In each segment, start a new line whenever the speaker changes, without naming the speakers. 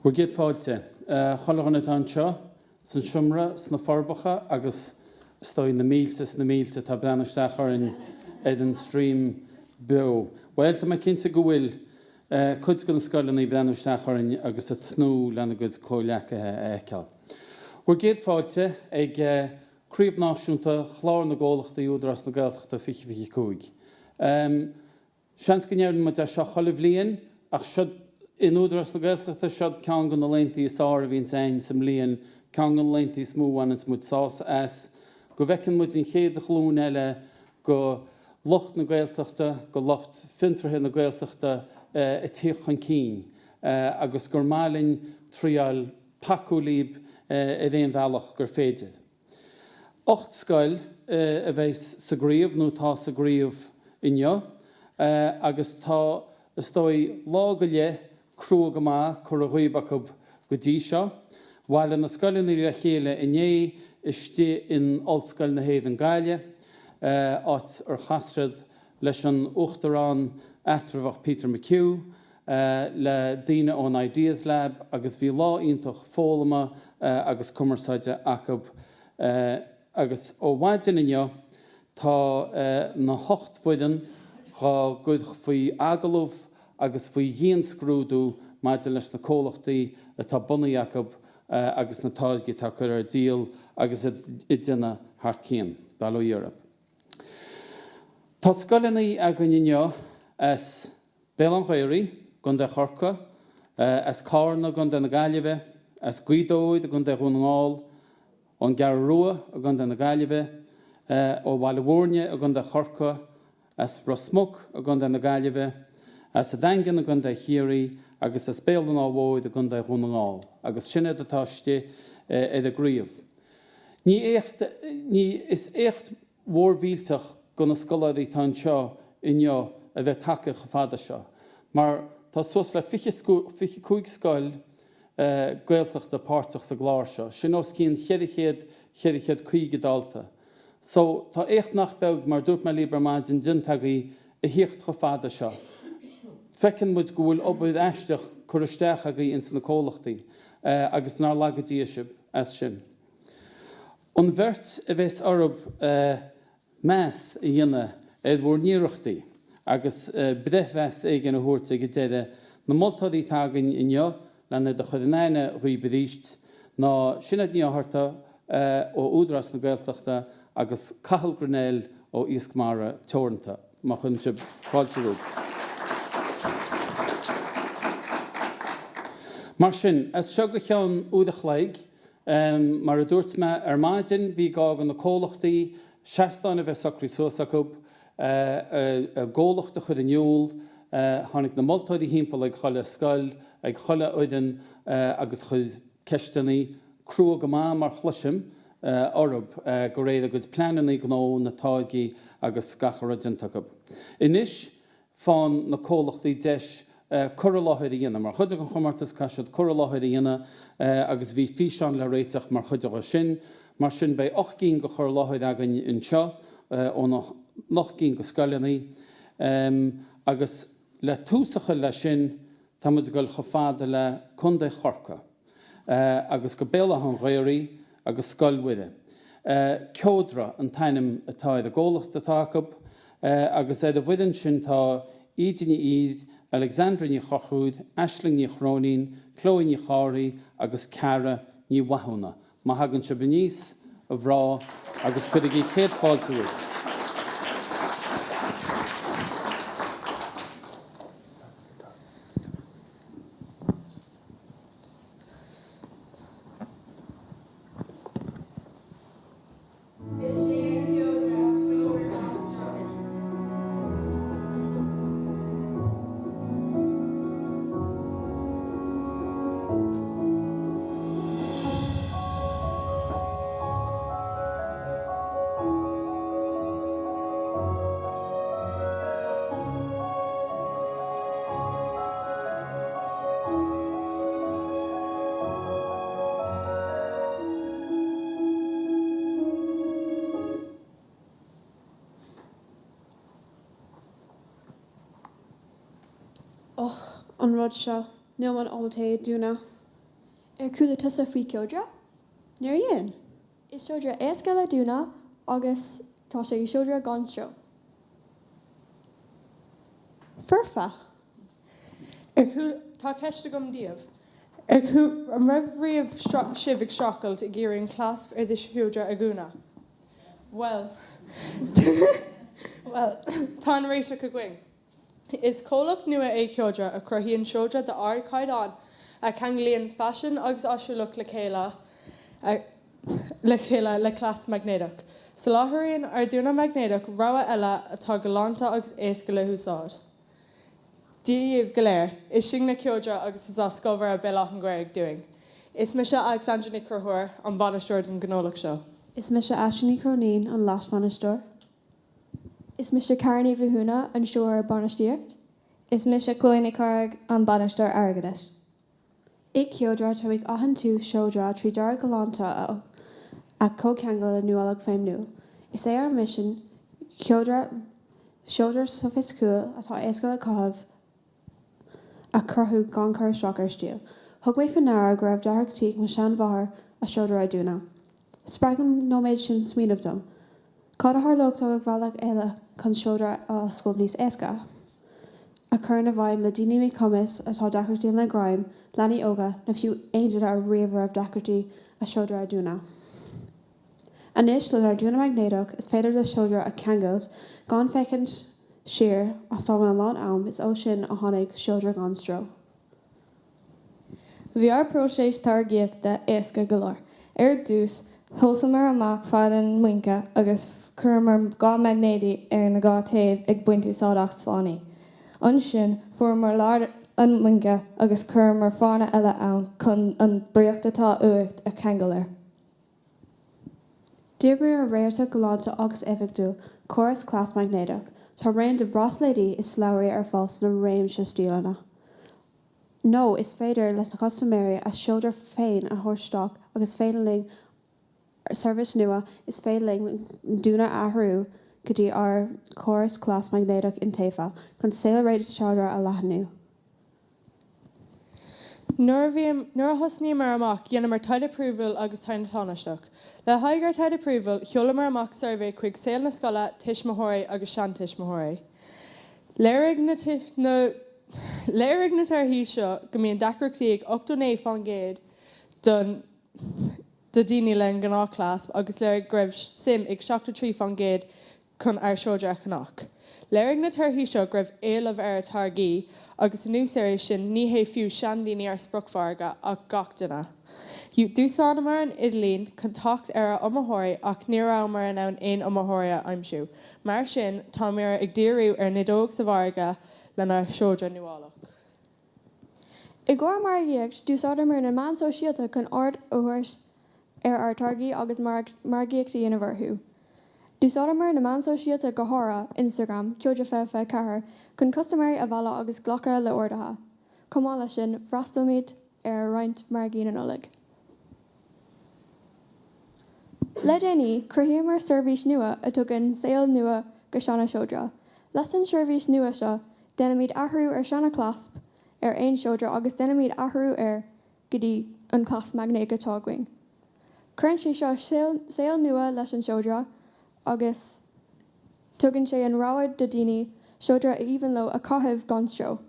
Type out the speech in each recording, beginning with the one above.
Bhur gcéad fáilte, chuile dhuine atá anseo san seomra, sna Forbacha agus is dóigh na mílte is na mílte atá ag breathnú isteach orainn ar an stream beo. Bhuel, tá mé cinnte go bhfuil cuid de na scoileanna ag breathnú isteach orainn agus ag tnúth lena gcuid comhghleacaithe a fheiceáil. Bhur gcéad fáilte ag Craobh Náisiúnta Chlár na gComhlachtaí Údarás na Gaeltachta 2025. Seans go ndeireann muid é seo chuile bhliain, ach siod, in Údarás na Gaeltachta, siod ceann de na laethanta is fearr a bhíonns a'inn sa mbliain, ceann de na laethanta is mó a bhaineanns muid sásamh as, go bhfeiceann muid an chéad ghlúin eile go lucht na Gaeltachta, go lucht fiontraithe na Gaeltachta ag tíocht chun cinn agus gur maith linn triáil tacú líb ar aon bhealach gur féidir. 8 scoil a bheidh sa gcraobh nó atá sa gcraobh inniu agus tá, is dóigh, lá go leith crua go maith curtha dhíob acu go dtí seo. Bhailigh na scoileanna le chéile inné istigh in Ollscoil na hÉireann Gaillimh, áit ar chas siad leis an Uachtarán eatramhach Peter McHugh, le daoine ón Ideas Lab agus bhí lá iontach foghlama agus cumarsáide acu. Agus ó mhaidin inniu tá na hocht bhfoireann dhá gcur faoi agallamh agus faoi dhianscrúdú maidir leis na comhlachtaí atá bunaithe acu agus na táirgí atá á gcur ar díol agus ag déanamh thart cionn. Bail ó Dhia oraibh. Tá scoileanna againn inniu as Béal Átha an Ghaorthaidh, gContae Chorcaí, as Cárna i gContae na Gaillimhe, as Gaoth Dobhair i gContae Dhún na nGall, ón gCeathrú Rua i gContae na Gaillimhe, ó Bhaile Bhúirne i gContae Chorcaí, as Ros Muc i gContae na Gaillimhe, as an Daingean i gContae Chiarraí agus as Béal an Átha Mhóir i gContae Dhún na nGall, agus sin iad atá istigh ar an gcraobh. Ní éacht, ní, is éacht mhór mhillteach go na scoláirí atá anseo inniu a bheith tagtha chomh fada seo, mar tá suas le 25 scoil Gaeltachta páirteach sa gclár seo, sin os cionn 400, 450 dalta. So, tá éacht nach beag, mar dúirt mé libh ar maidin, déanta agaibh a thíocht chomh fada seo. Feiceann muid go bhfuil obair aisteach curtha isteach agaibh ins na comhlachtaí agus nár laga Dia sibh as sin. An bheirt a bheas oraibh meas a dhéanamh ar bhur n-iarrachtaí agus breithmheas éigin a thabhairt ag an deireadh, na moltóirí atá againn inniu len iad a chur in aithne dhaoib arís ná Sinéad Ní Fhátharta ó Údarás na Gaeltachta agus Cathal Grennell ó Iasc Mara Teoranta. Má chuireann sibh fáilte rompu. Mar sin, as seo go ceann uair a chloig, Mar a dúirt mé ar maidin, bhí gá do na comhlachtaí seastáin a bheith socraithe suas acu, a gcomhlacht a chur in iúl. Tháinig na moltóirí thimpeall ag chuile scoil, ag chuile fhoireann agus chuir ceisteanna, crua go maith mar chloisim, orthu de réir a gcuid pleananna gnó, na táirgí agus gach a raibh déanta acu. Anois, Faigheann na comhlachtaí deis cur i láthair a dhéanamh. Mar chuid den chomórtas caithfidh siad cur i láthair a dhéanamh agus bhí físeán le réiteach mar chuid de sin. Mar sin beidh 8 gcinn de chur i láthair againn anseo ó na hocht gcinn de scoileanna. Agus le tús a chur leis sin tá muid ag dul chomh fada le Contae Chorcaí. agus go Béal Átha an Ghaorthaidh agus Scoil Mhuire. Ceodra an t-ainm atá ar an gcomhlacht atá acu agus ar an bhfoireann sin tá Íde Ní Ír, Alexandra Ní Chonchúir, Aisling Ní Chróinín, Chloe Ní Chárthaigh agus Ceara Ní Mhathúna. Má thagann sibh aníos, a mhná, agus cuirigí céad fáilte roimh.
Is é Ceodra glór an sruth.
Och, an rud seo, níl mé ábalta é a dúnadh.
Ar chuala tusa faoi Ceodra?
Níor dhein.
Is seodra éasca le dúnadh agus tá sé seodra gan stró.
Foirfe.
Ar chuala, tá ceist agam daoibh. Ar chu, an raibh riamh sibh ag streachailt ag iarraidh an clasp ar do sheodra a dhúnadh? Bhuel, bhuel, tá an réiteach againn. Is comhlacht nua é Ceodra a chruthaíonn seodra d'ardchaighdeán a cheanglaíonn faisean agus áisiúlacht le chéile le chéile le clasp maighnéadach. Soláthraíonn ár dúnadh maighnéadach rogha eile atá galánta agus éasca le húsáid. Dia dhaoibh go léir, is sinne Ceodra agus is as Scoil Mhuire Béal Átha an Ghaorthaidh dúinn. Is mise Alexandra Ní Chonchúir, an bainisteoir don ghnólacht seo.
Is mise Aisling Ní Chróinín, an leasbhainisteoir.
Is mise Cara Ní Mhathúna, an Stiúrthóir Bainistíocht.
Is mise Chloe Nic Cárthaigh, an Bainisteoir Airgeadais.
I Ceodra, táimid ag athfhiontú seodra trí dearadh galánta a chomhcheangal le nuálaíocht feidhmiúil. Is é ár misean Ceodra seodra sofaisticiúil atá éasca le caitheamh a chruthú gan cur isteach ar stíl. Thug mé faoi ndeara go raibh deacrachtaí ag mo sheanmháthair a seodra a dhúnadh. Spreag an nóiméad sin smaoineamh dom. Cad a tharlódh dá mbeadh bealach eile chun seodra a oscailt níos éasca? A chur i bhfeidhm le daoine míchumais atá deacrachtaí lena greim, leanaí óga, nó fiú aon duine a riamh a raibh deacrachtaí a seodra a dhúnadh. Anois, lenár dúnadh maighnéadach, is féidir do sheodra a cheangailt gan féachaint siar as am a lán am, is ó sin a tháinig seodra gan stró.
Bhí ár bpróiseas táirgeachta éasca go leor. Ar dtús, thomhaiseamar amach fad an mhuince agus chuireamar 2 maighnéadaí ar na dhá taobh ag baint úsáid as fánaí. Ansin, fuaireamar lár an mhuince agus chuireamar fána eile ann chun an briocht atá uait a cheangal air.
D'oibríomar réiteach galánta agus éifeachtúil, córas clasp maighnéadach. Tá raon de bhráisléidí is slabhraí ar fáil sna réimse stíleanna. Nó is féidir leis na custaiméirí a seodra féin a thabhairt isteach agus féidir linn seirbhís nua, is féidir linn an dúnadh a athrú go dtí ár gcóras clasp maighnéadach iontaofa chun saolré do sheodra a leathnú.
Nuair a bhí, nuair a thosnaíomar amach, dheineamar taighde príomhúil agus taighde tánaisteach. Le haghaidh ár taighde príomhúil, sheolamar amach suirbhé chuig saol na scoile, tuismitheoirí agus seantuismitheoirí. Léirigh na, na. Léirigh na torthaí seo go mbíonn deacrachtaí ag 89% don de daoine le an gnáthchlasp agus léirigh go raibh suim ag 73% chun ár seodra a cheannach. Léirigh na torthaí seo go raibh éileamh ar ár táirgí agus anuas air sin ní hé fiú seandaoine ár spriocmhargadh ach gach duine. D'úsáideamar an idirlíon chun teacht ar ár iomaitheoirí ach ní rabhamar in ann aon iomaitheoirí a aimsiú. Mar sin táimid ag díriú ar nideog sa mhargadh lenár seodra nuálach.
I gcomhair margaíocht, d'úsáideamar na meáin sóisialta chun aird a thabhairt ar ár dtáirgí agus margaíocht a dhéanamh orthu. D'úsáideamar na meáin sóisialta go háirithe, Instagram, Ceodra 2024, chun custaiméirí a mhealladh agus glacadh le orduithe. Chomh maith leis sin, d'fhreastalaíomar ar roinnt margaí na Nollag. Le déanaí, chruthaíomar seirbhís nua a tugann saol nua go seana-seodra. Leis an seirbhís nua seo, déanaimid athrú ar seana-chlasp ar aon seodra agus déanaimid athrú air go dtí an clasp maighnéadach atá againn. Cuireann sé seo saol nua leis an seodra agus tugann sé an rogha do daoine seodra a aoibhinn leo a chaitheamh gan stró.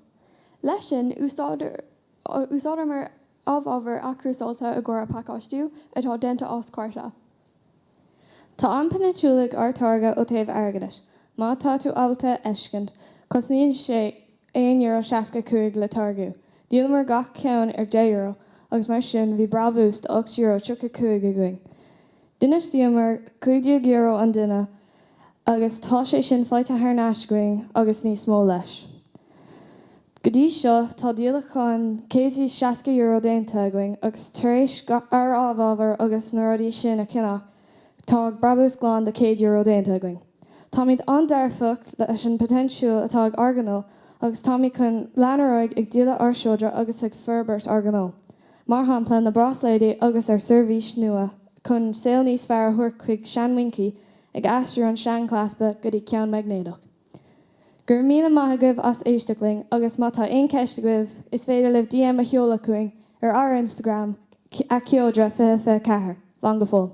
Leis sin, úsáideamar amhábhar athchúrsáilte i gcomhair a pacáistiú, atá déanta as cárta.
Tá an-phoitéinseal ag ár táirge ó taobh airgeadais. Má tá tú ábalta a fheiscint, cosnaíonn sé €1.65 le táirgiú. Dhíolamar gach ceann ar €10 agus mar sin bhí brabús de €8.35 againn. D'infheistíomar €15 an duine agus tá sé sin faighte thar n-ais againn agus níos mó leis. Go dtí seo tá díolachán €160 déanta againn agus tar éis ár amhábhar agus na rudaí sin a cheannach tá brabús glan de €100 déanta againn. Táimid an-dearfach leis an poitéinseal atá ag ár ngnó agus táimid chun lean ar aghaidh ag díoladh ár seodra agus ag forbairt ár ngnó. Mar shampla na bráisléidí agus ár seirbhís nua chun saol níos fearr a thabhairt chuig seanmhuincí ag aistriú an seanchlaspa go dtí ceann maighnéadach. Go raibh míle maith agaibh as éisteacht linn agus má tá aon cheist agaibh is féidir libh DM a sheoladh chugainn ar ár Instagram. Sheodra 2024. Slán go fóill.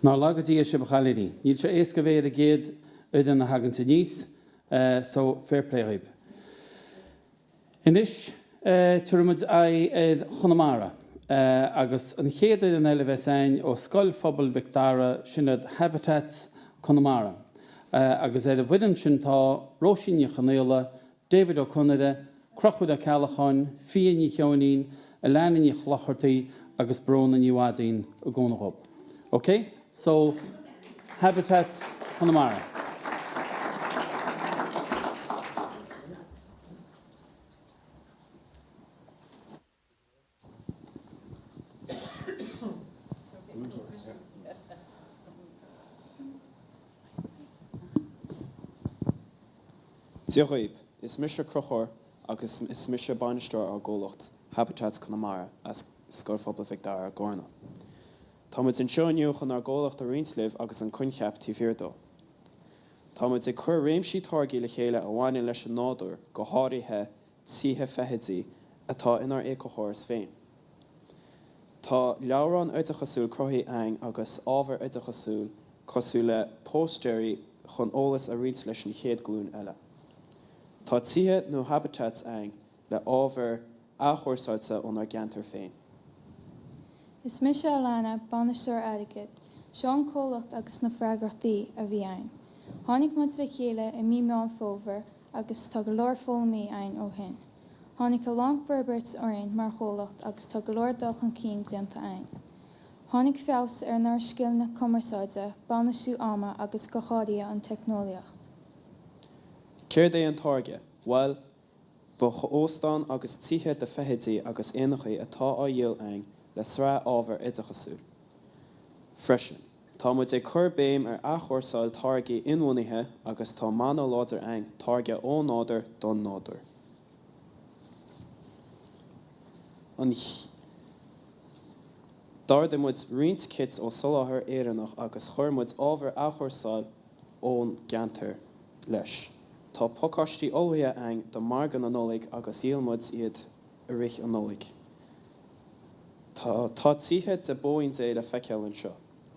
Nár laga Dia sibh a chailíní. Níl sé éasca bheith ar an gcéad fhoireann a thaganns aníos, so fair play dhaoib. Anois tabharfaidh muid aghaidh ar Chonamara agus an chéad fhoireann eile a bheas againn ó Scoil Phobail Mhic Dara, sin iad Habitats Conamara. Agus ar an bhfoireann sin tá Róisín Ní Chonaola, David Ó Conaire, Crochúr Ó Ceallacháin, Fia Ní Cheoinín, Alana Ní Chlochartaigh agus Bróna Ní Mhadaoin i gcúnamh dhób. Ok? So, Habitats Conamara.
Dia dhaoib, is mise Crochúr agus is mise bainisteoir ár gcomhlacht, Habitats Conamara, as Scoil Phobail Mhic Dara, i gCarna. Tá muid anseo inniu chun ár gcomhlacht a roinnt libh agus an coincheap taobh thiar dó. Tá muid ag cur réimsí táirgí le chéile a bhaineann leis an nádúr, go háirithe tithe feithidí, atá inár éiceachóras féin. Tá leabhrán oideachasúil cruthaithe againn agus ábhar oideachasúil cosúil le póstaeirí chun eolas a roinnt leis an chéad ghlúin eile. Tá tithe nó habitats againn le ábhar athchúrsáilte ónár gceantar féin.
Is mise Alana, bainisteoir airgid. Seo an comhlacht agus na freagrachtaí a bhí ann. Tháinig muid le chéile i mí Meán Fómhair agus tá go leor foghlamtha againn ó shin. Tháinig a lán forbairt orainn mar chomhlacht agus tá go leor dul chun cinn déanta againn. Tháinig feabhas ar ár scileanna cumarsáide, bainistiú ama agus go háirithe an teicneolaíocht.
Céard é an táirge? Bhuel, Ba óstán agus tithe do feithidí agus éanachaí atá á dhíol againn le sraith ábhar oideachasúil. Freisin, tá muid ag cur béim ar athchúrsáil táirgí inbhuanaithe agus tá mana láidir againn, táirge ón nádúr don nádúr. An D'ordaigh muid roinnt kits ó soláthar Éireannach agus chuir muid ábhar athchúrsáil ón gceantar leis. Tá pacáistí ullmhaithe againn do margadh na Nollag agus dhíol muid iad i rith an Nollaig. Tá tá tithe de Bóín Dé le feiceáil anseo.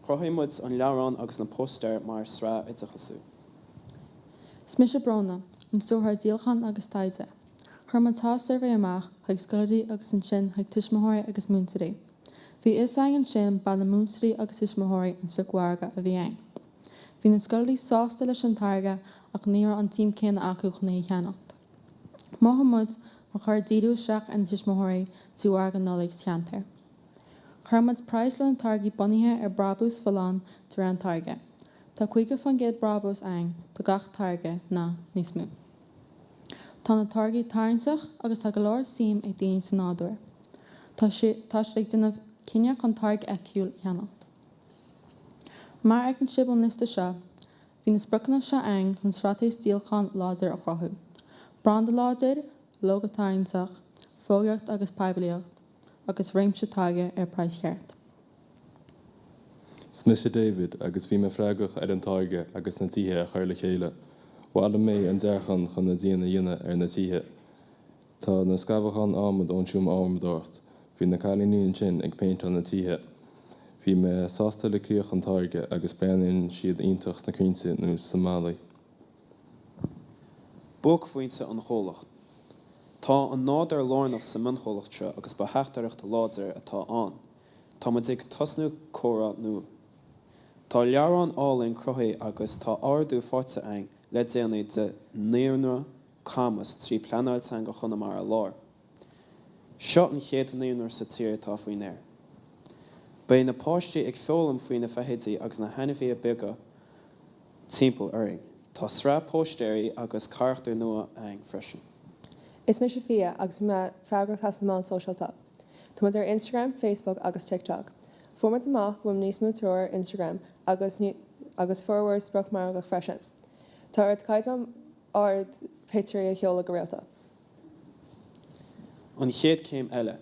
Chruthaigh muid an leabhrán agus na póstaeir mar sraith oideachasúil.
Is mise Bróna, an Stiúrthóir Díolacháin agus Taighde. Chuir muid tásc-suirbhé amach chuig scoláirí agus ansin chuig tuismitheoirí agus múinteoirí. Bhí a fhios againn ansin ba na múinteoirí agus tuismitheoirí an spriocmhargadh a bhí ann. Bhí na scoláirí sásta leis an táirge ach ní raibh an tsuim céanna acu chun é a cheannacht. Mhothaigh muid gur chóir díriú isteach ar na tuismitheoirí trí mhargadh Nollag sa cheantar. Chuir muid praghas le na táirgí bunaithe ar brabús folláin de réir an táirge. Tá 50% brabús againn do gach táirge nó níos mó. Tá na táirgí tarraingteach agus tá go leor suim ag daoine sa nádúr. Tá tá siad ag déanamh cinneadh chun táirge eiticiúil a cheannacht. Mar a fheiceann sibh ón liosta seo, bhí na spriocanna seo againn chun straitéis díolacháin láidir a chruthú, branda láidir, lógó tarraingteach, fógraíocht agus poiblíocht, agus réimse táirge ar praghas cheart.
Is mise David agus bhí mé freagrach ar an táirge agus na tithe a chur le chéile. Bhailigh mé an dearcán chun na díon a dhéanamh ar na tithe. Tá na scamhacháin adhmaid ón seomra adhmadóireacht. Bhí na cailíní ansin ag péinteáil na tithe. Bhí mé sásta le críoch an táirge agus breathnaíonn siad iontach sna crainnte nó sa mballaí.
Buaicphointe an chomhlacht. Tá an nádúr lárnach sa mionchomhlacht seo agus ba theachtaireacht láidir atá ann. Tá muid ag tosnú comhrá nua. Tá leabhrán álainn cruthaithe agus tá ardú faighte againn le déanaí de Naíonra Camas trí Pleanáil Teanga Chonamara Láir. Seo an chéad naíonra sa tír atá faoin aer. Beidh na páistí ag foghlaim faoi na feithidí agus na hainmhithe beaga timpeall orainn. Tá sraith póistéirí agus carachtair nua againn freisin.
Is mise Fia agus bhí mé freagrach as na meáin sóisialta. Tá muid ar Instagram, Facebook agus TikTok. Fuair muid amach go bhfuil níos mó treo ar Instagram agus agus formhór spriocmhargadh freisin. Tá ardchaighdeán ard pictiúirí a sheoladh go rialta.
An chéad céim eile.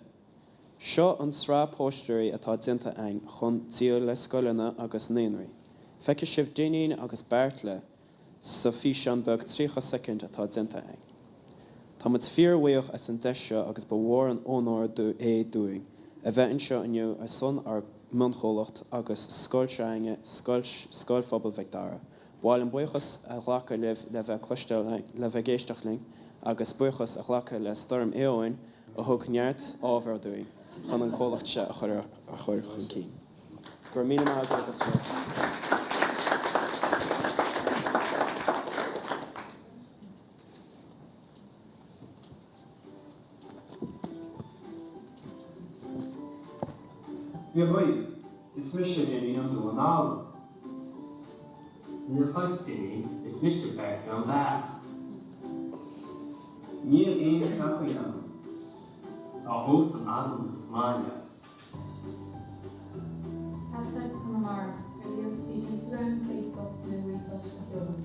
Seo an sraith póistéirí atá déanta againn chun díol le scoileanna agus naíonraí. Feicfidh sibh Duinnín agus Beartla. Sa físeán beag 30 soicind atá déanta againn. Tá muid fíor-bhuíoch as an deis seo agus ba mhór an onóir é dúinn a bheith anseo inniu ar son ár mionchomhlacht agus scoil seo againne, Scoil Scoil Phobail Mhic Dara. Ba mhaith liom buíochas a ghlacadh libh le bheith cloisteáil le bheith ag éisteacht linn agus buíochas a ghlacadh le Stoirm Éowyn a thug neart ábhair dúinn chun an comhlacht seo a chur a chur chun cinn. Go raibh míle maith agat as seo.
Dia dhaoibh, is mise Dineen an Dúin Dall.
Dia dhuit Dineen, is mise Beartla an Bheach.
Níl aon sochaí agam.
Tá Óstán Adams sa mbaile.
Habitats Conamara, ar líne tríd Instagram, Facebook nó ríomhphost a sheoladh.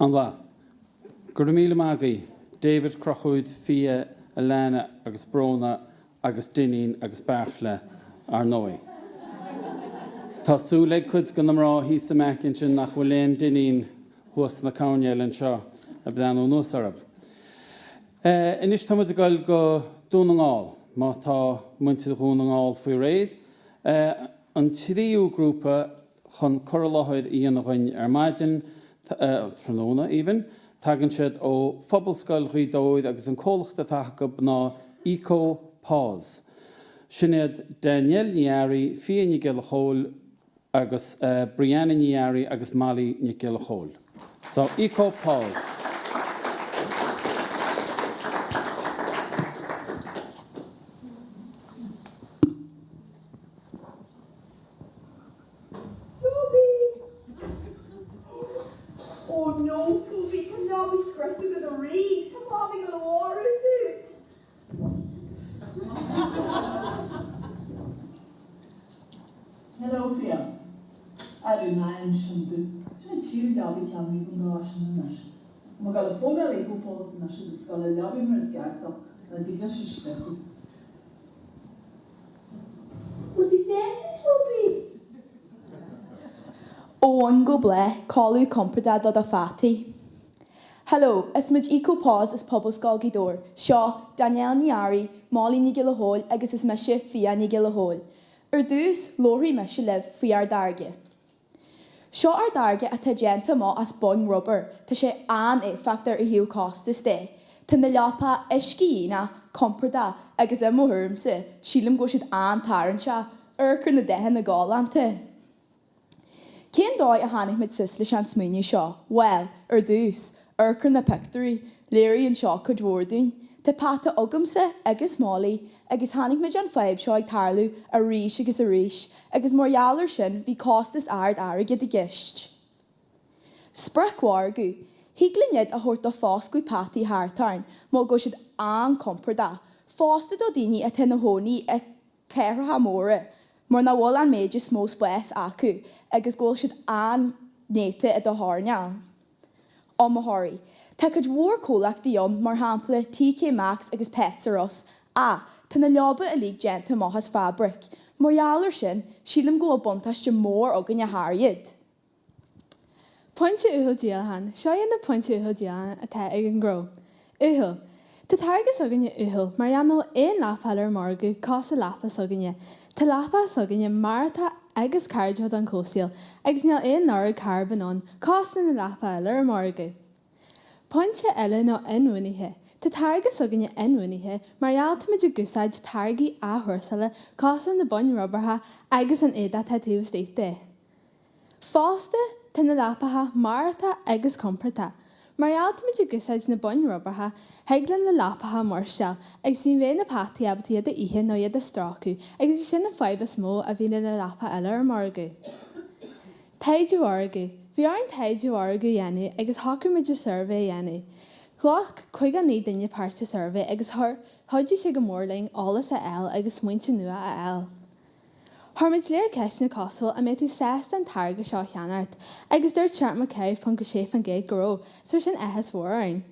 An-mhaith. Go raibh míle maith agaibh, David, Conchúr, Fia, Alana agus Bróna agus Dineen agus Beartla, ar ndóigh. Tá súil ag cuid de na mná thíos i m'aice ansin nach bhfuil aon Dineen thuas sna coirnéil anseo ag breathnú anuas orthu. Anois tá muid ag dul go Dún na nGall, má tá muintir Dhún na nGall faoi réir. An tríú grúpa chun cur i láthair a dhéanamh dhuinn ar maidin, tráthnóna even. Tagann siad ó Phobalscoil Ghaoth Dobhair agus an comhlacht atá acu ná Eco Paws. Sin iad Danielle Ní Fhearraigh, Fia Nic Giolla Chóill agus Brianna Ní Fhearraigh agus Molly Nic Giolla Chóill. So, Eco Paws.
Toby! Ó no, Toby, tá an leabaidh scriosta agat arís! Tá Mamaí ag gabháil a mharú tú!
Hello, Fia. Arú, ná inis sin domh. Sin an tríú leabaidh ceannaithe agam dá bharr sin anois. Tá mé ag gabháil a thógáil Eco Paws anois agus gabháil a leabaidh mar is ceart dó, ná dtig leis a scriosadh.
Bhfuil tú sásta, Toby?
Ó bhun go bláth, codladh compordach do do pheataí. Hello, is muid Eco Paws as Pobalscoil Ghaoth Dobhair. Seo, Danielle Ní Fhearraigh, Molly Ní Ghiolla Chóill agus is mise, Fia Ní Ghiolla Chóill. Ar dtús, labharfaidh mise libh faoi ár dtáirge. Seo ár dtáirge atá déanta amach as boinn rubair, tá sé an-éifeachtach ó thaobh costas de. Tá na leapa uiscedhíonach, compordach agus i mo thuairimse, sílim go bhfuil siad an-tarraingteach, amharc ar na dathanna galánta! Cén dóigh a tháinig muid suas leis an smaoineamh seo? Bhuel, ar dtús, amharc ar na pictiúirí, léiríonn seo cuid mhór dúinn. Tá peata agamsa agus Molly agus chonaic muid an fadhb seo ag tarlú arís agus arís agus mar gheall ar sin bhí costas ard airgid i gceist. Spriocmhargadh. Thig linn iad a thabhairt do foscladh peataí thart orainn mar go bhfuil siad an-compordach, fosta do daoine atá ina chónaí i cathracha móra mar nach bhfuil an méid is mó spáis acu agus go bhfuil siad an-néata i do choirnéal. Iomaitheoirí. Tá cuid mhór comhlachtaí ann, mar shampla TK Maxx agus Pets R Us, ach tá na leaba uilig déanta amach as fabraic. Mar gheall ar sin, sílim go bhfuil buntáiste mór againne thar iad.
Pointe uathúil díolacháin, Seo iad na pointí uathúil díolacháin atá ag an ngnó. Uathúil. Tá táirge s'againne uathúil mar gheall nach bhfuil aon leapa eile ar an margadh cosúil leapa s'againne. Tá leapa s'againne maireachtach agus cairdiúil don chomhshaol agus níl aon lorg carbóin ann cosúil le na leapa eile ar an margadh. Pointe eile ná inbhuanaithe. Tá táirge s'againne inbhuanaithe mar gheall táimid ag úsáid táirgí athchúrsála cosúil na boinn rubartha agus an éadach atá taobh istigh de. Fosta, tá na leapacha maireachtach agus compordach. Mar gheall táimid ag úsáid na boinn rubartha, thig le na leapacha maireachtáil agus ní bheidh na peataí ábalta iad a ithe nó iad a stróiceadh agus bhí sin an fadhb is mó a bhí le na leapacha eile ar an margadh. Taighde mhargaidh. Bhí orainn taighde mhargaidh a dhéanamh agus shocraigh muid ar suirbhé a dhéanamh. Ghlac 59 duine páirt sa suirbhé agus chuidigh sé go mór linn eolas a fháil agus smaointe nua a fháil. Chuir muid léir ceisteanna cosúil an mbeidh tú sásta an táirge seo a cheannacht agus dúirt 74.6% go raibh, so chuir sin áthas mhór orainn.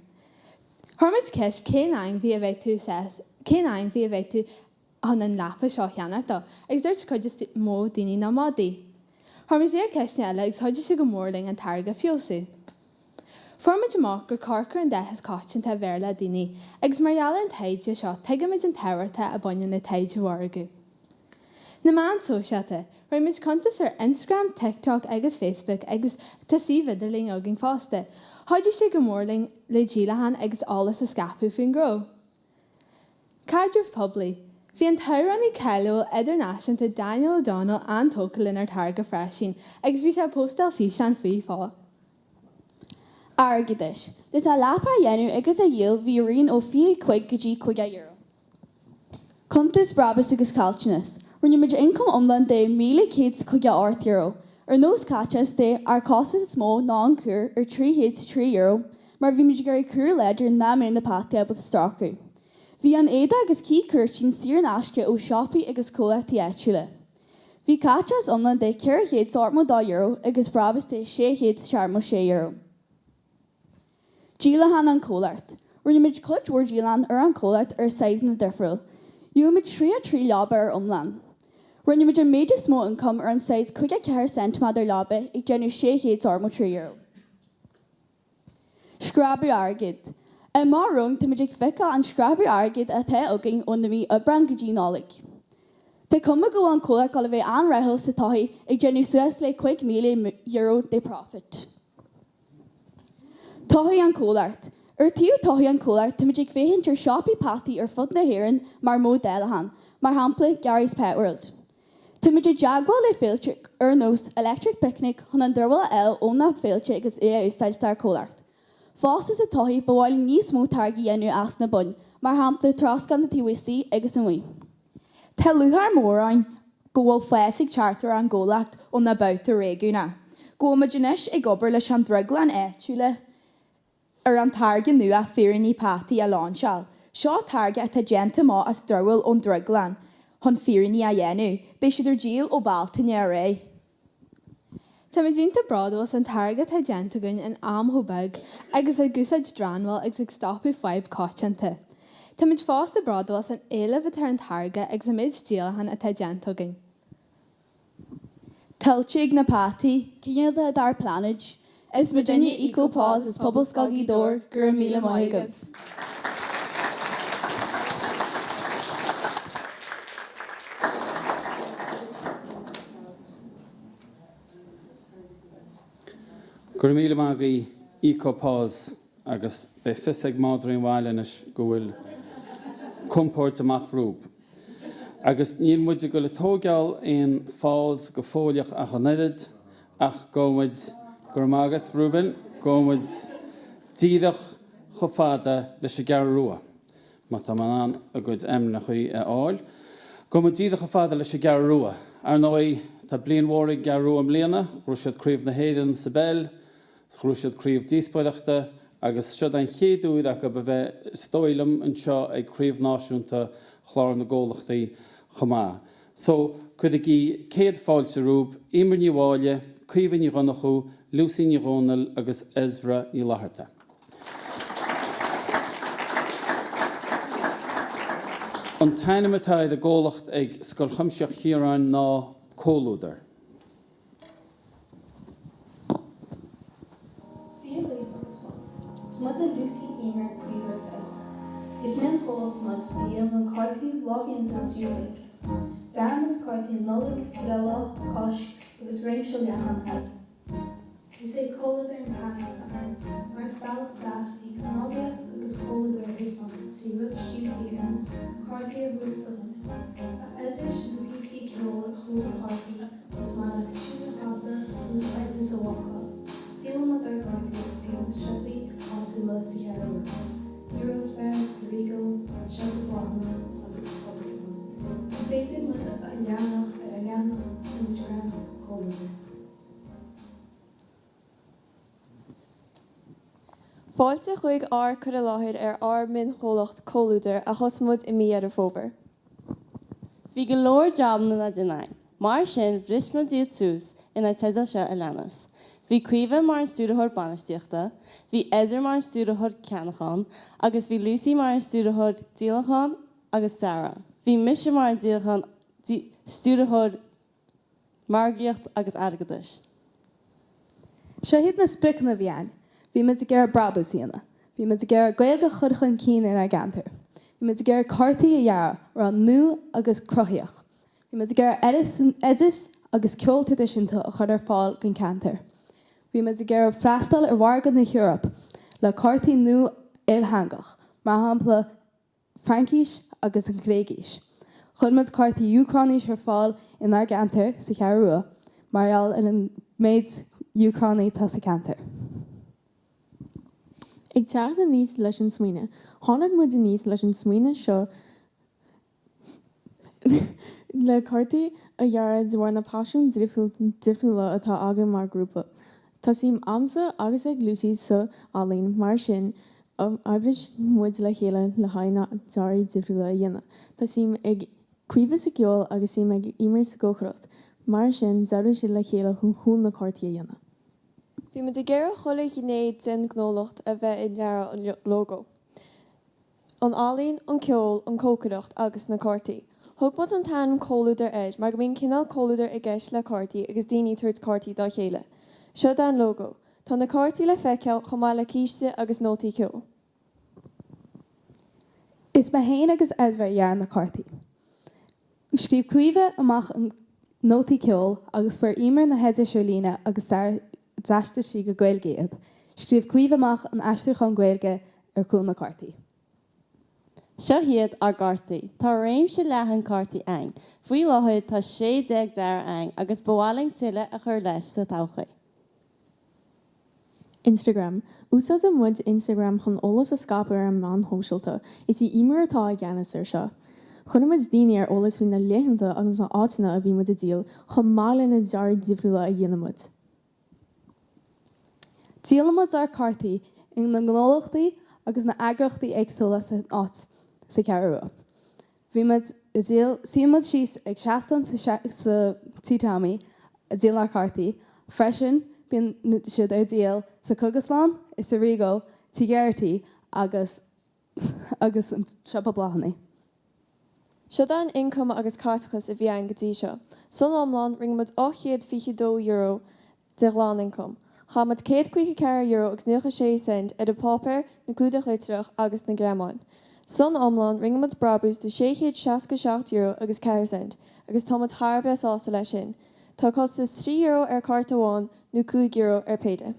Chuir muid ceist cén ainmhí a bheadh tú cén ainmhí a bheadh tú chun an leapa seo a cheannacht dó agus dúirt cuid is mó daoine ná madaí. Chuir muid léir ceisteanna eile agus chuidigh sé go mór linn an táirge a feabhsú. Fuair muid amach gur corcra an dath is coitianta a b'fhearr le daoine agus mar gheall ar an taighde seo tuigimid an tábhacht a bhaineann le taighde mhargaidh. Na meáin sóisialta, Rinne muid cuntas ar Instagram, TikTok agus Facebook agus tá suíomh idirlín againn fosta. Chuidigh sé go mór linn le díolacháin agus eolas a scaipeadh faoin ghnó. Caidreamh poiblí, Bhí an t-amhránaí cáiliúil idirnáisiúnta Daniel O'Donnell an-tógtha lenár táirge freisin agus bhí sé ag póstáil físeáin faoi fo.
Airgeadais, Leis an leapa a dhéanamh agus a dhíol bhí raon ó 25 go dtí 50 euro. Cuntas Brabús agus Caillteanas, Rinne muid ioncam iomlán de €1,158. Ar nós caiteachas de, ár costas is mó ná an cúr ar €303 mar bhí muid ag iarraidh cúr láidir nach mbeadh na peataí ábalta stracadh. Bhí an éadach agus cith cúirtín saor in aisce ó siopaí agus comhlachtaí áitiúla. Bhí caiteachas iomlán de €482 agus brabús de €676. Díolachán an comhlacht. Rinne muid cuid mhór díolachán ar an comhlacht ar saghsanna difriúil. Dhíol muid 33 leaba ar iomlán. Rinne muid an méid is mó ioncam ar an saghas 54 ceintiméadar leaba ag déanamh €673. Scrábadh airgid. Amach romhainn táimid ag feiceáil an scrábadh airgid atá againn ó na mí Aibreán go dtí Nollaig. Tá cuma go bhfuil an comhlacht ag dul a bheith an-rathúil sa todhchaí ag déanamh suas le €5,000 de profit. Todhchaí an comhlacht. Ar taobh todhchaí an comhlacht, táimid ag féachaint ar siopaí peataí ar fud na hÉireann mar modh dáileacháin, mar shampla Gary's Pet World. Táimid i dteagmháil le féilte ar nós Electric Picnic chun an dramhaíl a fháil ó na féilte agus é a úsáid dár comhlacht. Fosta sa todhchaí, ba mhaith linn níos mó táirgí a dhéanamh as na boinn, mar shampla troscán do taobh istigh agus amuigh.
Tá lúcháir mhór orainn go bhfuil fás ag teacht ar an gcomhlacht ó na babhta réigiúnach, go bhfuil muid anois ag obair leis an drioglann áitiúla ar an táirge nua Féiríní Peataí a láinseáil. Seo táirge atá déanta amach as dramhaíl ón drioglann chun féiríní a dhéanamh. Beidh siad ar díol ó Bealtaine ar aghaidh.
Táimid iontach bródúil as an táirge atá déanta againn in am chomh beag agus ag úsáid dramhaíl agus ag stopadh fadhb coitianta. Táimid fosta bródúil as an éileamh atá ar an táirge agus an méid díolachán atá déanta againn.
Tuillte ag na peataí.
Cineálta dár bpláinéad. Is muidinne Eco Paws as Pobalscoil Ghaoth Dobhair, go raibh míle maith agaibh.
Go raibh míle maith agaibh Eco Paws agus beidh fios ag madraí an bhaile anois go bhfuil compóirt amach rompu. Agus níl muid ag dul ag tóigeáil aon phause go fóilleach ach an oiread, ach gabhfaidh muid, go raibh maith agat Reuben, gabhfaidh muid díreach chomh fada leis an gCeathrú Rua. má tá mé in ann a gcuid ainmneachaí a fháil. Gabhfaidh muid díreach chomh fada leis an gCeathrú Rua. Ar ndóigh, tá bliain mhór ag an gCeathrú Rua i mbliana, ghnóthaigh siad Craobh na hÉireann sa bpeil, ghnóthaigh siad Craobh Díospóireachta agus seod é an chéad uair acu a bheith, is dóigh liom, anseo ag Craobh Náisiúnta Chlár na gComhlachtaí chomh maith. So, cuirigí céad fáilte rompu, Emer Ní Mháille, Caoimhe Ní Dhonnchú, Lucy Ní Dhomhnaill agus Ezra Ní Fhlatharta. An t-ainm atá ar an gcomhlacht ag Scoil Chuimsitheach Chiaráin ná Comhluadar.
Dia daoibh agus fáilte. Is muide Lucy, Emer, Caoimhe agus Ezra. Is mionchomhlacht muid a dhéanann cártaí lámhdhéanta trí Ghaeilge. Dearann muid cártaí Nollag, Breithlá, Cáisc agus réimse leathan eile. Is é Comhluadar an t-ainm atá orainn, mar is bealach deas é comrádaíocht agus comhluadar a thaispeáint trí rud simplí ar nós cártaí a thabhairt do dhuine. Tá oidis nó píosaí ceoil ar chúl na cártaí agus maidir le tine a chasadh nó oideas a bhácáil. Díolann muid ár gcártaí ag na siopaí áitiúla sa Cheathrú Rua, Eurospar, sa Regal, an Siopa Bláthanna agus sa Pobalscoil. Is féidir muid a leanacht ar ár leathanach Instagram, Comhluadar.
Fáilte chuig ár cur i láthair ar ár mionchomhlacht Comhluadar a thosaigh muid i mí Dheireadh Fómhair.
Bhí go leor jabanna le déanamh againn, mar sin bhris muid iad suas ina teidil seo a leanas. Bhí Caoimhe mar an Stiúrthóir Bainistíochta, bhí Ezra mar an Stiúrthóir Ceannacháin agus bhí Lucy mar an Stiúrthóir Díolacháin agus Dearaidh. Bhí mise mar an Díolacháin Stiúrthóir Margaíocht agus Airgeadais.
Seo iad na spriocanna a bhí againn. Bhí muid ag iarraidh brabús a dhéanamh. Bhí muid ag iarraidh Gaeilge a chur chun cinn inár gceantar. Bhí muid ag iarraidh cártaí a dhearadh a raibh nua agus cruthaíoch. Bhí muid ag iarraidh oideas agus ceol traidisiúnta a chur ar fáil don cheantar. Bhí muid ag iarraidh freastal ar mhargadh na hEorpa le cártaí nua iltheangach, mar shampla Fraincis agus an Ghréigis. Chuir muid cártaí Úcráinise ar fáil inár gceantar sa Cheathrú Rua mar gheall ar an méid Úcránaigh atá sa cheantar.
Ag teacht aníos leis an smaoineamh. Tháinig muid aníos leis an smaoineamh seo le cártaí a dhearadh de bharr na paisiúin difriúla atá againn mar ghrúpa. Tá suim a'msa agus ag Lucy sa ealaín, mar sin oibrigh muid le chéile le haghaidh na dearaí difriúla a dhéanamh. Tá suim ag Caoimhe sa gceol agus suim ag Eimear sa gcócaireacht, mar sin d'oibrigh siad le chéile chun chúl na cártaí a dhéanamh.
Bhí muid ag iarraidh chuile ghné den gnólacht a bheith i ndearadh an lógó. An ealaín, an ceol, an cócaireacht agus na cártaí. Thug muid an t-ainm Comhluadar air mar go mbíonn cineál comhluadair i gceist le cártaí agus daoine ag tabhairt cártaí dá chéile. Seo an lógó. Tá na cártaí le feiceáil chomh maith le císte agus nótaí ceoil.
Is mé féin agus Ezra a dhear na cártaí. Scríobh Caoimhe amach an nótaí ceoil agus fuair Eimear na hoidis ar líne agus d'aistrigh sí go Gaeilge iad. Scríobh Caoimhe amach an aistriúchán Gaeilge ar chúl na cártaí.
Seo iad ár gcártaí. Tá réimse leathan cártaí a'inn. Faoi láthair tá 16 dearadh a'inn agus ba mhaith linn tuilleadh a chur leis sa todhchaí.
Instagram. Úsáideann muid Instagram chun eolas a scaipeadh ar an meán shóisialta. Is í Eimear atá i gceannas ar seo. Cuireann muid daoine ar eolas faoi na laethanta agus na áiteanna a bhíonn muid ag díol, chomh maith le na dearaí difriúla a dhéanann muid.
Díolann muid ár cártaí i na gnólachtaí agus na eagraíochtaí éagsúla san áit sa Cheathrú Rua. Bhí muid ag díol, suíonn muid síos ag seastán sa Tí Tommy ag díol ár cártaí. Freisin bíonn siad ar díol sa Cógaslann, i sa Rigo, Tí Geraghty agus agus an siopa bláthanna.
Seo an ioncam agus caiteachas a bhí againn go dtí seo. San iomlán, rinne muid €822 de ghlanioncam. Chaith muid €154 agus 96 cent ar an páipéar, na clúdaigh litreach agus na greamáin. San iomlán, rinne muid brabús de €667 agus 4 cent agus tá muid thar a bheith sásta leis sin. Tá costas €3 ar cárta amháin nó €5 ar péire.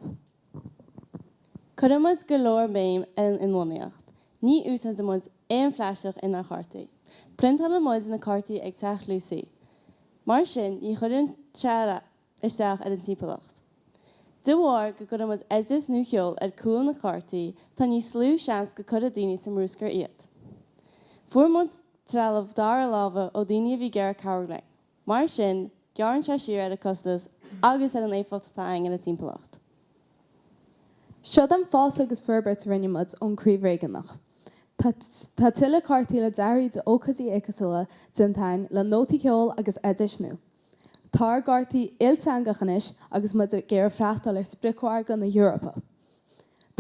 Cuireann muid go leor béim ar an inbhuanaitheacht. Ní úsáideann muid aon phlaisteach inár chártaí. Priontálann muid na cártaí ag teach Lucy. Mar sin, ní chuireann sé isteach ar an timpeallacht. De bharr go gcuireann muid oideas nó ceol ar cúl na cártaí, tá níos lú seans go cuirfidh daoine sa mbrúscar iad. Fuair muid trealamh dara láimhe ó daoine a bhí ag iarraidh cabhrú linn. Mar sin, gearrann sé siar ar an costas agus ar an éifeacht atá againn ar an timpeallacht.
Seo an fás agus forbairt a rinne muid ón craobh réigiúnach. Tá tá tuilleadh cártaí le dearaí d'ócáidí éagsúla déanta againn le nótaí ceoil agus oidis nua. Tá ár gcártaí ilteangach anois agus muid ag iarraidh freastal ar spriocmhargadh na hEorpa.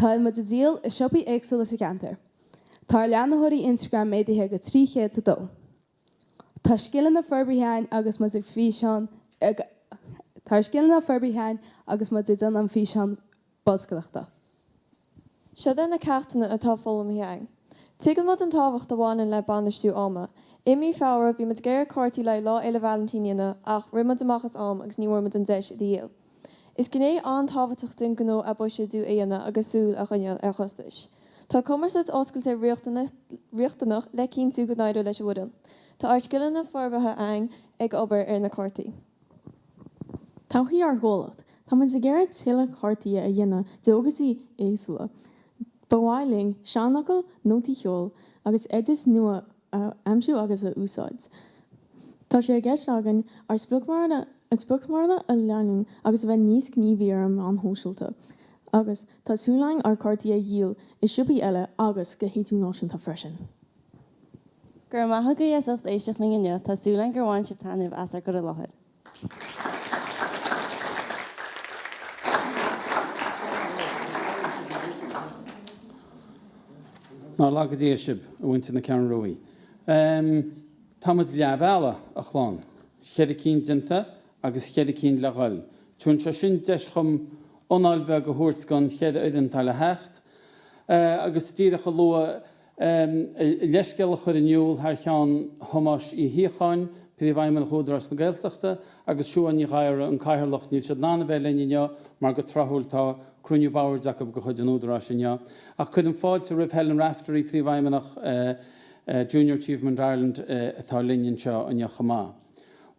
Tá muid ag díol i siopaí éagsúla sa cheantar. Tá ár leanthóirí Instagram méadaithe go 302. Tá scileanna forbartha againn agus muid ag físeán Tá ár scileanna forbartha againn agus muid ag déanamh an físeán bolscaireachta.
Seo de na ceachtanna atá foghlamtha againn. Tuigeann muid an tábhacht a bhaineann le bainistiú ama. I mí Feabhra, bhí muid ag iarraidh cártaí le haghaidh Lá Fhéile Vailintín a dhéanamh ach rith muid amach as am agus ní bhfuair muid an deis iad a dhíol. Is gné an-tábhachtach den gnó é buiséadú a dhéanamh agus súil a choinneáil ar chostais. Tá cumarsáid oscailte riachtanach le cinntiú go n-éireoidh leis an bhfoireann. Tá ár scileanna forbartha againn ag obair ar na cártaí.
Todhchaí ár gcomhlacht. Tá muid ag iarraidh tuilleadh cártaí a dhéanamh d'ócáidí éagsúla. Ba mhaith linn seanfhocail, nótaí ceoil agus oidis nua a aimsiú agus a úsáid. Tá sé i gceist againn ár spriocmhargadh a leathnú agus a bheith níos gníomhaí ar an meáin shóisialta. Agus tá súil againn ár cártaí a dhíol i siopaí eile agus go hidirnáisiúnta freisin.
Go raibh maith agaibh as ucht éisteacht linn inniu, tá súil againn gur bhain sibh taitneamh as ár gcur i láthair.
Nár laga Dia sibh, a mhuintir na Ceathrún Ruaidh. Tá muid leath bealaigh, a chlann. Cheithre cinn déanta agus cheithre cinn le dhul. Tugann sé sin deis dhom anáil bheag a thabhairt don cheithre fhoireann atá le theacht. Agus díreach a lua, leithscéal a chur in iúl thar cheann Thomáis Uí Shíocháin, Príomhfheidhmeannach Údarás na Gaeltachta, agus Siubhán Ní Ghadhra, an Cathaoirleach, níl siad in ann a bheith linn inniu mar go tráthúil tá cruinniú boird acu de chuid an Údaráis inniu. Ach cuirim fáilte roimh Helen Raftery, Príomhfheidhmeannach Junior Achievement Ireland atá linn anseo inniu chomh maith.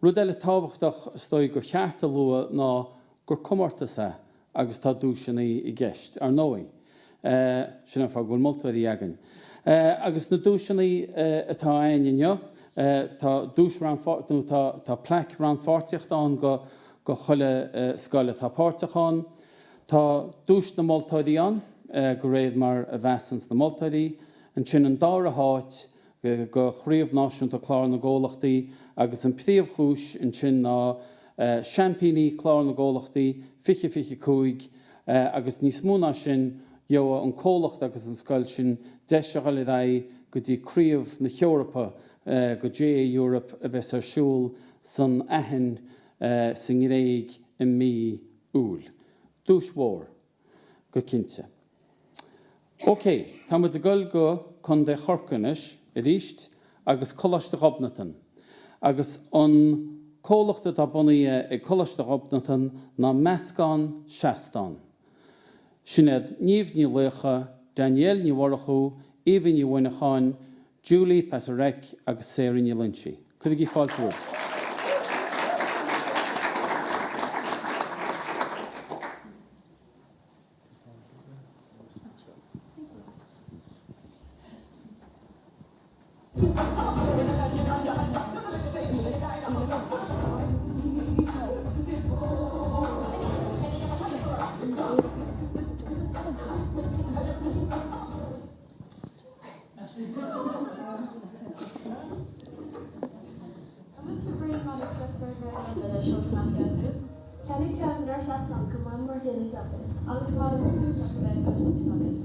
Rud eile tábhachtach is dóigh gur cheart a lua ná gur comórtas é agus tá duaiseanna i gceist, ar ndóigh. Sin an fáth go bhfuil moltóirí againn. Agus na duaiseanna atá againn inniu, tá duais nó tá tá plaic rannpháirtíochta ann go go chuile scoil atá páirteach ann. Tá duais na moltóirí ann, de réir mar a mheasanns na moltóirí. Ansin an dara háit go Chraobh Náisiúnta Clár na gComhlachtaí agus an príomhdhuais ansin ná Seaimpíní Clár na gComhlachtaí 2025 agus níos mó ná sin gheobhaidh an comhlacht agus an scoil sin deis a dhul ar aghaidh go dtí Craobh na hEorpa go JA Europe a bheas ar siúl san Aithin sa nGréig i mí Iúil. Duais mhór. Go cinnte. Ok, tá muid ag dul go Contae Chorcaí anois, arís, agus Coláiste Ghobnatan. Agus an comhlacht atá bunaithe ag Coláiste Ghobnatan ná Meascán Seastán. Sin iad Niamh Ní Laocha, Danielle Ní Mhurchú, Eva Ní Mhuineacháin, Julie Paterek agus Sarah Ní Loinsigh. Cuirigí fáilte roimh.
Tá muid sa bhroinn maidir le spreag réigiúnda le seodra measctha suas. Ceannaigh ceann denár seastán chomh maith mar chéile leapa agus ba mhaith linn suaimhneach a bheith agat in ionad.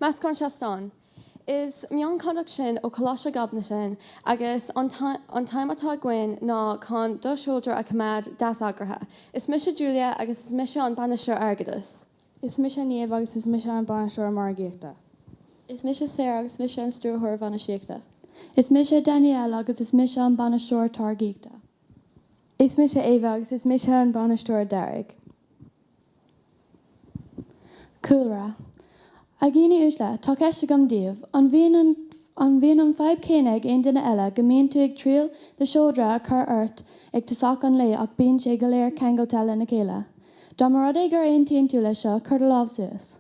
Meascán seastán. Is mionchomhlacht sinn ó Choláiste Ghobnatan agus an t-aidhm atá againn ná chun do sheodra a choimeád deas eagraithe. Is mise Julia agus is mise an Bainisteoir Airgeadais.
Is mise Niamh agus is mise an Bainisteoir Margaíochta.
Is mise Sarah agus mise an Stiúrthóir Bhainistíochta.
Is mise Danielle agus is mise an Bainisteoir Táirgíochta.
Is mise Eva agus is mise an Bainisteoir Dearaidh. Cúlra, A dhaoine uaisle, tá ceist agam daoibh. An mbíonn an an mbíonn an fadhb céanna ag aon duine eile go mbíonn tú ag triail do seodra a chur ort ag tosach an lae ach bíonn sé go léir ceangailte lena chéile? Dá mba rud é gur aontaíonn tú leis seo, cuir do lámh suas.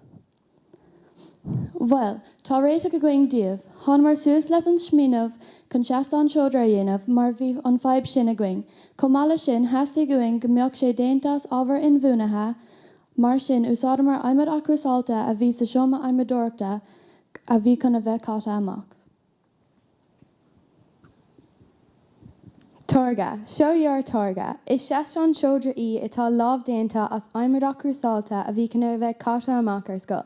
Bhuel, tá réiteach againn daoibh. Thánamar suas leis an smaoineamh chun seastán seodra a dhéanamh mar bhí an fadhb sin againn. Chomh maith leis sin, theastaigh uainn go mbeadh sé déanta as ábhar inbhuanaithe, mar sin úsáideamar adhmad athchúrsáilte a bhí sa seomra adhmadóireachta a bhí chun a bheith caite amach.
Táirge, Seo í ár táirge. Is seastán seodra í atá lámhdéanta as adhmad athchúrsáilte a bhí chun a bheith caite amach ar scoil.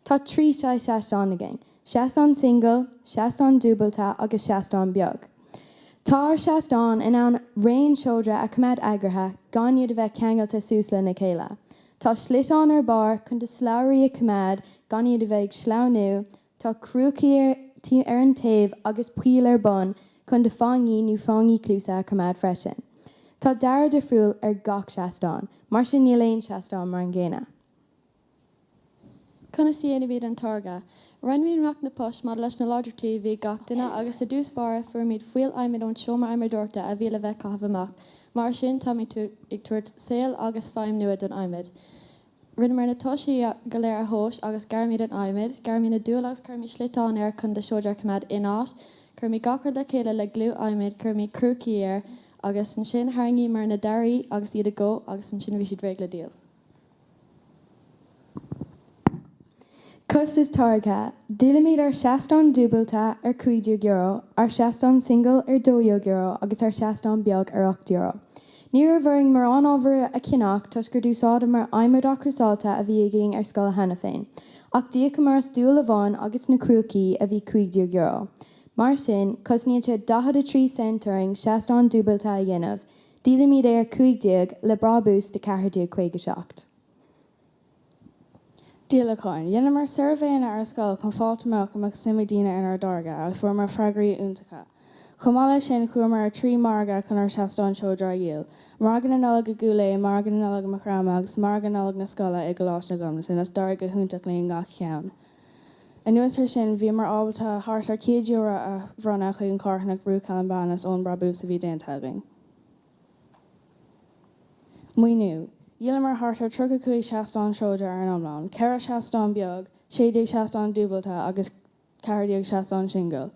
Tá 3 saghas seastán againn, seastán singil, seastán dúbailte agus seastán beag. Tá ár seastán in ann raon seodra a choimeád eagraithe gan iad a bheith ceangailte suas lena chéile. Tá sliotáin ar barr chun do slabhraí a choimeád gan iad a bheith ag sleamhnú, Tá crúcaí ar an taobh agus poill ar bun chun do fáinní nó fáinní cluasa a choimeád freisin. Tá dearadh difriúil ar gach seastán, mar sin níl aon seastán mar an gcéanna.
Conas a dhéanaimid an táirge? Roinnimid amach na poist maidir leis na láidreachtaí a bhí ag gach duine agus i dtús báire fuairimid fuíoll adhmaid ón seomra adhmadóireachta a bhí le bheith caitheamh amach. Mar sin táimid ag tabhairt saol agus feidhm nua don adhmad. Rinneamar na toisí go léir a thomhas agus ghearraimid an adhmad. Ghearraimid na duail agus chuirimid sliotáin air chun do seodra a choimeád in áit. Chuirimid gach rud le chéile le gliú adhmaid, chuirimid crúcaí air agus ansin tharraingíomar na dearaí agus iad ag gó agus ansin bhí siad réidh le díol.
Costas táirgthe, Díolaimid ár seastán dúbailte ar €15, ár seastán singil ar €12 agus ár seastán beag ar €8. Ní raibh orainn mórán ábhair a cheannach toisc gur d'úsáideamar adhmad athchúrsáilte a bhí againn ar scoil cheana féin. Ach d'íocamar as dual amháin agus na crúcaí, a bhí €15. Mar sin, cosnaíonn sé 43 cent orainn seastán dúbailte a dhéanamh, díolaimid é ar 15, le brabús de 14.57.
Díolacháin. Dheineamar suirbhéanna ar scoil chun fáilt amach an mbeadh suim ag daoine inár dtáirge agus fuaireamar freagraí iontacha. Chomh maith leis sin, chuamar ar 3 margadh chun ár seastáin seodra a dhíol, Margadh na Nollag i gCúil Aodha, Margadh na Nollag i Maigh Chromtha agus Margadh Nollag na Scoile i gColáiste na gColmcille agus d'éirigh go hiontach linn i ngach ceann. Anuas air sin, bhíomar ábalta thart ar €100 a bhronnadh chuig an charthanacht Ruth Calambanas ón brabús a bhí déanta againn. Maoiniú. Dhíolamar thart ar 35 seastán seodra ar an iomlán, 4 seastán beag, 16 seastán dúbailte agus 14 seastán singil.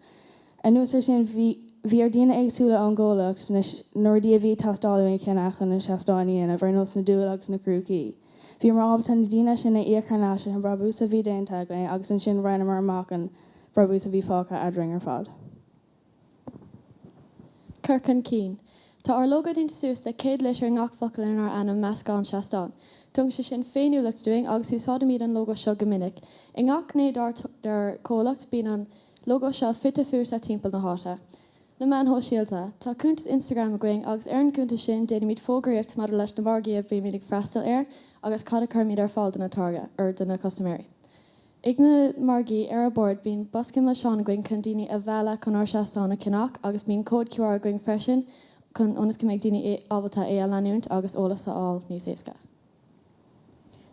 Anuas air sin, bhí ar daoine éagsúla ón gcomhlacht na rudaí a bhí ag teastáil uainn a cheannach chun na seastáin a dhéanamh, ar nós na duail agus na crúcaí. Bhíomar ábalta na daoine sin a íoc thar n-ais leis an brabús a bhí déanta againn agus ansin roinneamar amach an brabús a bhí fágtha eadrainn ar fad.
Cur chun cinn. Tá ár lógó déanta suas de 100 litir i ngach focal inár ainm, Meascán Seastán. Tugann sé sin féiniúlacht dúinn agus úsáidimid an lógó seo go minic. I ngach gné dár comhlacht bíonn an lógó seo fite fuaite timpeall na háite. Na meáin shóisialta. Tá cuntas Instagram againn agus ar an gcuntas sin déanaimid fógraíocht maidir leis na margaí a bímid ag freastal air agus cad a chuirimid ar fáil do na táirge, or do na custaiméirí. Ag na margaí, ar ár bord, bíonn bosca milseán againn chun daoine a mhealladh chun ár seastáin a cheannach agus bíonn cód QR againn freisin chun ionas go mbeidh daoine ábalta é a leanúint agus eolas a fháil níos éasca.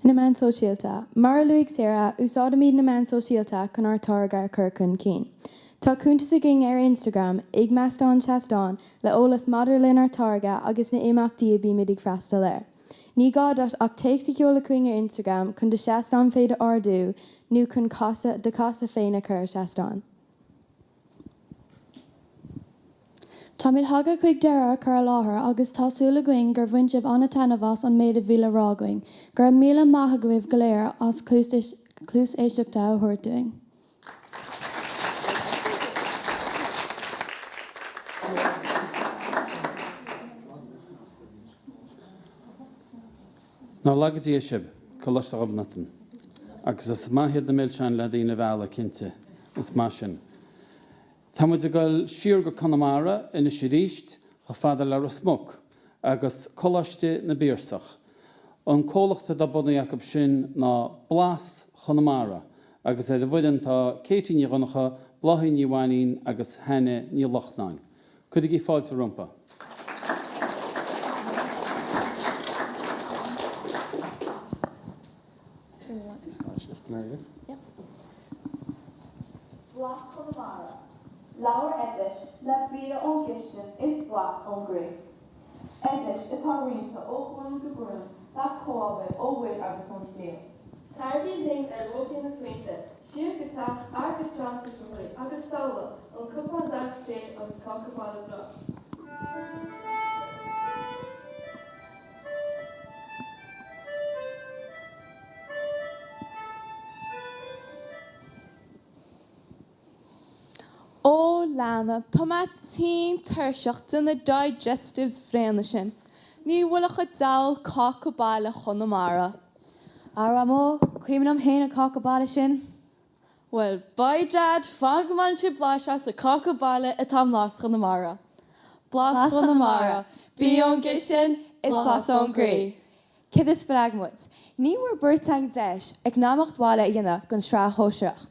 Na meáin shóisialta. Mar a luaigh Sarah, úsáidimid na meáin shóisialta chun ár táirge a chur chun cinn. Tá cuntas againn ar Instagram, ag Meascán Seastán, le eolas maidir lenár táirge agus na imeachtaí a bímid ag freastal air. Ní gá duit ach téacs a sheoladh chugainn ar Instagram chun do sheastán féin a ordú nó chun do chasadh féin a chur ar seastán.
Táimid tagtha chuig deireadh ár cur i láthair agus tá súil againn gur bhain sibh an-taitneamh as an méid a bhí le rá againn. Go raibh míle maith agaibh go léir as cluas éisteachta a thabhairt dúinn.
Nár laga Dia sibh, Coláiste Ghobnatan. Agus is maith iad na milseáin le daoine a mhealladh, cinnte. Is maith sin. Tá muid ag dul siar go Conamara anois arís, chomh fada le Ros Muc agus Coláiste na bPiarsach. An comhlacht atá bunaithe acu sin ná Blas Chonamara agus ar an bhfoireann tá Katie Ní Dhonncha, Bláithín Ní Mhainín agus Hannah Ní Lochnáin. Cuirigí fáilte rompu.
Blas Chonamara, Leabhar oidis le bia ón gcistin is blas ón gcroí. Oidis atá roinnte ó ghlúin go glúin le comhábhair ó mhuir agus ón saol.
Tarraingíonn duine ar bhóithrín na smaointe, siar go teach ár gcuid seantuismitheoirí agus samhlaigh an cupán deas tae agus cáca baile blas.
Ó Leana, tá mé tinn tuirseach de na digestives bhréana sin. Ní bhuailfeadh an diabhal cáca baile Chonamara.
A Mhamó, cuimhin liom féin an cáca baile sin.
Bhuel, by dad, fan go mbainfidh sibh blaiseadh as an cáca baile atá i mBlas Chonamara. Blas Chonamara, bia ón gcistin is blas ón gcroí.
Céard a spreag muid? Ní bhfuair beirt againn deis eacnamaíocht bhaile a dhéanamh don sraith shóisearach.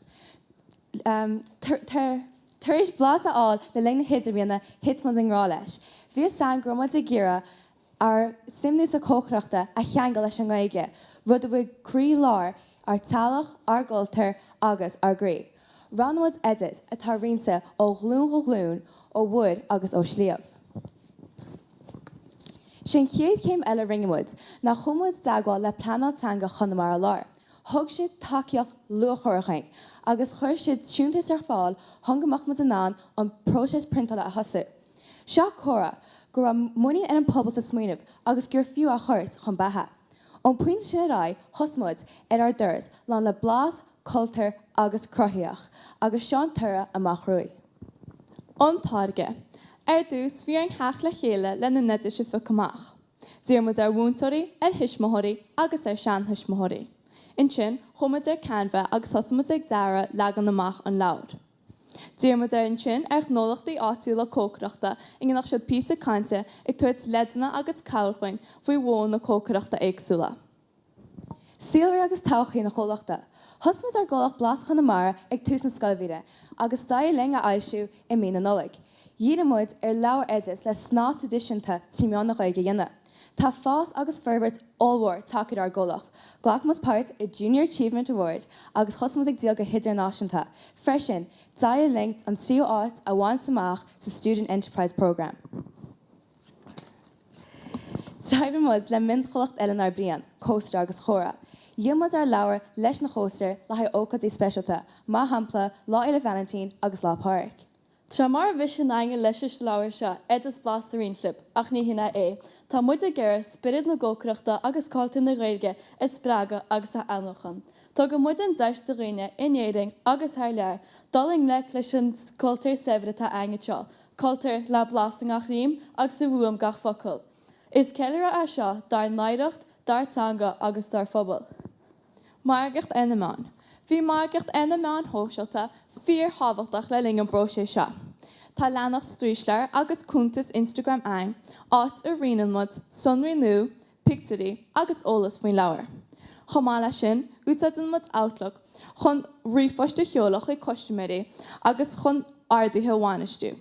Tar éis blas a fháil le linn na hidirbhliana, thit muid i ngrá leis. Bhí fhios againn go raibh muid ag iarraidh ár suim nua sa chócaireachta a cheangal leis an nGaeilge, rud a bhfuil croí-lár ár teaghlach, ár gcultúr agus ár gcroí. Roghnaigh muid oideas atá roinnte ó ghlúin go glúin, ó mhuir agus ó shliabh. Sé an chéad chéim eile a rinne muid ná chuaigh muid i dteagmháil le Pleanáil Teanga Chonamara Láir. Thug siad tacaíocht luachmhar dhúinn agus chuir siad siúntas ar fáil chun go mbeadh muid in ann an próiseas priontála a thosú. Seo comhartha go raibh muinín ag an pobal sa smaoineamh agus gur fiú é a thabhairt chun beatha. Ón bpointe sin ar aghaidh, thosaigh muid ar ár dturas lán le blas,
Cultúr agus Cruthaitheach agus seo an toradh amach romhaibh.
An táirge. Ar dtús, bhí orainn theacht le chéile lena n-oidis a phiocadh amach. D'iarr muid ar mhúinteoirí, ar thuismitheoirí agus ar sheanthuismitheoirí. Ansin, chuaigh muid ar Canva agus thosaigh muid ag dearadh leagan amach an leabhair. D'iarr muid ar ansin ar ghnólachtaí áitiúla cócaireachta an ndéanfadh siad píosa cainte ag tabhairt leideanna agus cabhair chugainn faoi mhodhanna cócaireachta éagsúla.
Saolré agus todhchaí an chomhlachta. Thosaigh muid ár gcomhlacht Blas Chonamara ag tús na scoilbhliana agus d'éirigh linn a fhoilsiú i mí na Nollag. Dhírigh muid ar leabhar oideas le snas traidisiúnta trí mheán na Gaeilge a dhéanamh. Tá fás agus forbairt ollmhór tagtha ar ár gcomhlacht. Ghlac muid páirt i Junior Achievement Award agus thosaigh muid ag díol go hidirnáisiúnta. Freisin, d'éirigh linn an tríú áit a bhaint amach sa Student Enterprise Programme. D'oibrigh muid le mionchomhlacht eile inár bpríon, Cóistir agus Comhrá. Dhíol muid ár leabhair leis na cóstair le haghaidh ócáidí speisialta, mar shampla Lá Fhéile Vailintín agus Lá Pádraig.
Tá mar mhisean againn leis an leabhar seo, oideas blasta a roinnt libh, ach ní hin é. Tá muid ag iarraidh spiorad na cócaireachta agus cultúr na Gaeilge a spreagadh agus a athnuachan. Tugann muid an deis do dhaoine in Éirinn agus thar lear dul i ngleic leis an cultúr saibhir atá againn anseo, cultúr le blas i ngach rím agus i bhfuaim gach focal. Is ceiliúradh é seo dár n-oidhreacht, dár dteanga agus dár phobal.
Margaíocht ar na meáin. Bhí margaíocht ar na meáin shóisialta fíorthábhachtach le linn an bpróiseas seo. Tá leathanach straoisleabhair agus cuntas Instagram againn, áit a roinneann muid sonraí nua, pictiúirí agus eolas faoin leabhar. Chomh maith leis sin, úsáideann muid Outlook chun ríomhphoist a sheoladh chuig custaiméirí agus chun orduithe a bhainistiú.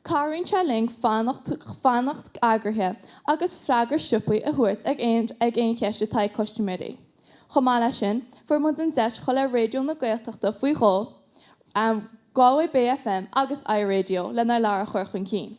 Cabhraíonn sé linn fanacht fanacht eagraithe agus freagra sciobtha a thabhairt ag aon ag aon cheist atá ag custaiméirí. Chomh maith leis sin, fuair muid an deis dhul ar Raidió na Gaeltachta faoi dhó, Galway Bay FM agus iRadio lenár leabhar a chur chun cinn.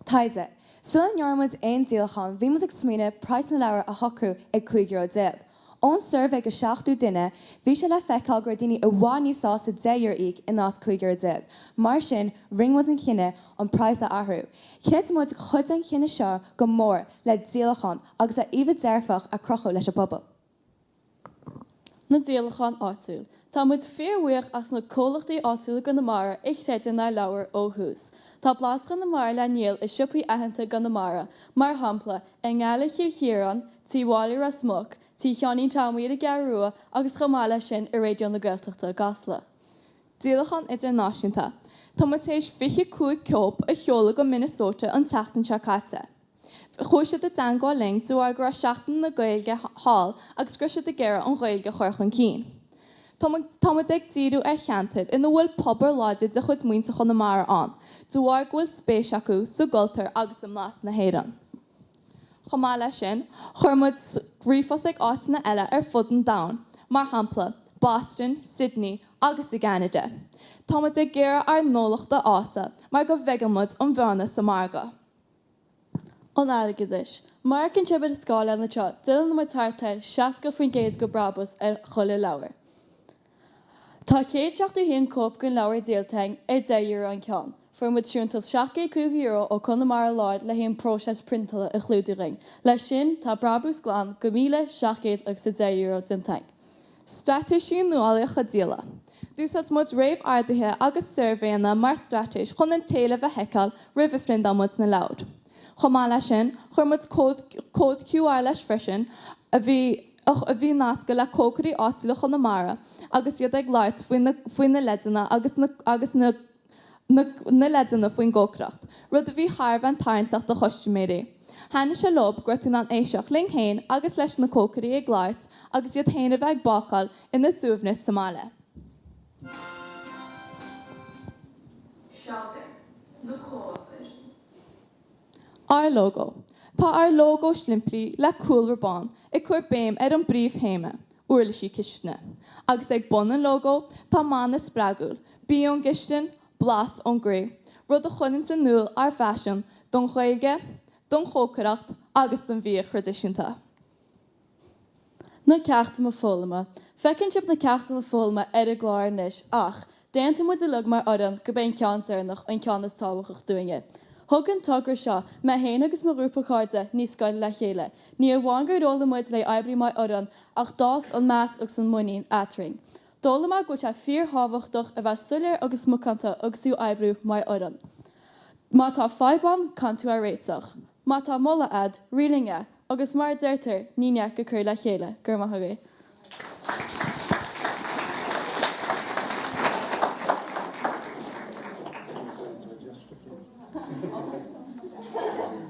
Taighde. Sula ndearna muid aon díolachán, bhí muid ag smaoineamh praghas na leabhar a shocrú ag €15 euro. Ón suirbhé go 70 duine, bhí sé le feiceáil go raibh daoine i bhfad níos sásta €10 a íoc in áit €15 euro. Mar sin, rinne muid an cinneadh an praghas a athrú. Chreid muid gur chuidigh an cinneadh seo go mór le díolachán agus le íomha dearfach a chruthú leis an bpobal.
Na díolacháin áitiúil. Tá muid fíorbhuíoch as na comhlachtaí áitiúla i gConamara a chreid inár leabhar ó thús. Tá Blas Chonamara le ndíol i siopaí aitheanta i gConamara, mar shampla, i nGaillimh Chill Chiaráin, Tí Mholly Ros Muc, Tí Sheáinín Tomaí ar an gCeathrú Rua agus chomh maith leis sin i Raidió na Gaeltachta i gCasla.
Díolachán idirnáisiúnta. Tá muid tar éis 25 cóip a sheoladh go Minnesota an tseachtain seo caite. Chuaigh siad i dteangmháil linn de bharr go raibh Seachtain na Gaeilge thall agus go raibh siad ag iarraidh an Ghaeilge a chur chun cinn. Tá muid ag díriú ar cheantair ina bhfuil pobal láidir de chuid muintir Chonamara ann de bharr go bhfuil spéis acu sa gcultúr agus i mblas na hÉireann. Chomh maith leis sin, chuir muid ríomhphost ag áiteanna eile ar fud an domhain, mar shampla, Boston, Sydney agus i gCeanada. Tá muid ag iarraidh ár ngnólacht a fhásadh mar go bhfeiceann muid an bhearna sa margadh.
An airgeadais. Mar a fheiceann sibh ar an scáileán anseo, déanann muid thart ar 60% de brabús ar chuile leabhar. Tá 171 cóip den leabhar díolta againn ar €10 an ceann. Fuair muid siúntas €705 ó Conamara Láir le haghaidh an próiseas priontála a chlúdú dhuinn. Leis sin, tá brabús glan de €1,710 déanta againn.
Straitéisí nuálaíocha díola. D'úsáid muid réamhorduithe agus suirbhéanna mar straitéis chun an t-éileamh a sheiceáil roimh a phriontáil muid na leabhair. Chomh maith leis sin, chuir muid cód cód QR leis freisin a bhí a bhí nasctha le cócairí áitiúla Chonamara agus iad ag labhairt faoi na faoi na leideanna agus na agus na na leideanna faoin gcócaireacht, rud a bhí thar a bheith tarraingteach do chustaiméirí. Thaitnigh sé leo go raibh tú in ann éisteacht linn féin agus leis na cócairí ag labhairt agus iad féin a bheith ag bácáil ina suaimhneas sa mbaile.
Seoltar na comhábhair.
Ár lógó. Tá ár lógó simplí le cúlra bán ag cur béim ar an bpríomhthéama, uirlisí cistine. Agus ag bun an lógó tá mana spreagúil, Bia ón gcistin, blas ón gcroí, rud a chuireann in iúl ár bpaisean don Ghaeilge, don chócaireacht agus don bhia thraidisiúnta.
Na ceachtanna foghlama. Feiceann sibh na ceachtanna foghlama ar an gclár anois ach d'aontaigh muid uilig mar fhoireann gurb é an ceann deireanach an ceann is tábhachtach dúinne. Thug an togra seo mé féin agus mo ghrúpa cairde níos gaire le chéile. Ní amháin gur fhoghlaim muid le oibriú mar fhoireann ach d'fhás an meas agus an muinín eadrainn. D'fhoghlaim mé go bhfuil sé fíorthábhachtach a bheith soiléir agus macánta agus tú ag oibriú mar fhoireann. Má tá fadhb ann, caithfidh tú é a réiteach. Má tá moladh a'd, roinn linn é, agus mar a deirtear, ní neart go cur le chéile. Go raibh maith agaibh.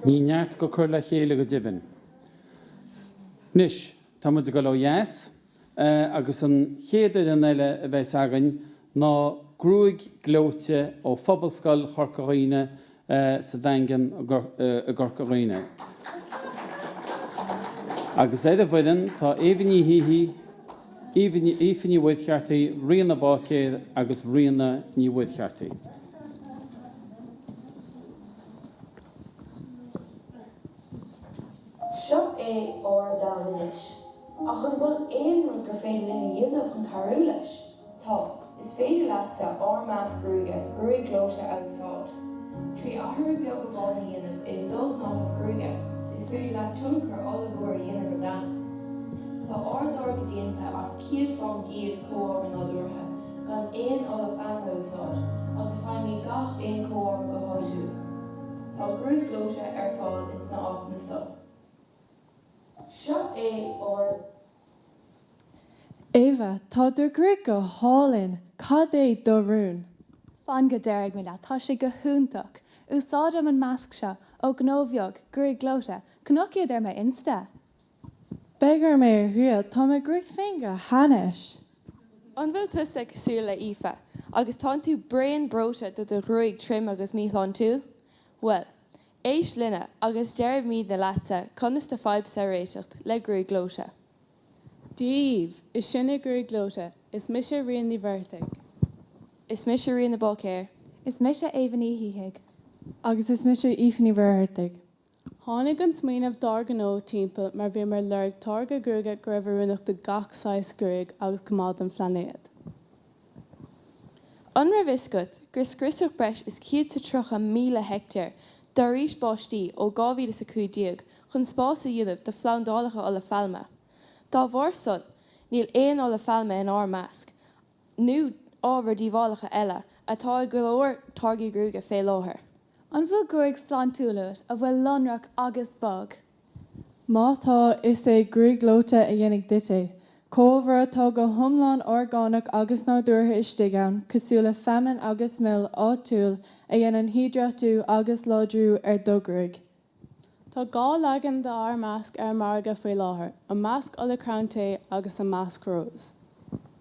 Ní neart go cur le chéile go deimhin. Anois, tá muid ag dul ó dheas. Agus an chéad fhoireann eile a bheas againn ná Gruaig Gleoite ó Phobalscoil Chorca Dhuibhne sa Daingean i gCorca Dhuibhne. Agus ar an bhfoireann tá Éabha Ní Shíthigh, Aoife Ní Mhuircheartaigh, Ríona Báicéir agus Ríona Ní Mhuircheartaigh.
Seo é ár domhan anois. Ach an bhfuil aon rud gur féidir linn a dhéanamh chun cabhrú leis? Tá. Is féidir leatsa ár masc gruaige, Gruaig Ghleoite a úsáid. 3 athrú beag amháin a dhéanamh i do ghnáthamh gruaige, is féidir leat tionchar ollmhór a dhéanamh ar domhan. Tá ár dtáirge déanta as 100% comhábhar nádúrtha, gan aon ola feamainne a úsáid, agus faighimid gach aon comhábhar go háitiúil. Tá Gruaig Ghleoite ar fáil ins na áiteanna seo. Seo é ár.
Éabha, tá do ghruaig go hálainn! Cad é do rún?
Fan go déarfaidh mé leat, tá sé go hiontach! Úsáidim an masc seo ó Ghnó Bheag, Gruaig Ghleoite. Chonac iad ar mo Insta!
Beidh orm é a thriail, tá mo ghruaig féin go hainnis!
An bhfuil tusa cosúil le Aoife agus tánn tú bréan breoite de do ghruaig trim agus míshláintiúil? Bhuel, éist linne agus déarfaimidne leatsa conas do fadhbsa a réiteacht le Gruaig Ghleoite.
Dia dhaoibh! Is sinne Gruaig Ghleoite. Is mise Ríona Ní Mhuircheartaigh.
Is mise Ríona Báicéir.
Is mise Éabha Ní Shíthigh.
Agus is mise Aoife Ní Mhuircheartaigh. Tháinig an smaoineamh dár ngnó timpeall mar bhíomar ag lorg táirge gruaige go raibh oiriúnach do gach saghas gruaig agus go maith don phlainéad.
An raibh fhios agat gur scriosadh breis is 130,000 heicteár d'fhoraois báistí ó 2015 chun spás a dhéanamh do phlandálacha ola phailme? Dá bharr san, níl aon ola phailme in ár masc, nó ábhair díobhálacha eile atá i go leor táirgí gruaige fé láthair.
An bhfuil gruaig sláintiúil uait a bhfuil lonrach agus bog?
Má tá, is é Gruaig Ghleoite a dhéanfaidh duit é. Comhábhar atá go hiomlán orgánach agus nádúrtha istigh ann, cosúil le feamainn agus mil áitiúil a dhéanann hiodrátú agus láidriú ar do ghruaig. Tá 2 leagan d'ár masc ar an margadh faoi láthair, an masc ola crann tae agus an masc rose.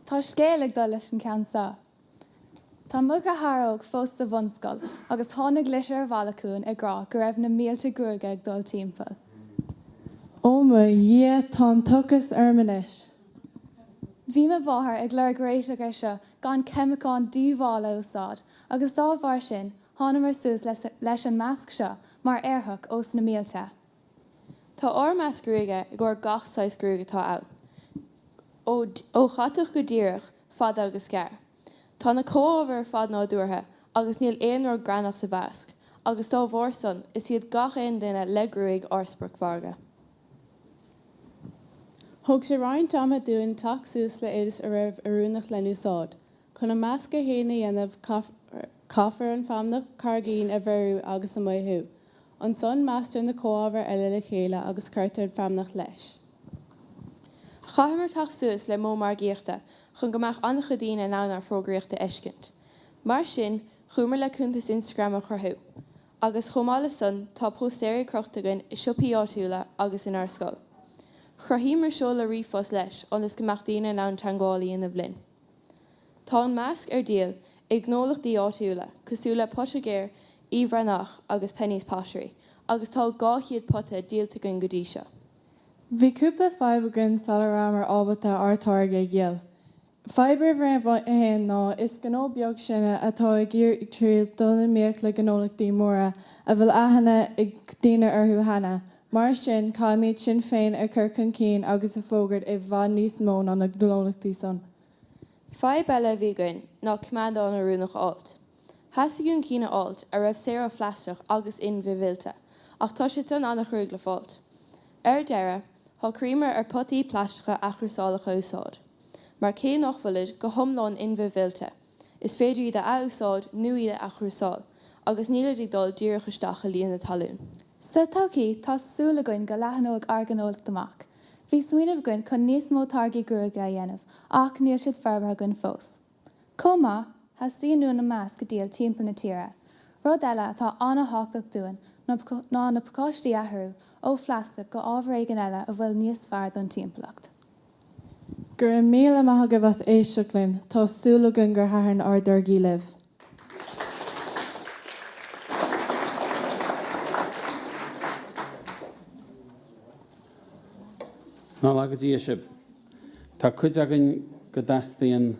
Tá scéal ag dul leis an cheann seo. Tá mo dheartháir óg fós sa bhunscoil agus tháinig litir abhaile chugainn ag rá go raibh na mílte gruaige ag dul timpeall.
Ó mo Dhia, tá an t-ocras orm anois.
Bhí mo mháthair ag lorg réiteach air seo gan ceimiceáin díobháil a úsáid agus dá bharr sin Thánamar suas leis an masc seo mar éarthach ós na mílte.
Tá ár masc gruaige i gcomhair gach saghas gruaig atá ann, ó chatach go díreach, fada agus gearr. Tá na comhábhair ar fad nádúrtha agus níl aon rud greannach sa mhasc, agus dá bharr san, is iad gach aon duine le gruaig ár spriocmhargadh.
Thóg sé roinnt ama dúinn teacht suas le oideas a raibh oiriúnach len úsáid. Chun an masc é fhéin a dhéanamh, caithfear an feamnach carraigín a bheiriú agus a maothú. Ansan measctar na comhábhair eile le chéile agus cuirtear an feamnach leis.
Chaitheamar teacht suas le modh margaíochta chun go mbeadh an-chuid daoine in ann ár bhfógraíocht a fheiscint. Mar sin, chuamar le cuntas Instagram a chruthú. Agus chomh maith le san, tá póstaeirí crochta againn i siopaí áitiúla agus inár scoil. Chruthaíomar seoladh ríomhphost leis ionas go mbeadh daoine in ann teagmháil a dhéanamh linn. Tá an masc ar díol i ngnólachtaí áitiúla cosúil le Potagear Uí Bhreathnach agus Penny's Pottery agus tá 200 pota díolta againn go dtí seo.
Bhí cúpla fadhb againn sula rabhamar ábalta ár táirge a dhíol. Fadhb uimhir a haon ná is gnó beag sinne atá ag iarraidh triail dul in iomaíocht le gnólachtaí móra a bhfuil aithne ag daoine orthu cheana. Mar sin, caithfimid sinn féin a chur chun cinn agus a fógairt i bhfad níos mó ná na gnólachtaí san.
Fadhb eile a bhí againn ná coimeádán oiriúnach a fháilt. Theastaigh uainn cinn a fháilt a raibh saor ó phlaisteach agus in-bhithmhillte, ach tá siad san an-chruaidh le fáilt. Ar deireadh, shocraíomar ar potaí plaisteacha athchúrsálacha a úsáid.
Mar cé nach bhfuilid go hiomlán in-bhithmhillte, is féidir iad a athúsáid nó iad a athchúrsáil, agus nílid ag dul díreach isteach i líonadh talún.
Sa todhchaí, tá súil againn go leathnóidh ár ngnólacht amach. Bhí smaoineamh againn chun níos mó táirgí gruaige a dhéanamh, ach níl siad forbartha againn fós. Chomh maith, theastaíonn uainn an masc a díol timpeall na tíre. Rud eile atá an-thábhachtach dúinn ná na pacáistí a athrú ó phlaisteach go ábhar éigin eile a bhfuil níos fearr don timpeallacht.
Go raibh míle maith agaibh as éisteacht linn, tá súil againn gur thaitin ár dtáirgí libh.
Ná laga Dia sibh. Tá cuid againn go dteastaíonn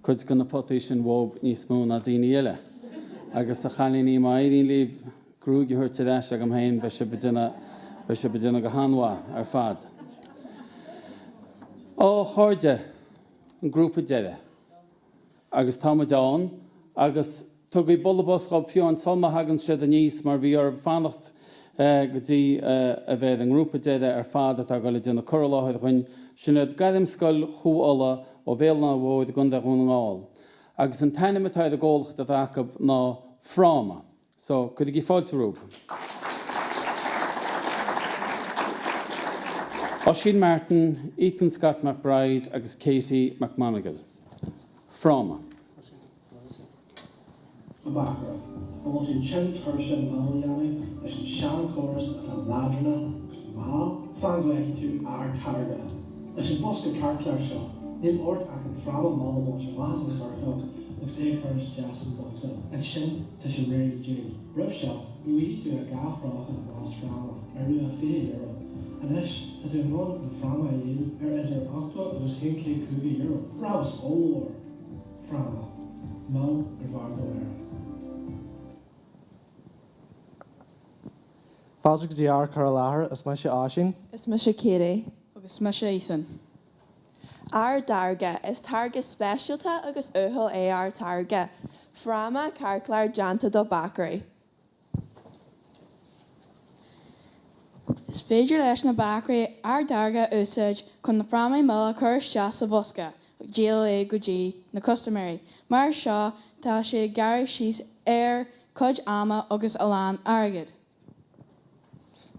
cuid de na potaí sin uathub níos mó ná daoine eile. Agus a chailíní, má éiríonn libh gruaig a thabhairt ar ais agam féin, beidh sibh ag déanamh, beidh sibh ag déanamh go han-mhaith ar fad. Á, a chairde, an grúpa deiridh. Agus tá muid ann, agus tugaigí bualadh bos dhób fiú amháin sul má thagann siad aníos mar bhí orthu fanacht go dtí a bheith ar an ngrúpa deiridh ar fad atá ag dul ag déanamh cur i láthair dhuinn. Sin iad Gairmscoil Chú Uladh ó Bhéal an Átha Mhóir i gContae Dhún na nGall. Agus an t-ainm atá ar an gcomhlacht atá acu ná Fráma. So, cuirigí fáilte rompu. Oisín Martin, Ethan Scott McBride agus Katie McMonagle. Fráma.
A bhácaire, an bhfuil tú tinn tuirseach mil a dhéanamh leis an seanchóras atá leadránach agus mall? Fan go bhfeicfidh tú ár táirge. Leis an bosca cairtchláir seo, níl ort ach an fráma mil a bhaint amach as an choirceog agus é a chur isteach san bhosca. Ansin, tá sé réidh le díol. Roimh seo, ní bhfaighidh tú ach 2 phróca amach as fráma ar luach €20. Anois, tá tú in ann an fráma a dhíol ar idir 80 agus €150. Brabús ollmhór! Fráma. Mil ar bharr do mhéara.
Fáilte go dtí ár cur i láthair, is mise Oisín.
Is mise Katie.
Agus mise Ethan.
Ár dtáirge, Is táirge speisialta agus uathúil é ár táirge, fráma cairtchláir déanta do bácairí.
Is féidir leis na bácairí ár dtáirge a úsáid chun na frámaí mil a chur isteach sa bhosca agus díol é go dtí na custaiméirí. Mar seo tá sé ag gearradh síos ar cuid ama agus a lán airgead.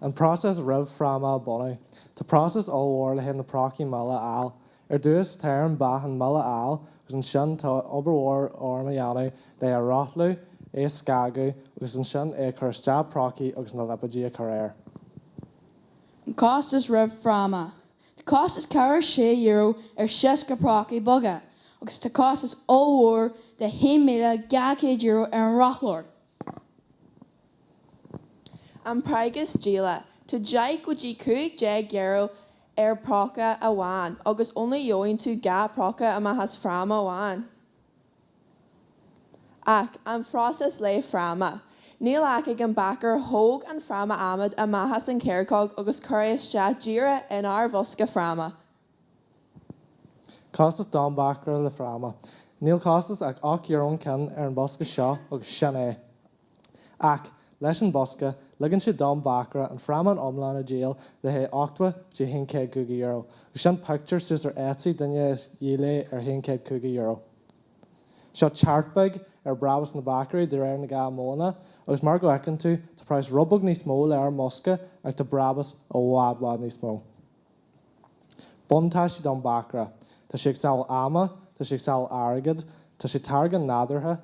An próiseas roimh fráma a bhunú. Tá próiseas ollmhór le haghaidh na prócaí mil a fháil. Ar dtús, tá ar an beach an mil a fháil agus ansin tá obair mhór orm a dhéanamh le é a rothlú, é a scagadh agus ansin é a chur isteach prócaí agus na lipéidí a chur air.
An costas roimh fráma. Tá costas ceathracha sé euro ar 60 prócaí beaga agus tá costas ollmhór de €1,200 ar an rothlóir.
An praghas díola, Tá 10 go dtí €15 ar próca amháin agus only gheobhaidh tú 2 próca amach as fráma amháin. Ach, an phróiseas le fráma. Níl ach ag an bácaire thóg an fráma adhmaid amach as an choirceog agus cuir é isteach díreach inár bhosca fráma.
Costas don bhácaire le fráma. Níl costas ach €8 an ceann ar an bosca seo agus sin é. Ach, leis an bosca, ligeann sé don bhácaire an fráma an iomlán a dhíol le haghaidh 80 go dtí €150. Agus sin pictiúr suas ar Etsy duine a dhíol é ar €150. Seo chart beag ar brabús na bácairí de réir na dhá modhanna agus mar go bhfeiceann tú tá praghas rud beag níos mó le ár mbosca ach tá brabús i bhfad bhfad níos mó. Buntáistí don bhácaire. Tá sé ag sábháil ama, tá sé ag sábháil airgead, tá sé táirge nádúrtha,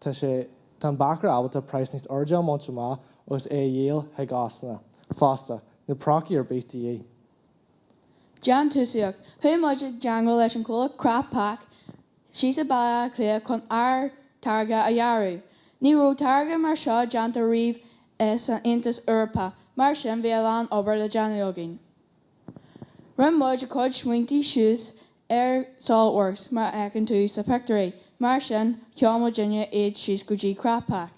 tá sé, tá an bácaire ábalta praghas níos airde a bhaint amach agus é a dhíol chuig óstanna. Fosta, níl prócaí ar bith de dhíth.
Déantúsaíocht. Chuaigh muid i dteangmháil leis an chomhlacht Craft Pack síos i Baile Átha Cliath chun ár táirge a dhearadh. Ní raibh táirge mar seo déanta riamh san Aontas Eorpach, mar sin bhí a lán obair le déanamh againn. Rinne muid a cuid smaointí suas ar Solidworks mar a fheiceann tú sa pictiúirí, mar sin sheol muidinne iad síos go dtí Craft Pack.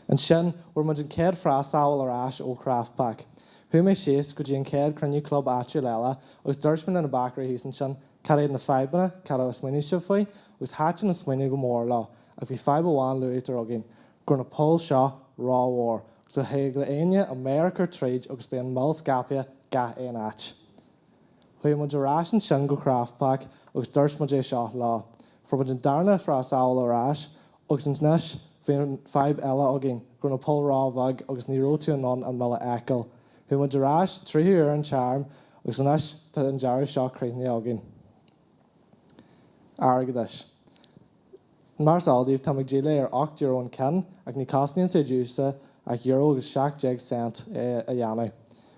Ansin, fuair muid an chéad phraghas-samhail ar ais ó Craft Pack. Chuaigh mé síos go dtí an chéad cruinniú club áitiúil eile agus dúirt mé le na bácairí thíos ansin cad iad na fadhbanna, cad a smaoinigh sibh faoi, agus thaitin an smaoineamh go mór leo, ach bhí fadhb amháin luaitear againn, go raibh na poill seo ró-mhór agus go thig le éinne a méar a chur tríd agus beidh an mil scaipthe gach aon áit. Chuaigh muid ar ais ansin go Craftpack agus dúirt muid é seo leo. Fuair muid an darna phraghsáil ar ais agus anois bhí an fadhb eile againn, go raibh na poill ró-bheag agus ní raibh tú in ann an mil a fheiceáil. Chuaigh muid ar ais tríú huair an téarma agus anois tá an dearadh seo críochnaithe againn. Airgeadais. Mar is eol daoibh, táim ag díol é ar €8 an ceann, ach ní cosnaíonn sé domhsa ach euro agus 17 cent é a dhéanamh.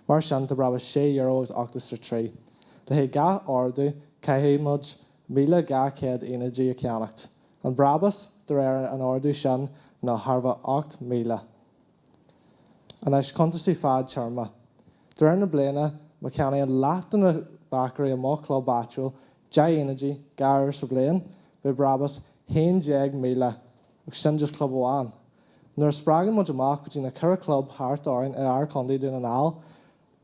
Mar sin, tá brabús €6 agus 83. Le haghaidh gach ordú, caithfidh muid 1,200 aonaidí a cheannacht. An brabús, de réir an ordú sin, ná thar bheith 8,000. Anois, cuntasaí fad-téarma. De réir na bliana, má cheannaíonn leath de na bacairí i mo chlub áitiúil 10 aonaidí 2 uair sa bhliain, beidh brabús 11,000, agus sin just club amháin. Nuair a spreagann muid amach go dtí na 4 club thart orainn i ár Contae Dún na nGall,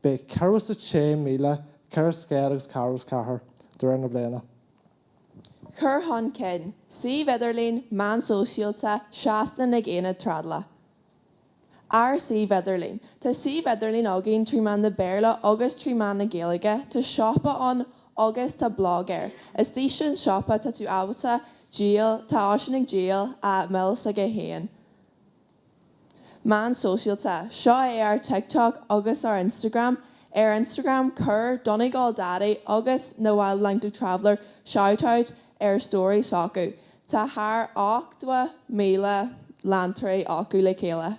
beidh 406,400 agus 44 de réir na bliana.
Cur chun cinn, Suíomh idirlín, meán sóisialta, seastán ag aonad trádála. Ár suíomh idirlín. Tá suíomh idirlín againn trí mheán na Béarla agus trí mheán na Gaeilge, tá siopa ann agus tá blog air. Istigh san siopa tá tú ábalta díol, tá Oisín ag díol a mil s'aige féin. Meán sóisialta, Seo é ár TikTok agus ár Instagram. Ar Instagram chuir Donegal Daddy agus na Wild Atlantic Traveller shout out ar story s'acu. Tá thar 80,000 leantóirí acu le chéile.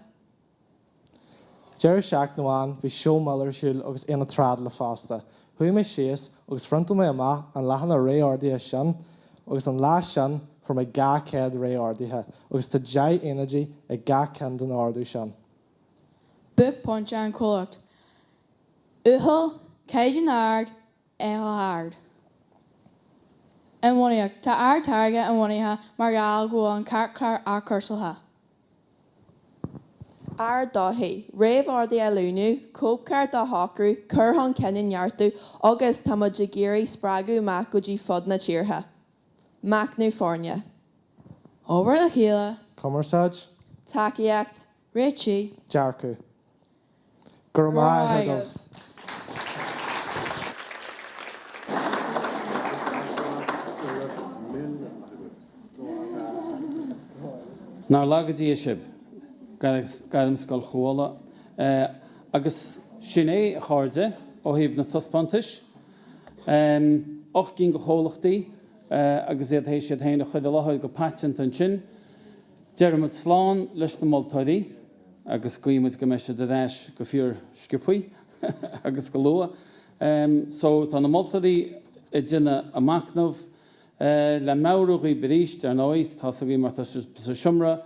Deireadh seachtaine amháin bhí seó mil ar siúl agus aonach trádála fosta. Chuaigh mé síos agus phriontáil mé amach an leathanach réamhordaithe sin agus an lá sin fuair mé 200 réamhordaithe agus tá 10 aonaidí ag gach ceann den ordú sin.
Buaicphointe an chomhlacht. Uathúil, caighdeán ard, éileamh ard. Inbhuanaitheacht. Tá ár dtáirge inbhuanaithe mar gheall go bhfuil an cairtchlár athchúrsáilte.
Ár dtodhchaí, réamhorduithe a líonadh, cóipcheart a shocrú, cur chun cinn a neartú agus tá muid ag iarraidh spreagadh amach go dtí fud na tíortha. Meicniú foirne.
Obair le chéile.
Cumarsáid.
Tacaíocht.
Réitigh.
Dearcadh. Go raibh maith agaibh.
Nár laga Dia sibh, Gairmscoil Chú Uladh. Agus sin é, a chairde, ó thaobh na taispeántais. 8 gcinn de chomhlachtaí agus iad théis iad féin a chur i láthair go paiteanta ansin. Deirimid slán leis na moltóirí. agus guímid go mbeidh siad ar ais go fíor sciobthaí agus go luath. So tá na moltóirí ag déanamh a machnamh. Le meabhrú dhaoib arís, ar ndóigh, tá's agaibh mar tá sibh sa seomra,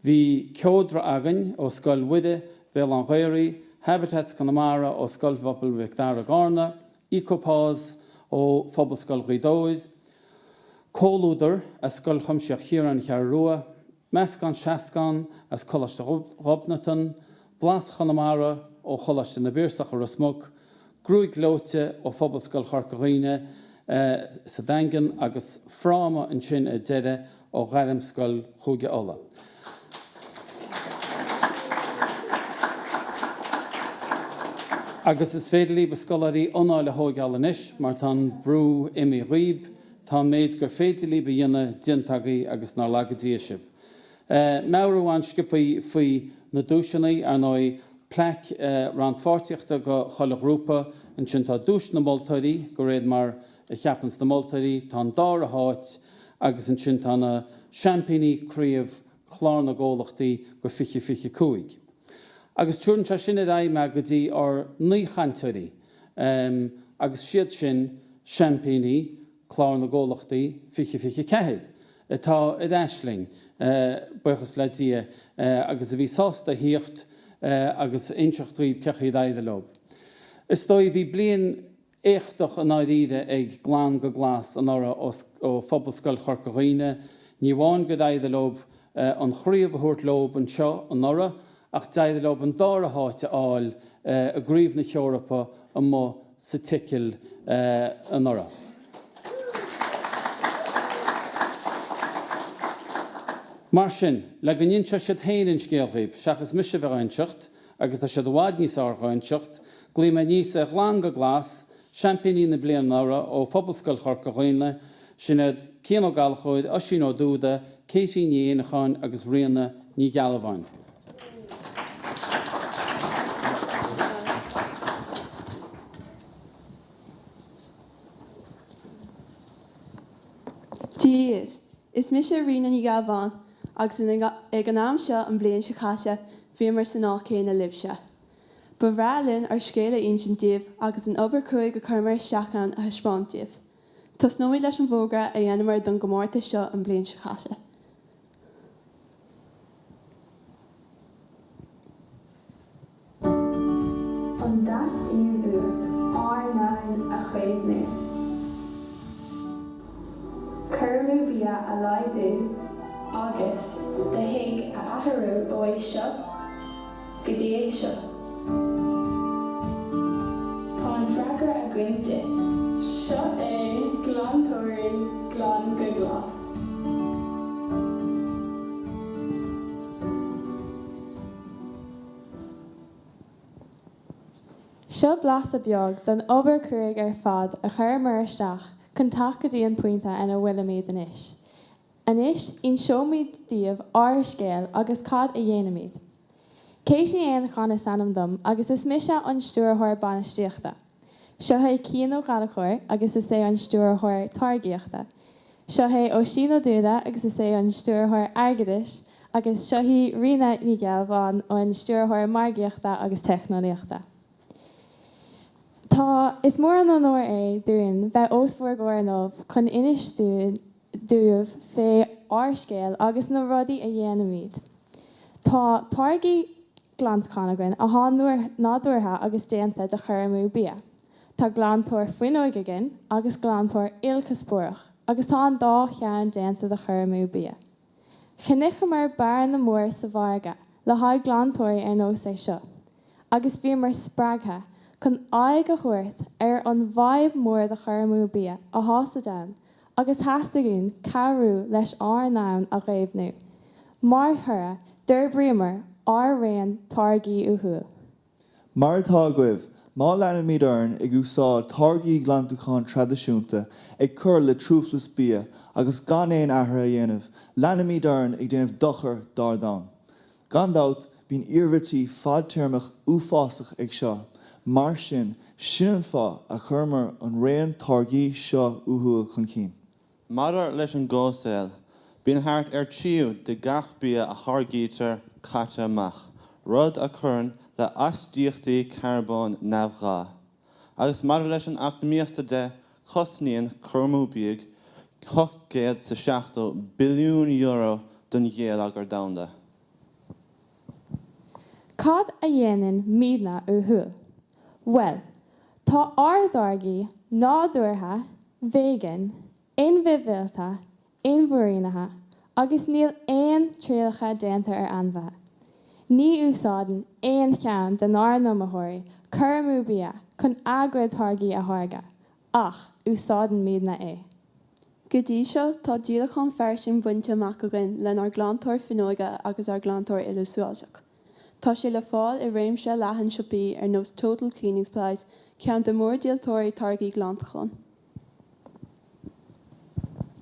bhí Ceodra againn ó Scoil Mhuire, Bhéal Átha'n Ghaorthaidh, Habitats Conamara ó Scoil Phobail Mhic Dara i gCarna, Ecopaws ó Phobalscoil Ghaoth Dobhair, Comhluadar as Scoil Chuimsitheach Chiaráin Cheathrú Rua, Meascán Seascán as Coláiste Ghobnatan, Blas Chonamara ó Choláiste na bPiarsach i Ros Muc, Gruaig Ghleoite ó Phobalscoil Chorca Dhuibhne sa Daingean agus Fráma ansin ar deireadh ó Ghairmscoil Chúige Uladh. Agus is féidir libh, a scoláirí, anáil a thóigeáil anois mar tá an brú imithe dhaoib. Tá an méid gur féidir libh a dhéanamh déanta agaibh agus nár laga Dia sibh. Meabhrú an-sciobthaí faoi na duaiseanna, ar ndóigh, plaic rannpháirtíochta go chuile ghrúpa, ansin tá duais na moltóirí, de réir mar a cheapanns na moltóirí, tá an dara háit agus ansin tá na seaimpíní craobh Chlár na gComhlachtaí go 2025. Agus tabharann sé sin ar aghaidh mé go dtí ár n-aoichainteoirí. Agus siad sin seaimpíní Clár na gComhlachtaí 2024 atá ar ais linn, buíochas le Dia, agus a bhí sásta a thíocht agus inseacht dhaoib cé chaoi ar éirigh leo. Is dóigh, bhí bliain éachtach i ndáiríre ag Glan go Glas anuraidh ó Phobalscoil Chorca Dhuibhne. Ní amháin gur éirigh leo an chraobh a thabhairt leo anseo anuraidh ach d'éirigh leo an dara háit a fháil i gCraobh na hEorpa amuigh sa tSicil anuraidh. Mar sin, le go n-inseoidh siad féin an scéal dhaoib, seachas mise a bheith á inseacht, agus tá siad i bhfad níos fearr dhá inseacht, glaofaidh mé aníos ar Ghlan go Glas. Seaimpíní na bliana anuraidh ó Phobalscoil Chorca Dhuibhne, sin iad Cian Ó Gallchóir, Oisín Ó Dúda, Katie Ní Éanacháin agus Ríona Ní Ghealbháin.
Dia dhaoibh! Is mise Ríona Ní Ghealbháin agus ag an am seo an bhliain seo caite bhíomar san áit chéanna libhse. Ba bhreá linn ár scéal a insint daoibh agus an obair chruaidh a chuireamar isteach ann a thaispeáint daoibh. Tosnóimid leis an bhfógra a dheineamar don gcomórtas seo an bhliain seo caite.
An dteastaíonn uait ár ndomhan a chaomhnú? Cur amú bia a laghdú agus do thigh a athrú ó é seo go dtí é seo. Tá an freagra againn duit. Seo é Glantóirí Glan go Glas.
Seo blaiseadh beag den obair chruaidh ar fad a chuireamar isteach chun teacht go dtí an pointe ina bhfuilimid anois. Anois, inseoimid daoibh ár scéal agus cad a dhéanaimid. Katie Ní Éanacháin is ainm dom agus is mise an Stiúrthóir Bainistíochta. Seo é Cian Ó Gallchóir agus is é an Stiúrthóir Táirgíochta. Seo é Oisín Ó Dúda agus is é an Stiúrthóir Airgeadais agus seo í Ríona Ní Ghealbháin an Stiúrthóir Margaíochta agus Teicneolaíochta. Tá, is mór an onóir é dúinn bheith os bhur gcomhair inniu chun inis daoibh fé ár scéal agus na rudaí a dhéanaimid. Tá táirgí glantacháin againn athá nádúrtha agus déanta de chur amú bia. Tá glantóir fuinneoige againn agus glantóir ilchuspóireach agus tá an dá cheann déanta de chur amú bia. Chonaiceamar bearna mór sa mhargadh le haghaidh glantóirí ar nós é seo agus bhíomar spreagtha chun aghaidh a thabhairt ar an bhfadhb mór de chur amú bia athá sa domhan agus theastaigh uainn cabhrú leis ár ndomhan a chaomhnú. Mar thoradh, d'fhorbraíomar ár raon táirgí uathúil.
Mar atá agaibh, má leanaimid orainn ag úsáid táirgí glantúcháin traidisiúnta, ag cur le truflais bia agus gan aon athruithe a dhéanamh, leanaimid orainn ag déanamh dochar dár domhan. Gan dabht, bíonn iarmhairtí fadtéarmach uafásach ag seo, mar sin, sin an fáth a chuireamar an raon táirgí seo uathúil chun cinn.
Maidir leis an gcomhshaol, bíonn thart ar tríú de gach bia a tháirgítear caite amach, rud a chuireann le hastaíochtaí carbóin neamhghá. Agus maidir leis an eacnamaíochta de, cosnaíonn cur amú bídh €870 billiún don gheilleagar domhanda.
Cad a dhéanann muidne uathúil? Bhuel, tá ár dtáirgí nádúrtha, vegan, in-bhithmhillte, inmhúirínithe agus níl aon trialacha déanta ar ainmhithe. Ní úsáideann aon cheann denár n-iomaitheoirí cur amú bia chun a gcuid táirgí a tháirgeadh, ach úsáideann muidne é.
Go dtí seo, tá díolachán fairsing bainte amach againn lenár nglantóir fuinneoige agus ár nglantóir ilúsáideach. Tá sé le fáil i réimse leathan siopaí ar nós Total Cleaning Supplies, ceann de mhórdhíoltóirí táirgí glantacháin.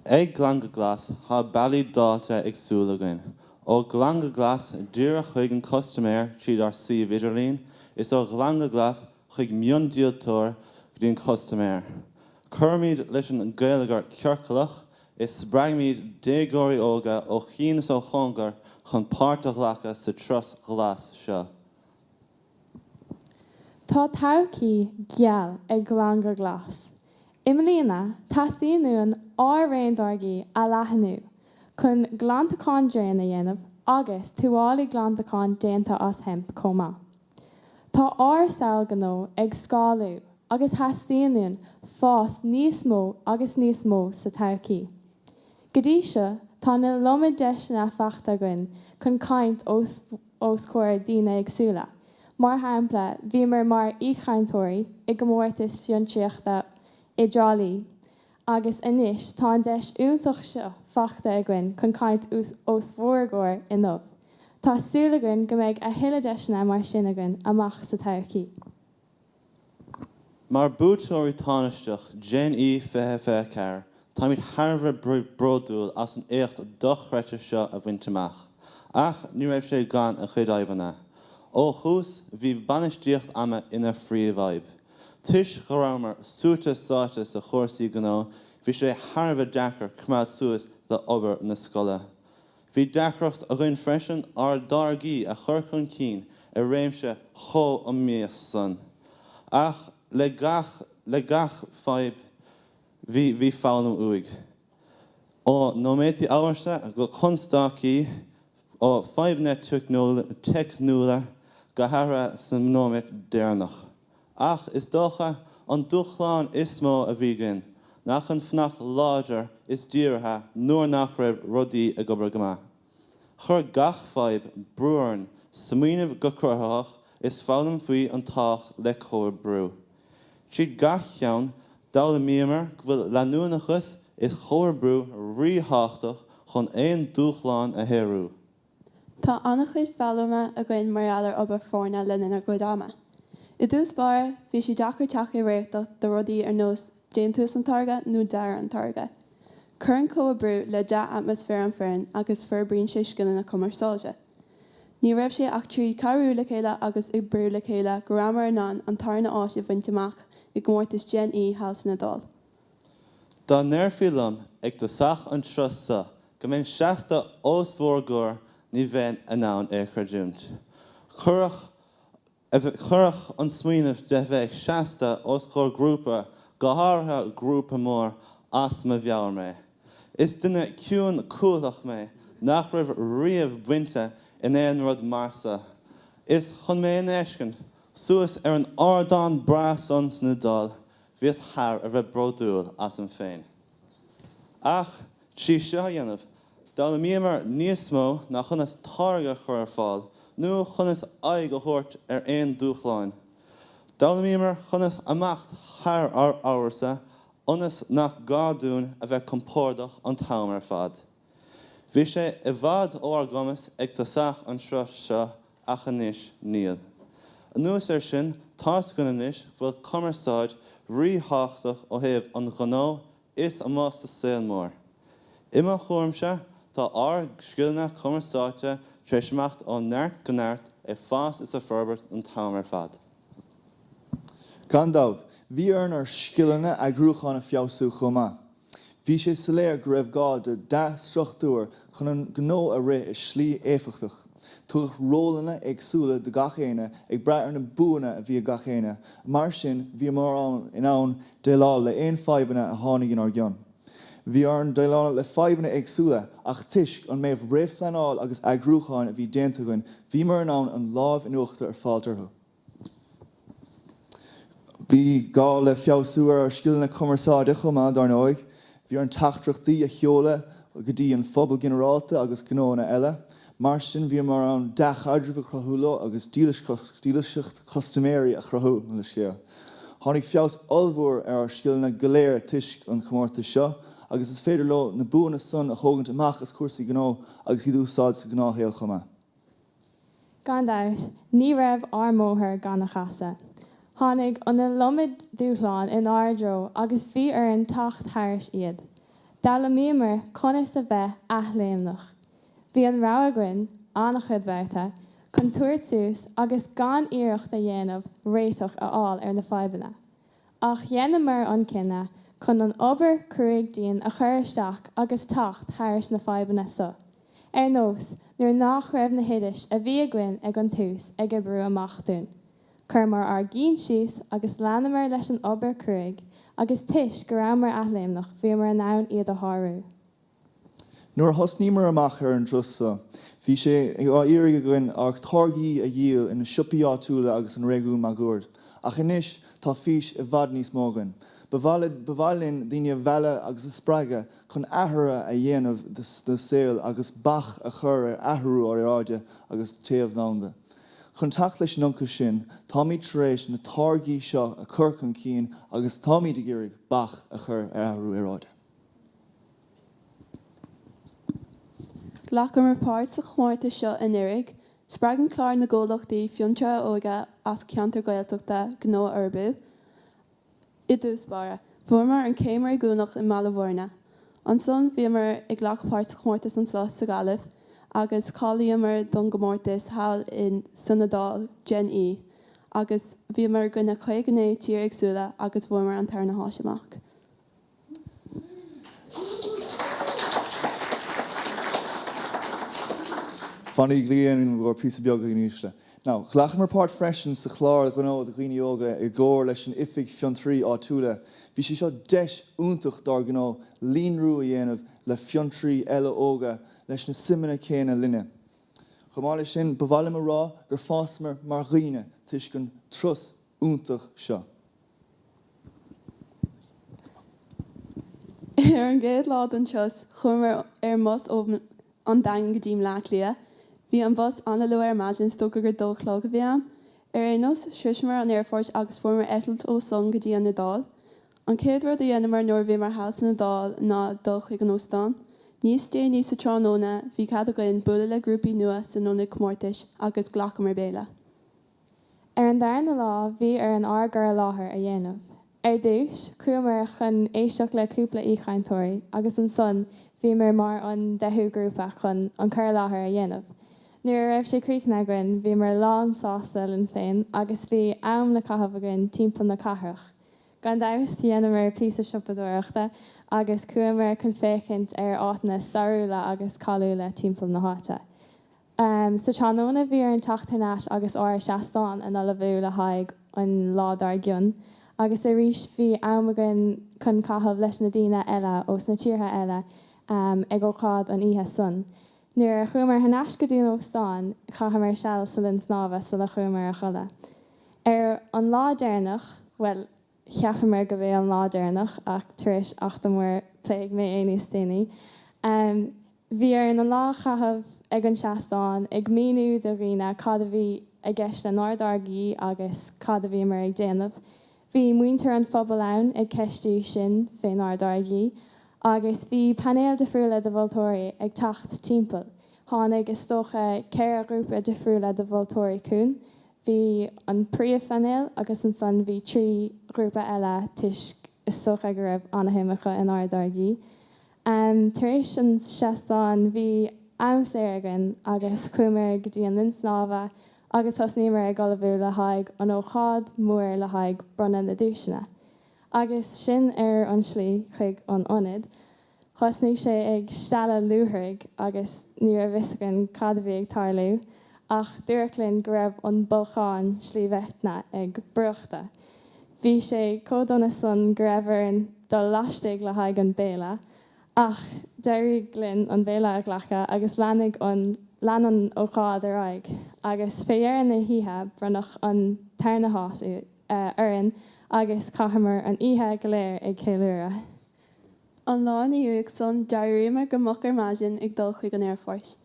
Ag Glan go Glas, tá bealaí dáilte éagsúla againn. Ó Ghlan go Glas díreach chuig an custaiméir tríd ár suíomh idirlín, is ó Ghlan go Glas chuig miondíoltóir go dtí an custaiméir. Cuirimid leis an ngeilleagar ciorclach is spreagaimid déagóirí óga ó chian is ó chóngar chun páirt a ghlacadh sa turas ghlas seo.
Tá todhchaí geal ag Glan go Glas. I mbliana, teastaíonn uainn ár raon táirgí a leathnú chun glantachán draein a dhéanamh agus tuáillí glantacháin déanta as hemp chomh maith. Tá ár samhail ghnó ag scálú agus teastaíonn uainn fás níos mó agus níos mó sa todhchaí. Go dtí seo, tá an iliomad deiseanna faighte againn chun caint os os comhair daoine éagsúla. Mar shampla, bhíomar mar aoichainteoirí i gcomórtas fiontraíochta i dTrá Lí, Agus anois tá an deis iontach seo faighte againn chun caint os bhur gcomhair inniu. Tá súil againn go mbeidh a thuilleadh deiseanna mar sin againn amach sa todhchaí.
Mar buaiteoirí tánaisteach Gen E 2024, táimid thar a bheith bródúil as an éacht dochreidte seo a bhaint amach. Ach ní raibh sé gan a chuid fhadhbanna. Ó thús, bhí bainistíocht ama ina phríomhfhadhb. Toisc go rabhamar suaite sáite sa chúrsaí gnó, bhí sé thar a bheith deacair coimeád suas le obair na scoile. Bhí deacracht againn freisin ár dtáirgí a chur chun cinn i réimse chomh iomaíoch san. Ach le gach le gach fadhb bhí bhí foghlaim uaidh. Ó nóiméadaí amhrasta go constaicí, ó fadhbanna teicniúla go hathruithe sa nóiméad deireanach. Ach is dócha, an dúshlán is mó a bhí againn ná chun fanacht láidir is dírithe nuair nach raibh rudaí ag obair go maith. Chuir gach fadhb brú orainn smaoineamh go cruthaitheach is foghlaim faoi an tábhacht le comhoibriú. Tríd gach ceann, d'fhoghlaimíomar go bhfuil leanúnachas is comhoibriú ríthábhachtach chun aon dúshlán a shárú.
Tá an-chuid foghlama againn mar gheall ar obair foirne le linn ár gcuid ama. I dtús báire, bhí sé deacair teacht ar réiteach do rudaí ar nós déantús an táirge nó dearadh an táirge. Cuireann comhoibriú le dea-atmaisféar an foireann agus forbraíonn sé scileanna cumarsáide. Ní raibh sé ach tríd cabhrú le chéile agus oibriú le chéile go rabhamar in ann an tarna áit a bhaint amach i gcomórtas Gen E thall san Iodáil.
Dá ndéarfaí liom ag tosach an turas so go mbeinn seasta os bhur gcomhair ní bheinn in ann é a chreidiúint. Chuirfeadh chuirfeadh an smaoineamh de bheith ag seasta os comhair grúpa, go háirithe grúpa mór, as mo mheabhair mé. Is duine ciúin cúthaileach mé nach raibh riamh bainte in aon rud mar so, is chun mé a fheiscint suas ar an ardán breá san san Iodáil Bhíos thar a bheith bródúil asam féin. Ach trí seo a dhéanamh, d'fhoghlaimíomar níos mó ná conas táirge a chur ar fáil nó conas aghaidh a thabhairt ar aon dúshláin. D'fhoghlaimíomar conas imeacht thar ár n-amhrasa ionas nach gá dúinn a bheith compordach an t-am ar fad. Bhí sé i bhfad ó ár gcumas ag tosach an turais seo ach anois níl. Anuas air sin, tá's againn anois go bhfuil cumarsáid ríthábhachtach ó thaobh an ghnó is amuigh sa saol mór. I mo thuairimse, tá ár scileanna cumarsáide tar éis imeacht ó neart go neart, ag fás is ag forbairt an t-am ar fad.
Gan dabht, bhí orainn ár scileanna eagrúcháin a feabhsú chomh maith. Bhí sé soiléir go raibh gá do dea-struchtúr chun an gnó a rith i slí éifeachtach. Tugadh rólanna éagsúla do gach éinne ag brath ar na buanna a bhí ag gach éinne, mar sin bhíomar in ann déileáil le aon fadhbanna a tháinig inár gcionn. Bhí orainn déileáil le fadhbanna éagsúla ach toisc an méid réamhphleanáil agus eagrúcháin a bhí déanta againn bhíomar in ann an lámh in uachtar a fáilt orthu. Bhí gá le feabhsú ar ár scileanna cumarsáide chomh maith, dár ndóigh. Bhí orainn teachtaireachtaí a sheoladh go dtí an phobal ginearálta agus gnóanna eile. Mar sin, bhíomar in ann dea-chaidreamh a chruthú leo agus dílseacht custaiméirí a chruthú, mo leithscéal. Tháinig feabhas ollmhór ar ár scileanna go léir toisc an chomórtais seo agus is féidir leo na buanna san a thógaint amach as cúrsaí gnó agus iad a úsáid sa ghnáthshaol chomh maith.
Gan dabht, ní raibh ár mbóthar gan a chasadh. Tháinig an iliomad dúshlán inár dtreo agus bhí orainn teacht thairis iad. D'fhoghlaimíomar conas a bheith athléimneach. Bhí an rogha againn, an-chuid babhta, chun tabhairt suas agus gan iarracht a dhéanamh réiteach a fháil ar na fadhbanna. Ach dheineamar an cinneadh chun an obair cruaidh dian a chur isteach agus teacht thairis na fadhbanna so. Ar nós nuair nach raibh na hoidis a bhí againn ag an tús ag oibriú amach dúinn. Chuireamar ár gcinn síos agus leanamar leis an obair cruaidh agus toisc go rabhamar athléimneach bhíomar in ann iad a shárú.
Nuair a thosnaíomar amach ar an dturas so, bhí sé á iarraidh againn ár táirgí a dhíol ina siopaí áitiúla agus an réigiún máguaird. Ach anois, tá fís i bhfad níos mó againn. Ba mhaith linn daoine a mhealladh agus a spreagadh chun athruithe a dhéanamh dá saol agus bac a chur ar athrú aeráide agus téamh domhanda. Chun teacht leis an ionchas sin, táimid tar éis na táirgí seo a chur chun cinn agus táimid ag iarraidh bac a chur ar athrú aeráide.
Ghlacamar páirt sa chomórtas seo anuraidh. Spreagann clár na gcomhlachtaí fiontraithe óige as ceantar Gaeltachta gnó a uirbiú. I dtús báire, bhuamar an chéim réigiúnach i mBaile Bhuirne. Ansan bhíomar ag glacadh páirt sa chomórtas anso sa Ghaillimh agus cháilíomar don gcomórtas thall in san Iodáil, Gen E, agus bhíomar i gcoinne 59 tír éagsúla agus bhuamar an tarna háit amach.
Fanaigí linn i gcomhair píosa beag a dhaoine uaisle. Now, ghlacamar páirt freisin sa chlár gnó do dhaoine óga i gcomhar leis an Oifig Fiontraí Áitiúla. Bhí sé seo deis iontach dár ngnó líonrú a dhéanamh le fiontraí eile óga leis na suimeanna céanna linne. Chomh maith leis sin, ba mhaith liom a rá gur fásamar mar dhaoine toisc an turas iontach seo.
Ar an gcéad lá den turas, chuamar ar an mbus ó an Daingean go dtí mBleá Cliath. Bhí an bus an-luath ar maidin, is dócha gur dó a chlog a bhí ann. Ar aon nós, shroiseamar an aerfort agus fuaireamar eitilt ó san go dtí an Iodáil. An chéad rud a dheineamar nuair a bhíomar thall san Iodáil ná dul chuig an óstán. Níos déanaí sa tráthnóna, bhí cead againn bualadh le grúpaí nua san ionad comórtais agus ghlacamar béile.
Ar an darna lá, bhí orainn ár gcur i láthair a dhéanamh. Ar dtús, chuamar chun éisteacht le cúpla aoichainteoirí agus ansan bhíomar mar an deichiú grúpa chun an cur i láthair a dhéanamh. Nuair a raibh sé críochnaithe againn, bhíomar lán sásta linn féin agus bhí am le caitheamh againn timpeall na cathrach. Gan dabht, dheineamar píosa siopadóireachta agus chuamar chun féachaint ar áiteanna stairiúla agus cáiliúla timpeall na háite. Sa tráthnóna bhí orainn teacht thar n-ais agus ár seastán a n-ullmhú le haghaidh an lá dár gcionn. Agus arís bhí am againn chun caitheamh leis na daoine eile ós na tíortha eile ag ócáid an oíche san. Nuair a chuamar thar n-ais go dtí an óstán chaitheamar seal sa linn snámha sula chuamar a chodladh. Ar an lá deireanach, bhuel, cheapamar go b'é an lá deireanach ach tar éis eachtra mór pléifidh mé é níos déanaí. Bhí orainn an lá a chaitheamh ag an seastán ag míniú do dhaoine cad a bhí i gceist lenár dtáirgí agus cad a bhíomar ag déanamh. Bhí muintir an phobail ann ag ceistiú sinn fénár dtáirgí agus bhí painéil difriúla de mholtóirí ag teacht timpeall. Tháinig is dócha 4 ghrúpa difriúla de mholtóirí chugainn. Bhí an príomhphainéal agus ansan bhí 3 ghrúpa eile toisc is dócha go raibh an-shuim acu inár dtáirgí. Tar éis an seastáin bhí am saor againn agus chuamar go dtí an linn snámha agus thosnaíomar ag ullmhú le haghaidh an ócáid mór le haghaidh bronnadh na duaiseanna. Agus sinn ar an slí chuig an ionad, thosnaigh sé ag stealladh luaithrigh agus ní raibh fhios againn cad a bhí ag tarlú ach dúradh linn go raibh an bolcán Sliabh Etna ag brúchtadh. Bhí sé chomh dona san go raibh orainn dul laistigh le haghaidh an béile, ach d'éirigh linn an béile a ghlacadh agus leanaigh an lean an ócáid ar aghaidh agus fé dheireadh na hoíche bronnadh an tarna háit orainn agus chaitheamar an oíche go léir ag ceiliúradh.
An lá ina dhiaidh san, d'éiríomar go moch ar maidin ag dul chuig an aerfort.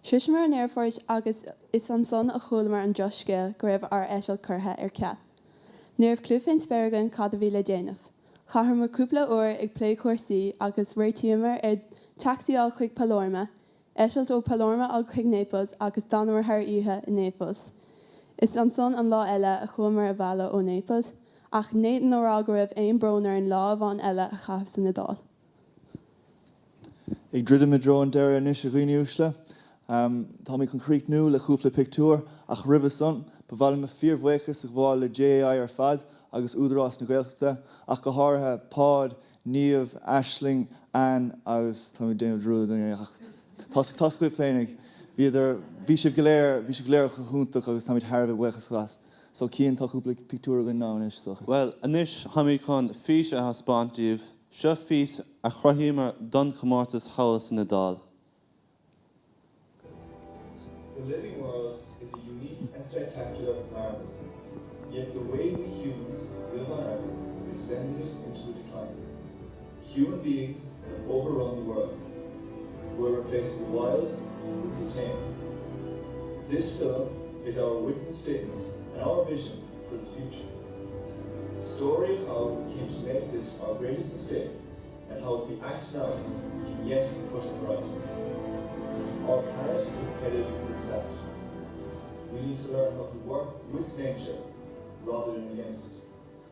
Shroiseamar an aerfort agus is ansan a chualamar an drochscéal go raibh ár eitilt curtha ar ceal. Ní raibh cliú fén spéir againn cad a bhí le déanamh. Chaitheamar cúpla uair ag plé cúrsaí agus réitíomar ar taxi a fháil chuig Palermo, eitilt ó Palermo a fháil chuig Naples agus d'fhanamar thar oíche i Naples. Is ansan an lá eile a chuamar abhaile ó Naples, ach n'fhéadfainn a rá go raibh aon brón orainn lá amháin eile a chaitheamh san Iodáil.
Ag druidim i dtreo an deiridh anois, a dhaoine uaisle. Táimid chun críochnú le cúpla pictiúr, ach roimhe san, ba mhaith liom mo fíorbhuíochas a ghabháil le JAI ar fad agus Údarás na Gaeltachta, ach go háirithe Páid, Niamh, Aisling, Anne agus táim ag déanamh dearúd ar dhuine ach tá's tá's agaibh féinig, bhíodar, bhí sibh go léir, bhí sibh go léir go hiontach agus táimid thar a bheith buíochas as. So Cian, tá cúpla pictiúr againn now anois, is dócha.
Bhuel, anois táimid chun fís a thaispeáint daoibh. Seo fís a chruthaíomar don chomórtas thall san Iodáil.
The living world is a unique and spectacular marvel. Yet the way we humans live on Earth is sending it into a decline. Human beings have overrun the world. We're replacing the wild with the tame. This film is our witness statement and our vision for the future. The story of how we came to make this our greatest mistake and how if we act now, we can yet put it right. Our planet is headed for disaster. We need to learn how to work with nature rather than against it.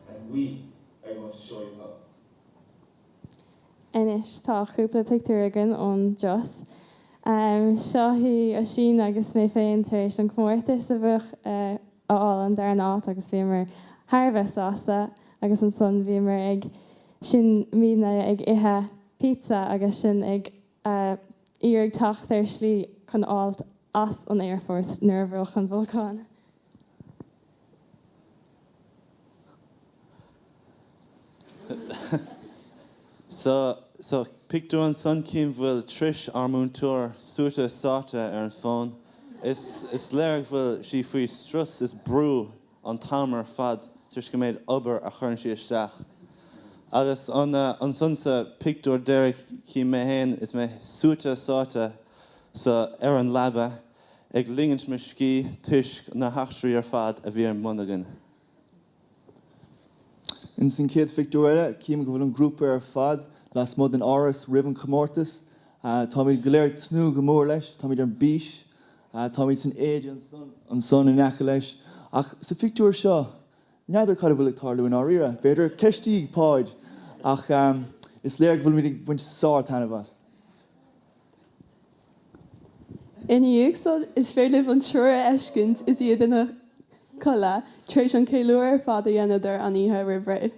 And we are going to show you how.
Anois tá cúpla pictiúr againn ón dturas. Seo í Oisín agus mé féin tar éis an comórtas a bhuach a fháil an darna áit agus bhíomar thar a bheith sásta agus ansan bhíomar ag sin muidne ag ithe pizza agus sinn ag iarraidh teacht ar slí chun fháilt as an aerfort nuair a bhuail an bolcán.
Sa pictiúr ansan cím bhfuil Trish, ár múinteoir, suaite sáite ar an bhfón. Is léir go bhfuil sí faoi strus is brú an t-am ar fad toisc an méid obair a chuireann sí isteach. Agus ansan sa pictiúr deiridh cím mé féin is mé suaite sáite sa ar an leaba ag ligint mo scíth toisc na heachtraí ar fad a bhí ar bun againn.
Ins an chéad phictiúr eile, cím go bhfuil an grúpa ar fad lasmuigh den áras roimh an chomórtas. Táimid go léir ag tnúth go mór leis, táimid ar bís. Táimid san éide ansan in aice leis. Ach sa phictiúr seo, n'fheadar cad a bhfuil ag tarlú i ndáiríre. B'fhéidir ceistigh Páid! Ach is léir go bhfuilimid ag baint sár-taitneamh as.
Ina dhiaidh san, is féidir libh an triúr a fheiscint is iad ina codladh tar éis an ceiliúradh ar fad a dheineadar an oíche roimh ré.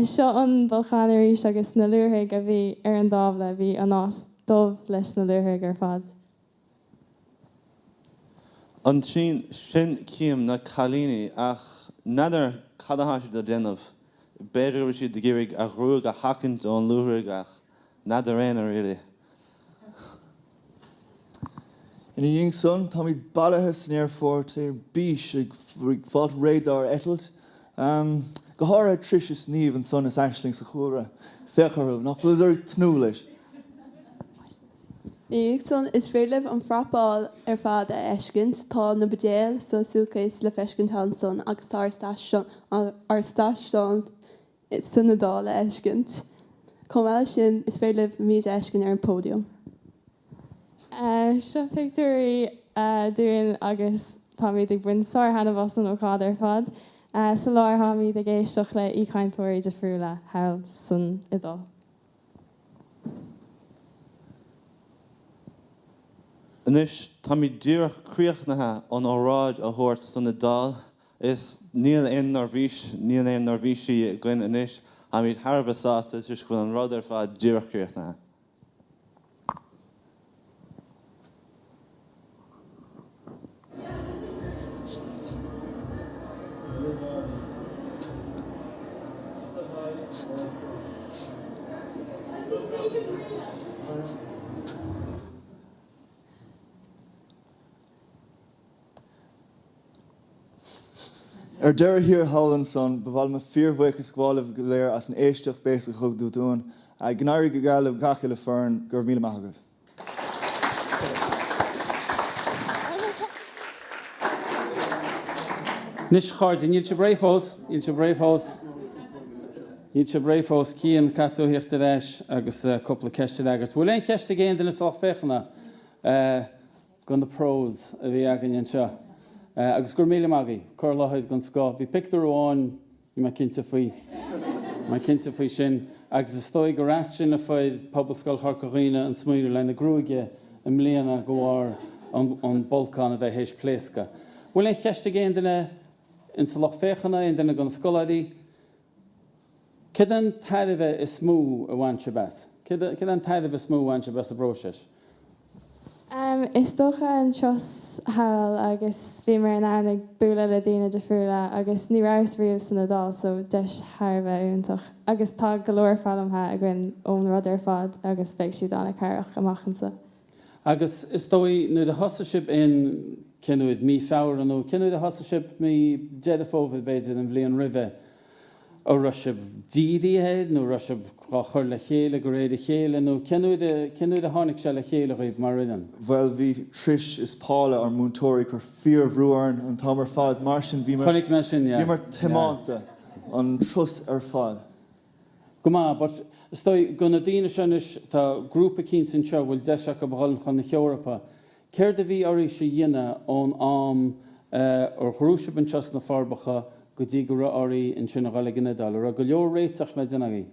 Seo an bolcán arís agus na luaithrigh a bhí ar an dtábla, bhí an áit dubh leis na luaithrigh ar fad.
Ansin sin cím na cailíní ach n'fheadar cad atá siad a déanamh. B'fhéidir go bhfuil siad ag iarraidh a ghruaig a sheachaint ón luaithrigh ach n'fheadar éinne really.
Ina dhiaidh san, táimid bailithe san aerfort ar bís ag fáilt réidh dár eitilt. Go háirithe Trish is Niamh ansan is Aisling sa chúlra. Féach orthu, nach bhfuileadar ag tnúth leis?
Ina dhiaidh san, is féidir libh an phrapáil ar fad a fheiscint. Tá na buidéil sa suitcase le feiscint ansan agus tá ár stáisiún san Iodáil le feiscint. Chomh maith leis sin, is féidir libh muid a fheiscint ar an pódium.
Seo pictiúirí dúinn agus táimid ag baint sár-thaitneamh as an ócáid ar fad. Sa lár táimid ag éisteacht le aoichainteoirí difriúla thall san Iodáil.
Anois, táimid díreach críochnaithe an óráid a thabhairt san Iodáil is níl aon neirbhís, níl aon neirbhísí againn anois, táimid thar a bheith sásta toisc go bhfuil an rud ar fad díreach críochnaithe.
Ar deireadh thiar thall ansan, ba mhaith liom mo fíorbhuíochas a ghabháil libh go léir as an éisteacht béasach a thug tú dúinn. Go n-éirí go geal le gach uile foireann. Go raibh míle maith agaibh.
Anois, a chairde, níl sibh réidh fós, níl sibh réidh fós, níl sibh réidh fós. Cian, caithfidh tú a thíocht ar ais agus cúpla ceist a fhreagairt. Bhfuil aon cheist ag aon duine sa lucht féachana do na pros a bhí againn anseo? Agus go raibh míle maith agaibh, cur i láthair den scoth. Bhí pictiúr amháin Níl mé cinnte faoi. Níl mé cinnte faoi sin. Agus is dóigh gur as sin a fuair Pobalscoil Chorca Dhuibhne an smaoineamh lena gruaige i mbliana de bharr an bolcán a bheith théis pléascadh. Bhfuil aon cheist ag aon duine insa lucht féachana, aon duine de na scoláirí? Céard é an tairbhe is mó a bhain sibh as? Céard é an tairbhe is mó a bhain sibh as an bpróiseas?
Is dócha an turas thall agus bhíomar in ann ag bualadh le daoine difriúla agus ní rabhas riamh san Iodáil so deis thar a bheith iontach agus tá go leor foghlamtha againn ón rud ar fad agus beidh siad an-cabhrach amach anseo.
Agus is dóigh nuair a thosaigh sibh in, cén uair, mí Feabhra nó cén uair a thosaigh sibh, mí Deireadh Fómhair b'fhéidir an bhliain roimhe, An raibh sibh dírithe air nó raibh sibh dhá chur le chéile de réir a chéile nó cén uair a, cén uair a tháinig sé le chéile dhaoibh mar fhoireann?
Bhuel bhí Trish is Paula, ár múinteoirí, ag cur fíor-bhrú orainn an t-am ar fad, mar sin bhíomar,
Chonaic mé sin, yeah.
bhíomar tiomanta an turas ar fad.
Go maith, but is dóigh do na daoine seo anois, tá grúpa eicínt anseo a bhfuil deis acu a dhul chun na hEorpa, Céard a bhí oraibhse a dhéanamh ón am ar ghnóthaigh sibh anseo sna Forbacha go. go dtí go raibh oraibh ansin a dhul ag an Iodáil? An raibh go leor réiteach le déanamh agaibh?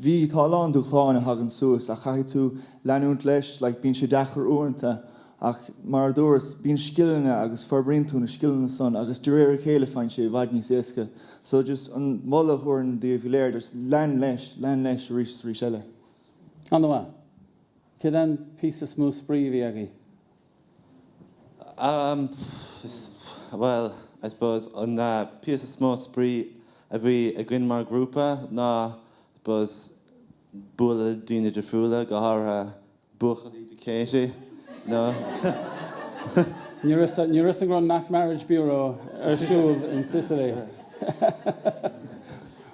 Bhí, tá a lán dúshláin a thagann suas ach caithfidh tú leanúint leis, like bíonn sé deacair uaireanta ach mar a dúras, bíonn scileanna agus forbraíonn tú na scileanna san agus de réir a chéile faigheann sé i bhfad níos éasca. So just an moladh a thabharfainn daoibh go léir, just lean leis, lean leis arís is arís eile.
An-mhaith. Céard é an píosa is mó spraoi a bhí agaibh?
Um, bhuel, I suppose, an píosa is mó spraoi a bhí againn mar ghrúpa ná, I suppose, bualadh le daoine difriúla, go háirithe buachaillí do Katie, nó.
Ní raibh fhios agam go raibh an Mock Marriage Bureau ar siúl in Sicily.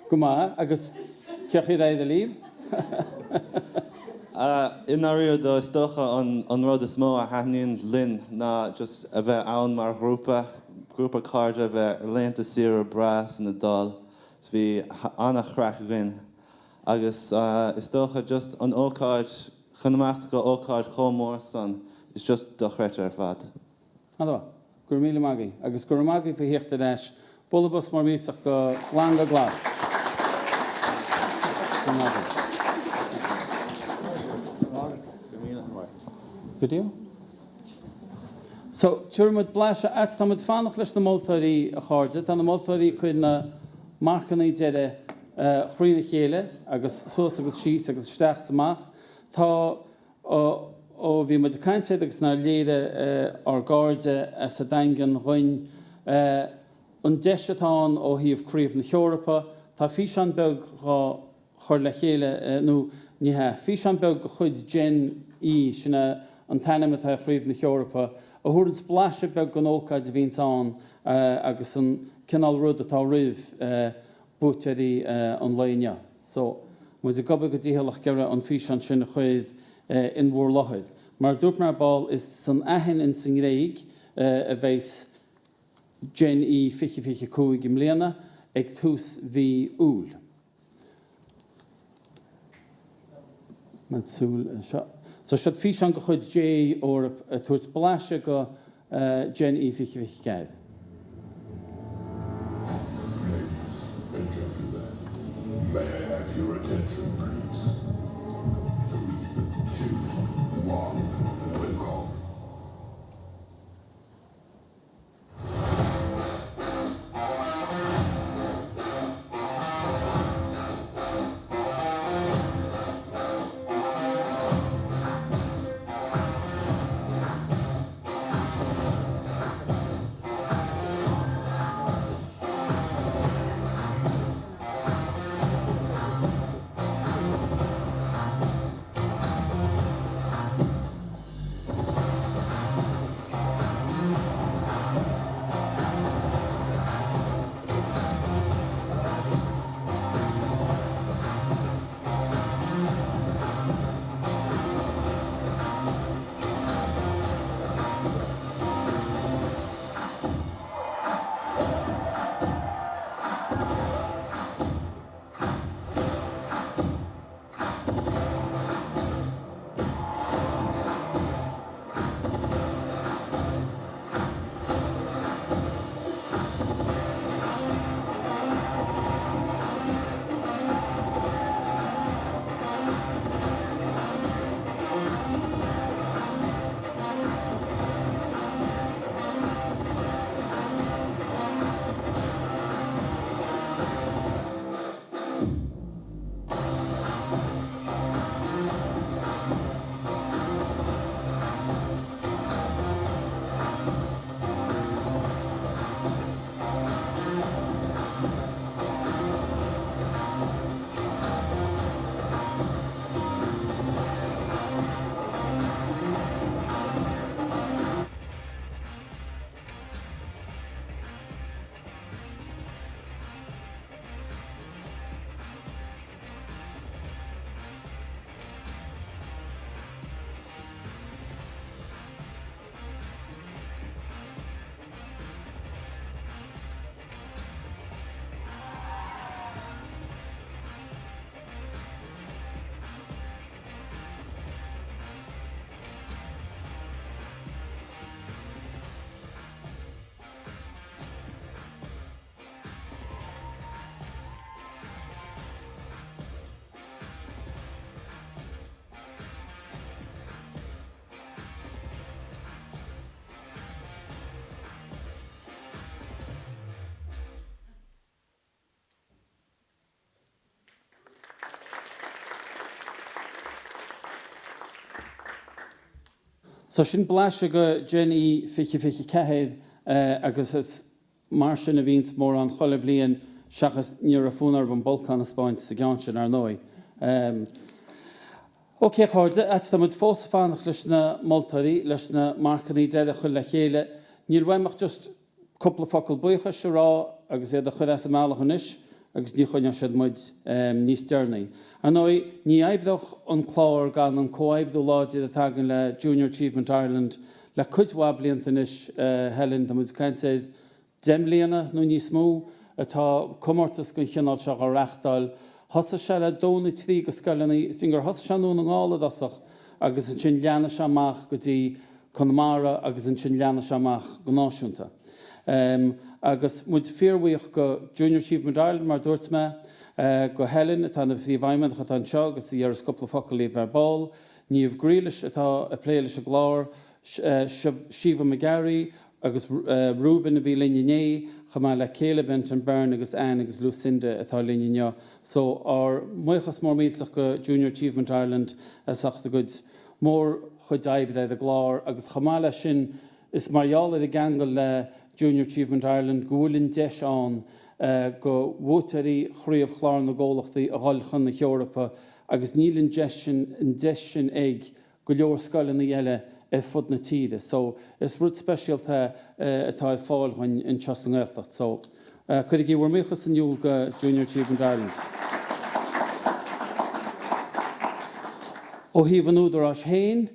Go maith, agus cén chaoi ar éirigh libh?
I ndáiríre though, is dócha an rud is mó a thaitníonn linn ná just a bheith ann mar ghrúpa, grúpa cairde a bheith ar laethanta saoire breá san Iodáil. Bhí an-chraic againn agus is dócha just an ócáid, chun imeacht go ócáid chomh mór san, is just dochreidte ar fad.
An-mhaith. Go raibh míle maith agaibh. Agus go raibh maith agaibh faoi theacht ar ais. Bualadh bos mór millteach go Glan go Glas. Go raibh maith agaibh. Video? So, tabharfaidh muid blaiseadh ait. Tá muid fanacht leis na moltóirí, a chairde. Tá na moltóirí ag cur na marcanna deiridh thrína chéile agus suas agus síos agus isteach is amach. Tá Ó bhí muid ag caint air agus nár léirigh ár gcairde as an Daingean dhuinn an deis atá ann ó thaobh Craobh na hEorpa, tá físeán beag dhá chur le chéile, nó ní hea, físeán beag de chuid Gen E, sin é an t-ainm atá ar Chraobh na hEorpa, a thabharanns blaiseadh beag den ócáid a bhíonns ann agus an cineál rud atá roimh buaiteoirí an lae inniu. So, muid ag obair go dícheallach ag iarraidh an físeán sin a chur in bhur láthair. Mar a dúirt mé ar ball, is san Aithin ins an nGréig a bheas Gen E 2025 i mbliana, ag tús mhí Iúil. Súil seo. So seo físeán de chuid GE Eoraip ag tabhairt blaiseadh go Gen E 2024.
Ladies and gentlemen, may I have your attention please? 3, 2, 1, welcome.
So sin blaiseadh de Gen E 2024 agus is mar sin a bhíonns mórán chuile bhliain seachas ní raibh fonn orm an bolcán a 'spáint sa gceann sin ar ndóigh. Ok a chairde, ait tá muid fós ag fanacht leis na moltóirí, leis na marcannaí deiridh a chur le chéile. Níl uaim ach just cúpla focal buíochais a rá agus iad a chur as an mbealach anois agus ní choinneoidh siad muid níos deireanaí. Ar ndóigh, ní oibreodh an clár gan an comhoibriú láidir atá againn le Junior Achievement Ireland le cuid mhaith blianta anois, Helen, tá muid ag caint ar 10 mbliana nó níos mó atá comórtas den chineál seo á reáchtáil. Thosaigh sé le dó nó trí de scoileanna, is dóigh gur thosaigh sé i nDún na nGall i dtosach agus ansin leathnaigh sé amach go dtí Conamara agus ansin leathnaigh sé amach go náisiúnta. Agus muid fíorbhuíoch go Junior Achievement Ireland, mar a dúirt mé, go Helen atá ina phríomhfheidhmeannach atá anseo agus a dhéarfas cúpla focal libh ar ball, Niamh Grealish atá ag plé leis an gclár, Síomha McGarry agus Reuben a bhí linn inné, chomh maith le Caleb Anton Byrne agus Anne agus Lucinda atá linn inniu. So, ár mbuíochas mór millteach go Junior Achievement Ireland as ucht a gcuid mórchuid oibre ar an gclár agus chomh maith leis sin is mar gheall ar an gceangal le Junior Achievement Ireland go bhfuil an deis ann go bhuaiteoirí Chraobh Chlár na gComhlachtaí a dhul chun na hEorpa agus níl an deis sin an deis sin ag go leor scoileanna eile ar fud na tíre. So, is rud speisialta é atá ar fáil dhuinn anseo sa nGaeltacht. So, cuirigí bhur mbuíochas in iúl go Junior Achievement Ireland. Ó thaobh an Údaráis féin,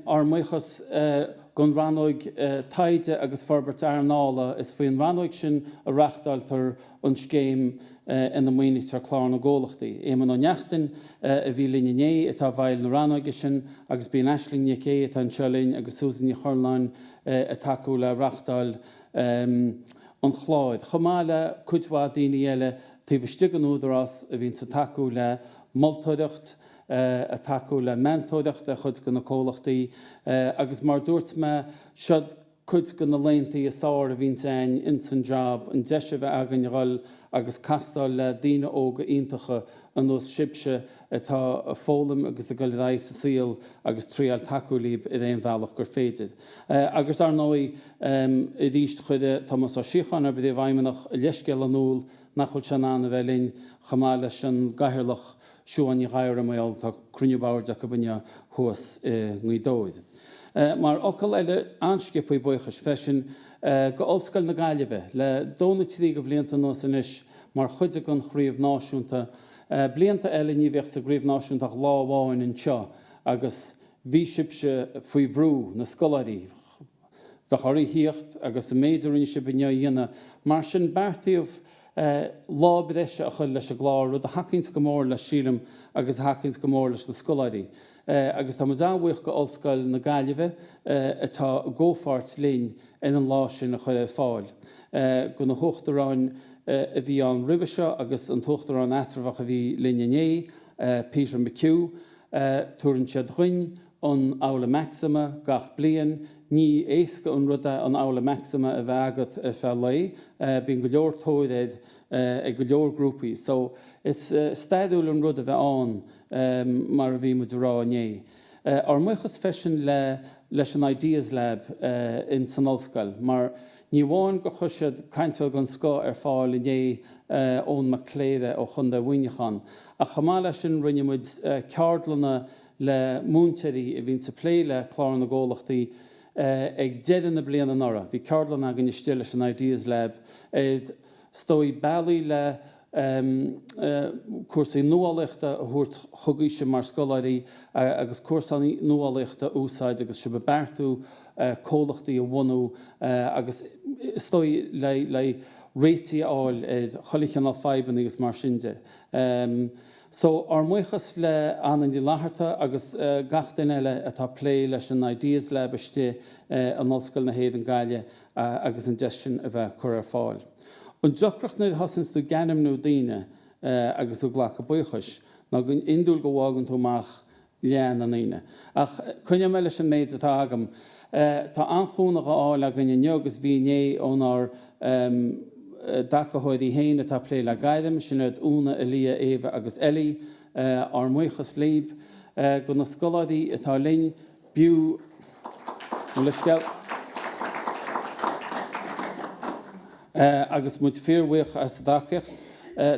ár mbuíochas don Rannóg Taighde agus Forbairt Earnála. Is faoin rannóg sin a reáchtáiltear an scéim ina maoinítear Clár na gComhlachtaí. Éamonn Ó Neachtain a bhí linn inné atá i bhfeighil na rannóige sin agus bíonn Aisling Nic Aodha atá anseo linn agus Susan Ní Churláin ag tacú le reáchtáil an chláir, chomh maith le cuid mhaith daoine eile taobh istigh den Údarás a bhíonns ag tacú le moltóireacht, ag tacú le meantóireacht ar chuid de na comhlachtaí agus mar a dúirt mé, siod cuid de na laethanta is fearr a bhíonns a'inn ins an job, an deis a bheith againn a dhul agus castáil le daoine óga iontacha ar nós sibhse atá ag foghlaim agus ag dul ar aghaidh sa saol agus triáil tacú líb ar aon bhealach gur féidir. Agus ar ndóigh, arís chuir Tomás Ó Síocháin, ár bPríomhfheidhmeannach, a leithscéal in iúl nach bhfuil sé in ann a bheith linn, chomh maith leis an gCathaoirleach Siubhán Ní Ghadhra mar gheall tá cruinniú boird acu inniu thuas i nGaoth Dobhair. Mar fhocal eile an-sciobthaí buíochais freisin go Ollscoil na Gaillimhe, le dó nó trí de bhlianta anuas anois mar chuid den chraobh náisiúnta. Blianta eile ní bheadh sa gcraobh náisiúnta ach lá amháin anseo agus bhí sibhse faoi bhrú, na scoláirí. Bheadh oraibh thíocht agus an méid a rinne sibh inniu a dhéanamh. Mar sin beartaíodh lá breise a chur leis an gclár, rud a thacaíonns go mór leis sílim agus a thacaíonns go mór leis na scoláirí. Agus tá muid an-bhuíoch go Ollscoil na Gaillimhe atá i gcomhpháirt linn ar an lá sin a chur ar fáil. Go na huachtaráin a bhí ann roimhe seo agus an t-uachtarán eatramhach a bhí linn inné, Peter McHugh, tabharann siad dhuinn an Aula Maxima gach bliain. Ní éasca an rud é an Aula Maxima a bheith agat ar feadh lae. Bíonn go leor tóir air ag go leor grúpaí. So, is stairiúil an rud a bheith ann mar a bhí muid a rá inné. Ár mbuíochas freisin le leis an Ideas Lab in san ollscoil mar ní amháin gur chuir siad cainteoir den scoth ar fáil inné, Eoin Mac Cléire ó Chontae Mhuineacháin, ach chomh maith leis sin rinne muid ceardlanna le múinteoirí a bhíonns ag plé le Clár na gComhlachtaí ag deireadh na bliana anuraidh. Bhí ceardlann againn istigh leis an Ideas Lab ar, is dóigh, bealaí le cúrsaí nuálaíochta a thabhairt chugaibhse mar scoláirí agus cúrsaí nuálaíochta a úsáid agus sibh ag beartú comhlachtaí a bhunú agus is dóigh le réitigh a fháil ar chuile chineál fadhbanna agus mar sin de. So, ár mbuíochas le Anna Ní Fhlatharta agus gach duine eile atá ag plé leis an Ideas Lab istigh in Ollscoil na hÉireann Gaillimh agus an deis sin a bheith curtha ar fáil. An deacracht nuair a thosaíonns tú ag ainmniú daoine agus ag glacadh buíochais ná go hiondúil go bhfágann tú amach leath na ndaoine. Ach coinneoidh mé leis an méid atá agam. Tá an-chúnamh á fháil againn inniu agus bhí inné ónár dtacaitheoirí féin atá ag plé le gairm, sin iad Úna, Elia, Éabha agus Ellie. Ár mbuíochas libh. Do na scoláirí atá linn, b'fhiú. Mo leithscéal. Agus muid fíorbhuíoch as a dtacaíocht.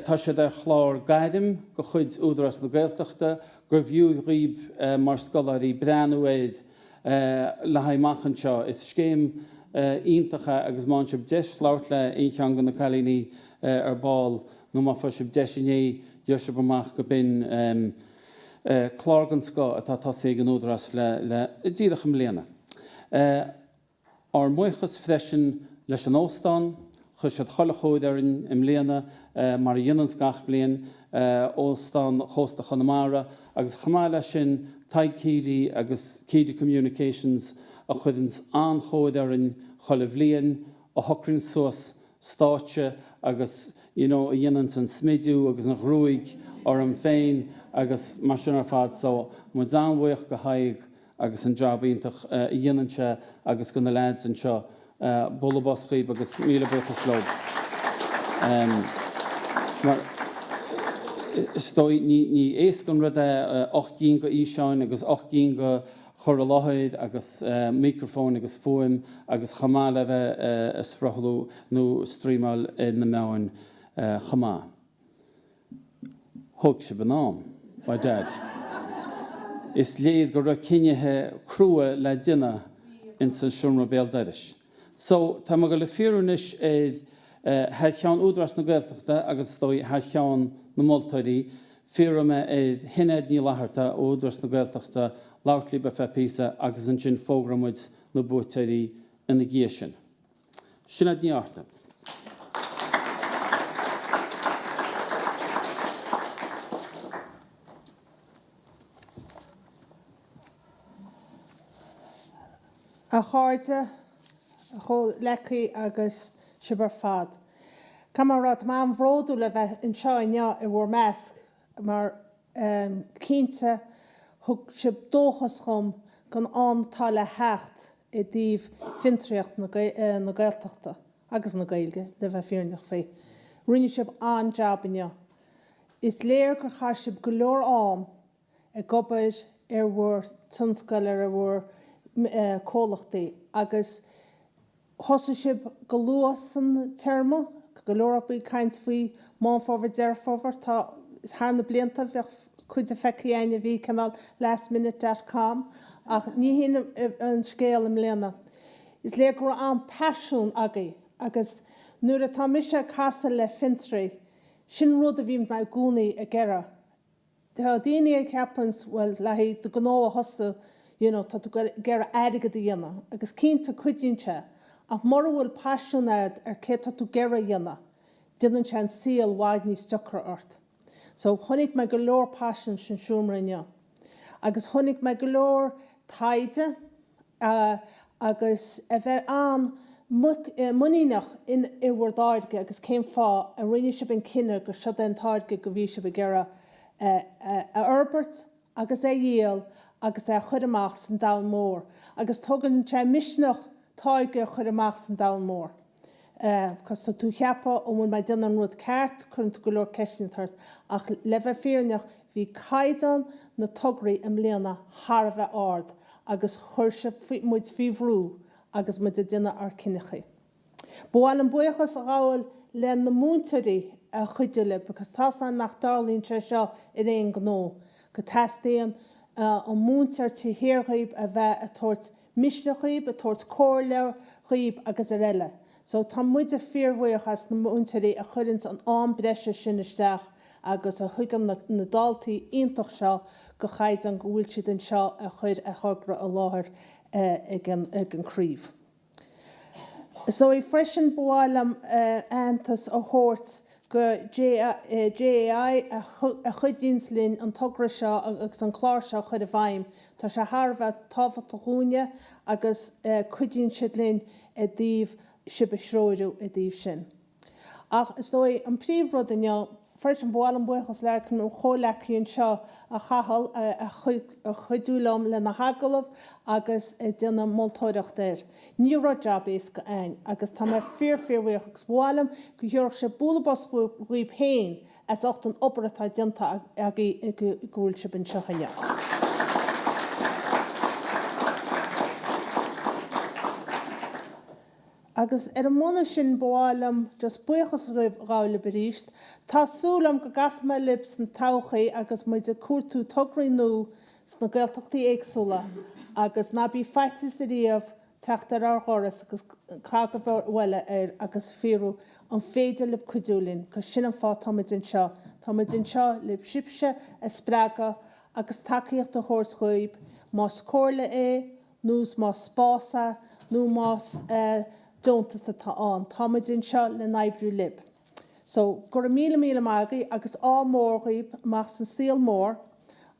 Tá siad ar chlár Gairm de chuid Údarás na Gaeltachta gurbh fhiú dhaoib mar scoláirí breathnú air le haghaidh amach anseo. Is scéim iontach é agus má fhaigheann sibh deis labhairt le aon cheann de na cailíní ar ball nó má fuair sibh deis inné gheobhaidh sibh amach go b'in clár den scoth atá tosaithe ag an Údarás le díreach i mbliana. Ár mbuíochas freisin leis an óstán, chuir siad chuile chóir orainn i mbliana, mar a dhéananns gach bliain, Óstán Chósta Chonamara, agus chomh maith leis sin Tadhg Keady agus Keady Communications a chuireanns an-chóir orainn chuile bhliain, a shocraíonns suas stáitse agus you know a dhéananns an smidiú agus an ghruaig orm féin agus mar sin ar fad so muid an-bhuíoch go Tadhg agus an jab iontach a dhéanann sé agus go na leaids anseo. Bualadh bos dhaoib agus míle buíochas leo. Mar is dóigh ní éasca an rud é 8 gcinn go fhíseáin agus 8 gcinn go chur i láthair agus micreafóin agus fuaim agus chomh maith le bheith ag sruthlú nó streamáil ar na meáin chomh maith. Thóg sibh an am, by dad. Is léir go raibh cinnithe crua le déanamh ins an seomra béal dorais. So, tá mé ag dul a fiafraí anois ar, thar cheann Údarás na Gaeltachta agus is dóigh thar cheann na moltóirí, fiafróidh mé ar Shinéad Ní Fhlatharta ó Údarás na Gaeltachta labhairt libh ar feadh píosa agus ansin fógróidh muid na buaiteoirí ina dhiaidh sin. Sinéad Ní Fhátharta.
A chairde, a chomhghleacaithe agus sibh ar fad. Caithfidh mé a rá, tá mé an-bhródúil le bheith anseo inniu i bhur measc mar cinnte thug sibh dóchas dhom don am atá le theacht i dtaobh fiontraíocht na Gaeltachta, agus na Gaeilge, le bheith fírinneach faoi. Rinne sibh an-jab inniu. Is léir gur chaith sibh go leor am ag obair ar bhur tionscail, ar bhur comhlachtaí agus thosaigh sibh go luath san téarma, go leor acu ag caint faoi Meán Fómhair, Deireadh Fómhair, tá, thar na blianta bheadh cuid de feicthe againn a bhí cineál last minute dot com ach ní hin an scéal i mbliana. Is léir go raibh an-paisean agaibh agus nuair atá mise ag casadh le fiontraí, sin rud a bhíonn mé i gcónaí ag iarraidh. Tá daoine a cheapanns, bhuel, le haghaidh do gnó a thosú, you know, tá tú ag iarraidh airgead a dhéanamh agus cinnte cuidíonn sé ach mura bhfuil paisean agat ar cé tá tú ag iarraidh a dhéanamh, déanann sé an saol i bhfad níos deacra ort. So, chonaic mé go leor paisean san seomra inniu agus chonaic mé go leor taighde, agus a bheith an-muiníneach in bhur dtáirge agus cén fáth a rinne sibh an cinneadh gur siod é an táirge go bhí sibh ag iarraidh a fhorbairt agus é a dhíol agus é a chur amach san domhan mór. Agus tógann sé misneach táirge a chur amach san domhan mór. Cos tá tú ag ceapadh an bhfuil mé ag déanamh an rud ceart, cuireann tú go leor ceisteanna ort. Ach le bheith fírinneach, bhí caighdeán na tograí i mbliana thar a bheith ard agus chuir sibh muid faoi bhrú agus muid ag déanamh ár cinneachaí. Ba mhaith liom buíochas a ghabháil le na múinteoirí a chuidigh libh because tá's a'm nach dtarlaíonn sé seo ar aon gnó, go teastaíonn an múinteoir taobh thiar dhaoib a bheith ag tabhairt misneach dhaoib, ag tabhairt comhairle dhaoib agus ar eile. So tá muide fíorbhuíoch as na múinteoirí a chuireanns an am breise sin isteach agus a thugann na daltaí iontach seo go chaighdeán go bhfuil siad anseo a chur a thogra i láthair ag an craobh. Is dóigh freisin ba mhaith liom aitheantas a thabhairt go JAI a chuidíonns linn an togra seo agus an clár seo a chur i bhfeidhm. Tá sé thar a bheith tábhachtach dhúinne agus cuidíonn siad linn i dtaobh sibh a threorú i dtaobh sin. Ach is dóigh an príomh rud inniu freisin, ba mhaith liom buíochas le mo chomhleacaí anseo, a Chathail, a chuidiú liom le na hagallaimh agus ag déanamh moltóireacht air. Ní raibh jab éasca a'ainn agus tá mé fíor fíor bhuíoch agus ba mhaith liom go dtabharfadh sibh bualadh bos dhaoib féin as ucht an obair atá déanta agaibh go bhfuil sibh anseo inniu. Agus ar an mbunús sin ba mhaith liom just buíochas a ghabháil libh arís. Tá súil agam go gcasfaidh mé libh sna todhchaí agus muid ag cuartú tograí nua sna Gaeltachtaí éagsúla agus ná bí faitíos ariamh teacht ar ár dhoras agus cnag an bhalla air agus fiafraí an féidir libh cuidiú linn, 'cause sin an fáth tá muid anseo, tá muid anseo le sibhse a spreagadh agus tacaíocht a thabhairt dhaoib, más comhairle é nó más spás é nó más deontas atá ann, tá muid anseo le n-oibriú libh. So, go raibh míle míle maith agaibh agus ádh mór dhaoib amach san saol mór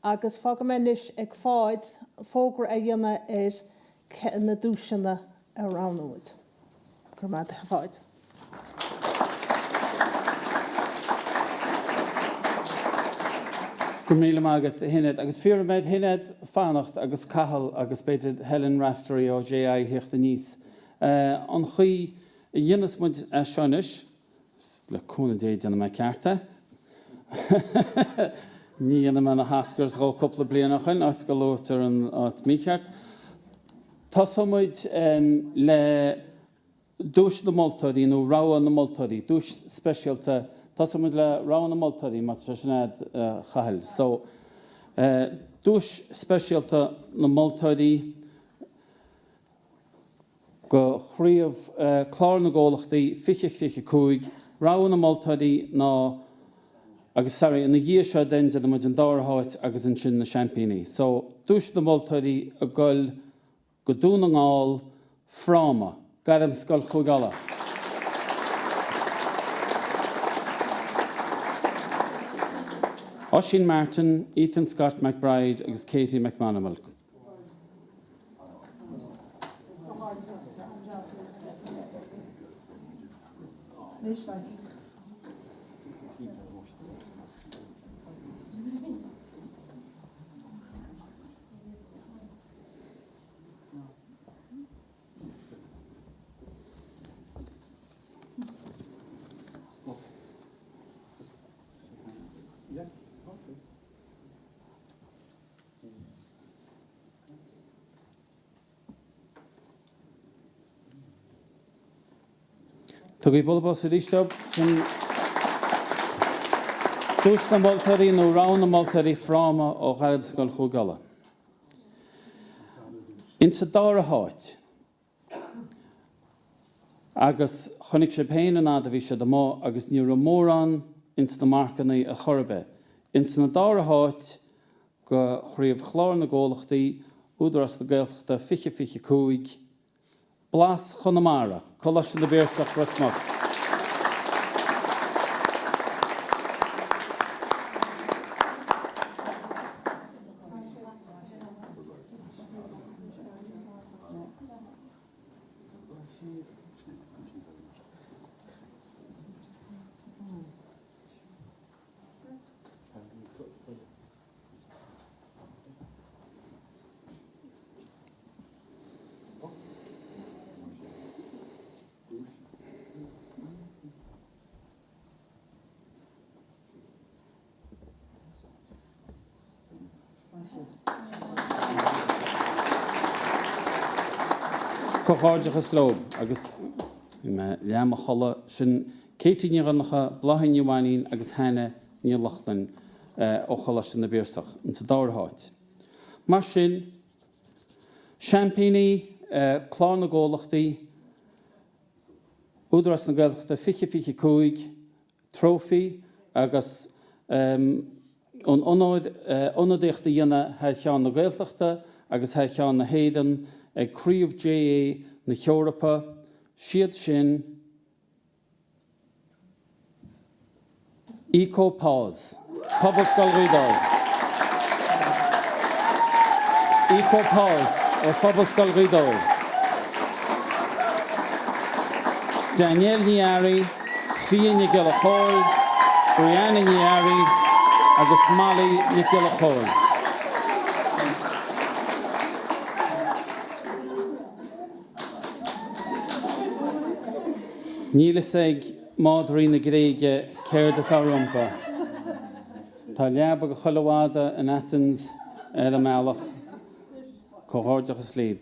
agus fágfaidh mé anois ag Pháid fógra a dhéanamh ar na duaiseanna a roghnóidh muid. Go raibh maith agat a Pháid.
Go raibh míle maith agat, a Shinéad. Agus fiafraíonn mé de Shinéad fanacht agus Cathal agus b'fhéidir Helen Raftery ó JI a thíocht aníos. An chaoi a dhéanfas muid é seo anois, le cúnamh Dé déanfaidh mé ceart é. Ní dhéanfaidh mé na hOscars dhó cúpla bliain ó shoin, áit go luaitear an áit mícheart. Tosóidh muid le duais na moltóirí nó rogha na moltóirí, duais speisialta. Tosóidh muid le rogha na moltóirí, má tá sé sin a'd, a Chathail. So, duais speisialta na moltóirí. go Chraobh Chlár na gComhlachtaí 2025, rogha na moltóirí ná agus sorry, ina dhiaidh seo then déanfaidh muid an dara háit agus ansin na seaimpíní. So, duais na moltóirí ag goil go Dún na nGall, Fráma, Gairmscoil Chúige Uladh. Oisín Martin, Ethan Scott McBride agus Katie McMonagall. Tugaigí bualadh bos arís leo. Sin duais na moltóirí nó rogha na moltóirí fráma ó Ghairmscoil Chúige Uladh. Insa dara háit. Agus chonaic sibh féin an fhad a bhí siad amuigh agus ní raibh mórán ins na marcannaí ar chor ar bith. Ins an dara háit go Chraobh Chlár na gComhlachtaí, Údarás na Gaeltachta 2025, Blas Chonamara, Coláiste na bPiarsach, Ros Muc. Comhghairdeachas leo agus bhí mé leath i mo chodladh. Sin Katie Ní Dhonncha, Bláithín Ní Mhainín agus Hannah Ní Lochlainn ó Choláiste na bPiarsach insa dara háit. Mar sin, seaimpíní Clár na gComhlachtaí, Údarás na Gaeltachta 2025, trófaí agus an onóir ionadaíocht a dhéanamh thar cheann na Gaeltachta agus thar cheann na hÉireann ag Craobh JA na hEorpa, siad sin Eco Paws, Pobalscoil Ghaoth Dobhair. Eco Paws ó Phobalscoil Ghaoth Dobhair. Danielle Ní Fhearraigh, Fia Nic Giolla Chóill, Brianna Ní Fhearraigh agus Molly Nic Giolla Chóill. Níl fhios ag madraí na Gréige céard atá rompu. Tá leaba ag chuile mhadra in Athens ar an mbealach. Comhghairdeachas libh.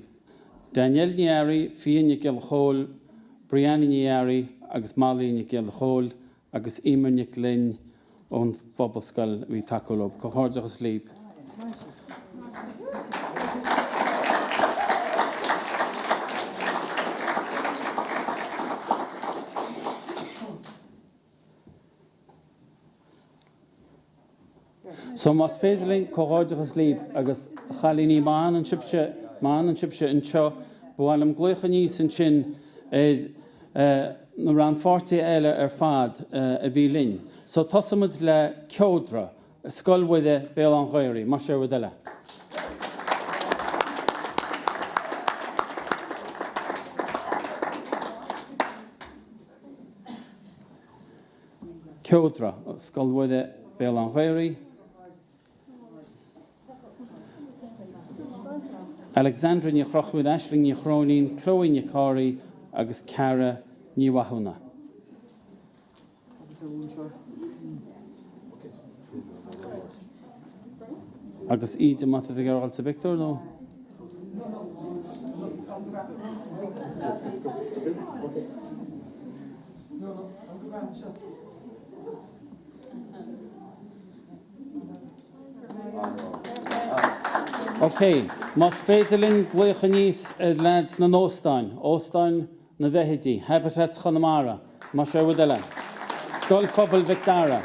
Danielle Ní Fhearraigh, Fia Nic Giolla Chóill. Brianna Ní Fhearraigh agus Molly Nic Giolla Chóill agus Emer Nic Fhloinn ón Phobalscoil a bhí ag tacú leo. Comhghairdeachas libh. So más féidir linn, comhghairdeachas libh agus a chailíní, má fhanann sibhse, má fhanann sibhse anseo, ba mhaith liom glaoch aníos ansin ar na rannpháirtithe eile ar fad a bhí linn. So tosóimid le Ceodra, Scoil Mhuire, Béal Átha an Ghaorthaidh, más é rud eile. Ceodra, Scoil Mhuire, Béal Átha an Ghaorthaidh. Alexandra Ní Chrochúir, Aisling Ní Chróinín, Chloe Nic Cárthaigh agus Ceara Ní Mhathúna. Agus Íde, má tá tú ag iarraidh dul sa bpictiúr nó? Ok, más féidir linn glaoch aníos ar leaids na n-óstáin, Óstáin na bhFeithidí, Habitats Chonamara, más é rud eile, Scoil Phobail Mhic Dara.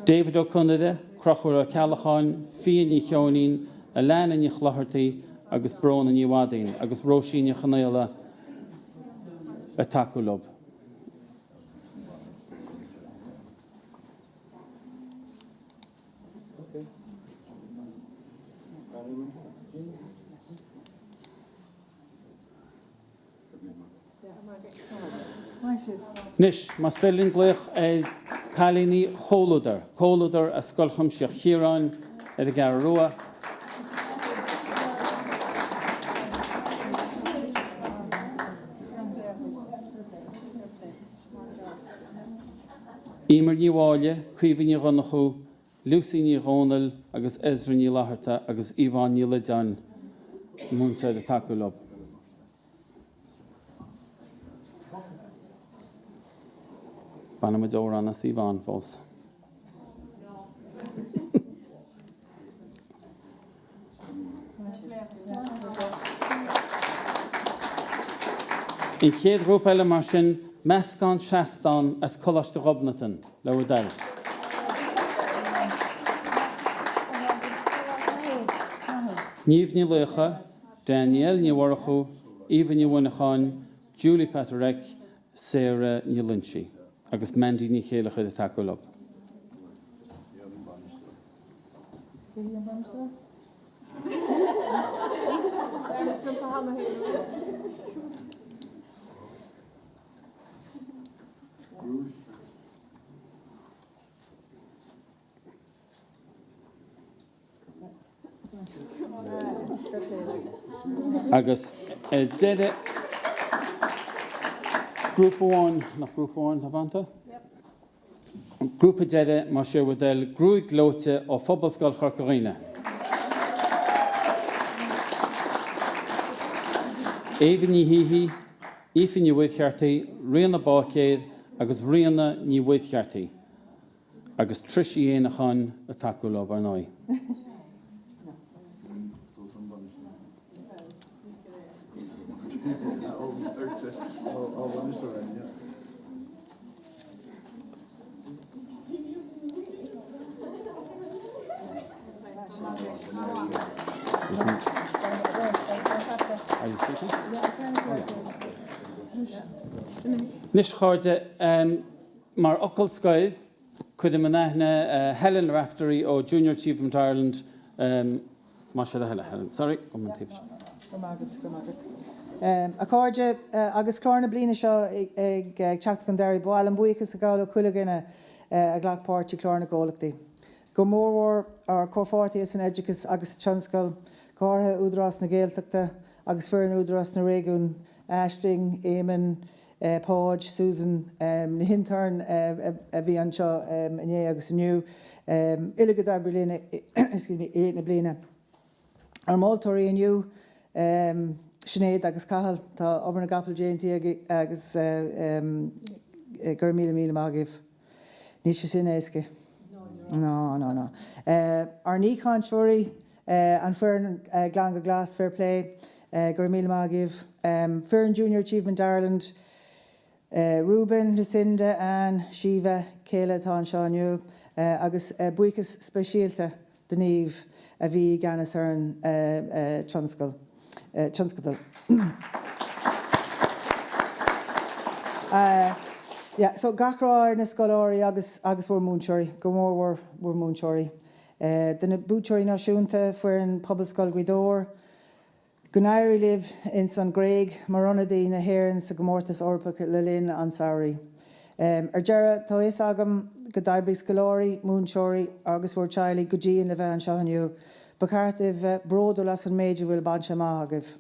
David Ó Conaire, Crochúr Ó Ceallacháin, Fia Ní Cheoinín, Alana Ní Chlochartaigh agus Bróna Ní Mhadaoin agus Róisín Ní Chonaola ag tacú leo. Anois, más féidir linn glaoch ar cailíní Chomhluadar, Comhluadar as Scoil Chuimsitheach Chiaráin ar an gCeathrú Rua. Emer Ní Mháille, Caoimhe Ní Dhonnchú, Lucy Ní Dhomhnaill agus Ezra Ní Fhlatharta agus Yvonne Ní Loideáin, múinteoir ag tacú leo. Bainfidh muid amhrán as Yvonne fós. An chéad ghrúpa eile mar sin, meascán seastán as Coláiste Ghobnatan, le bhur dtoil. Niamh Ní Laocha, Danielle Ní Mhurchú, Eva Ní Mhuineacháin, Julie Paterek, Sarah Ní Loinsigh agus Mandy Ní Chéileachair ag tacú leo. Agus ar deireadh, grúpa amháin, nach grúpa amháin atá fanta? Grúpa deiridh, más é bhur dtoil, Gruaig Ghleoite ó Phobalscoil Chorca Dhuibhne. Éabha Ní hÍthigh, Aoife Ní Mhuircheartaigh, Ríona Báicéir agus Ríona Ní Mhuircheartaigh agus Trish Uí Éanacháin ag tacú leo, ar ndóigh. Anois a chairde, mar fhocal scoir, cuirim in aithne Helen Raftery ó Junior Achievement Ireland. Más é do thoil, Helen. Sorry, go an taobh seo.
Go raibh maith agat, go raibh maith agat. A chairde, agus clár na bliana seo ag teacht chun deiridh, ba mhaith liom buíochas a ghabháil le chuile dhuine a ghlac páirt i gclár na gcomhlachtaí. Go mórmhór ár comhpháirtithe san oideachas agus sa tionscal, go háirithe Údarás na Gaeltachta agus foireann Údarás na Réigiún, Aisling, Éamonn, Páid, Susan, na hinterns a bhí anseo inné agus inniu, uilig a d'oibrigh linn excuse me, i rith na bliana. Ár moltóirí inniu, Sinéad agus Cathal, tá obair na gcapall déanta agaibh agus go raibh míle míle maith agaibh. Níl sé sin éasca. No, no, no. Ár n-aoichainteoirí, an foireann Glan go Glas, fair play, go raibh míle maith agaibh. Foireann Junior Achievement Ireland, Reuben, Lucinda, Anne, Síomha, Kayla atá anseo inniu agus buíochas speisialta do Niamh a bhí i gceannas ar an tionscal, tionscadal. Yeah, so gach rath ar na scoláirí agus agus bhur múinteoirí, go mór mhór bhur múinteoirí. Do na buaiteoirí náisiúnta, foireann Pobalscoil Ghaoth Dobhair, Go n-éirí libh ins an Ghréig mar ionadaí na hÉireann sa gcomórtas Eorpach le linn an samhraidh. Ar deireadh, tá fhios agam go d'oibrigh scoláirí, múinteoirí agus bhur teaghlaigh go dian le bheith anseo inniu. Ba cheart daoibh bheith bródúil as an méid a bhfuil bainte amach agaibh.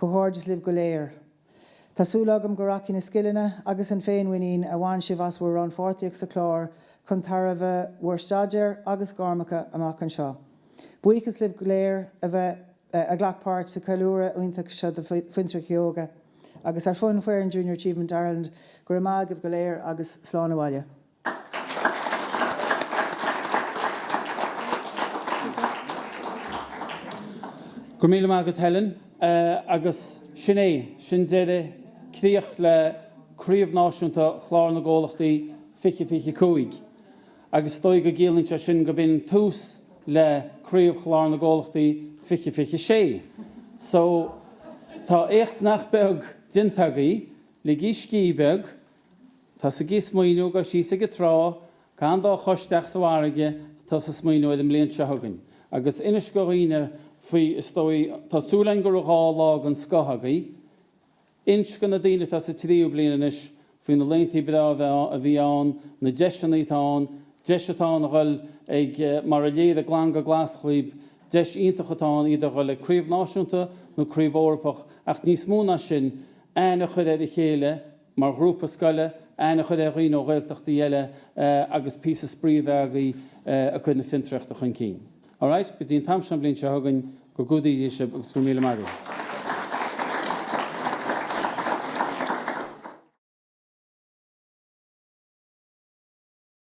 Comhghairdeas libh go léir. Tá súil agam go rachaidh na scileanna agus an féinmhuinín a bhain sibh as bhur rannpháirtíocht sa chlár chun tairbhe bhur staidéir agus gairmeacha amach anseo. Buíochas libh go léir a bheith. a ghlac páirt sa cheiliúradh iontach seo do Fiontraíocht Óige agus ar son foireann Junior Achievement Ireland, go raibh maith agaibh go léir agus slán abhaile.
Go raibh míle maith agat Helen. Agus sin é, sin deireadh, críoch le Craobh Náisiúnta Chlár na gComhlachtaí 2025. Agus is dóigh go gciallaíonn sé sin go b'in tús le Craobh Chlár na gComhlachtaí 2026. So, tá éacht nach beag déanta agaibh, ligigí scíth beag, tosaigí ag smaoineamh, gabh síos ag an trá, caith an dá chois isteach sa bhfarraige, tosaigh ag smaoineamh ar an mbliain seo chugainn. Agus inis go dhaoine faoi, is dóigh, tá súil againn go raibh 2 lá den scoth agaibh, Inis go na daoine atá sa tríú bliain anois faoi na laethanta breá a bhí ann, na deiseanna atá ann, deis atá ann a dhul ag, mar a léirigh Glan go Glas dhaoib, deis iontach atá ann iad a dhul ag craobh náisiúnta nó craobh Eorpach ach níos mó ná sin, aithne a chur ar a chéile mar ghrúpa scoile, aithne a chur ar dhaoine ó Ghaeltachtaí eile agus píosa spraoi a bheith agaibh ag cur na fiontraíochta chun cinn. Alright, go dtí an t-am seo an bhliain seo chugainn, go gcumhdaí Dia sibh agus go raibh míle maith agaibh.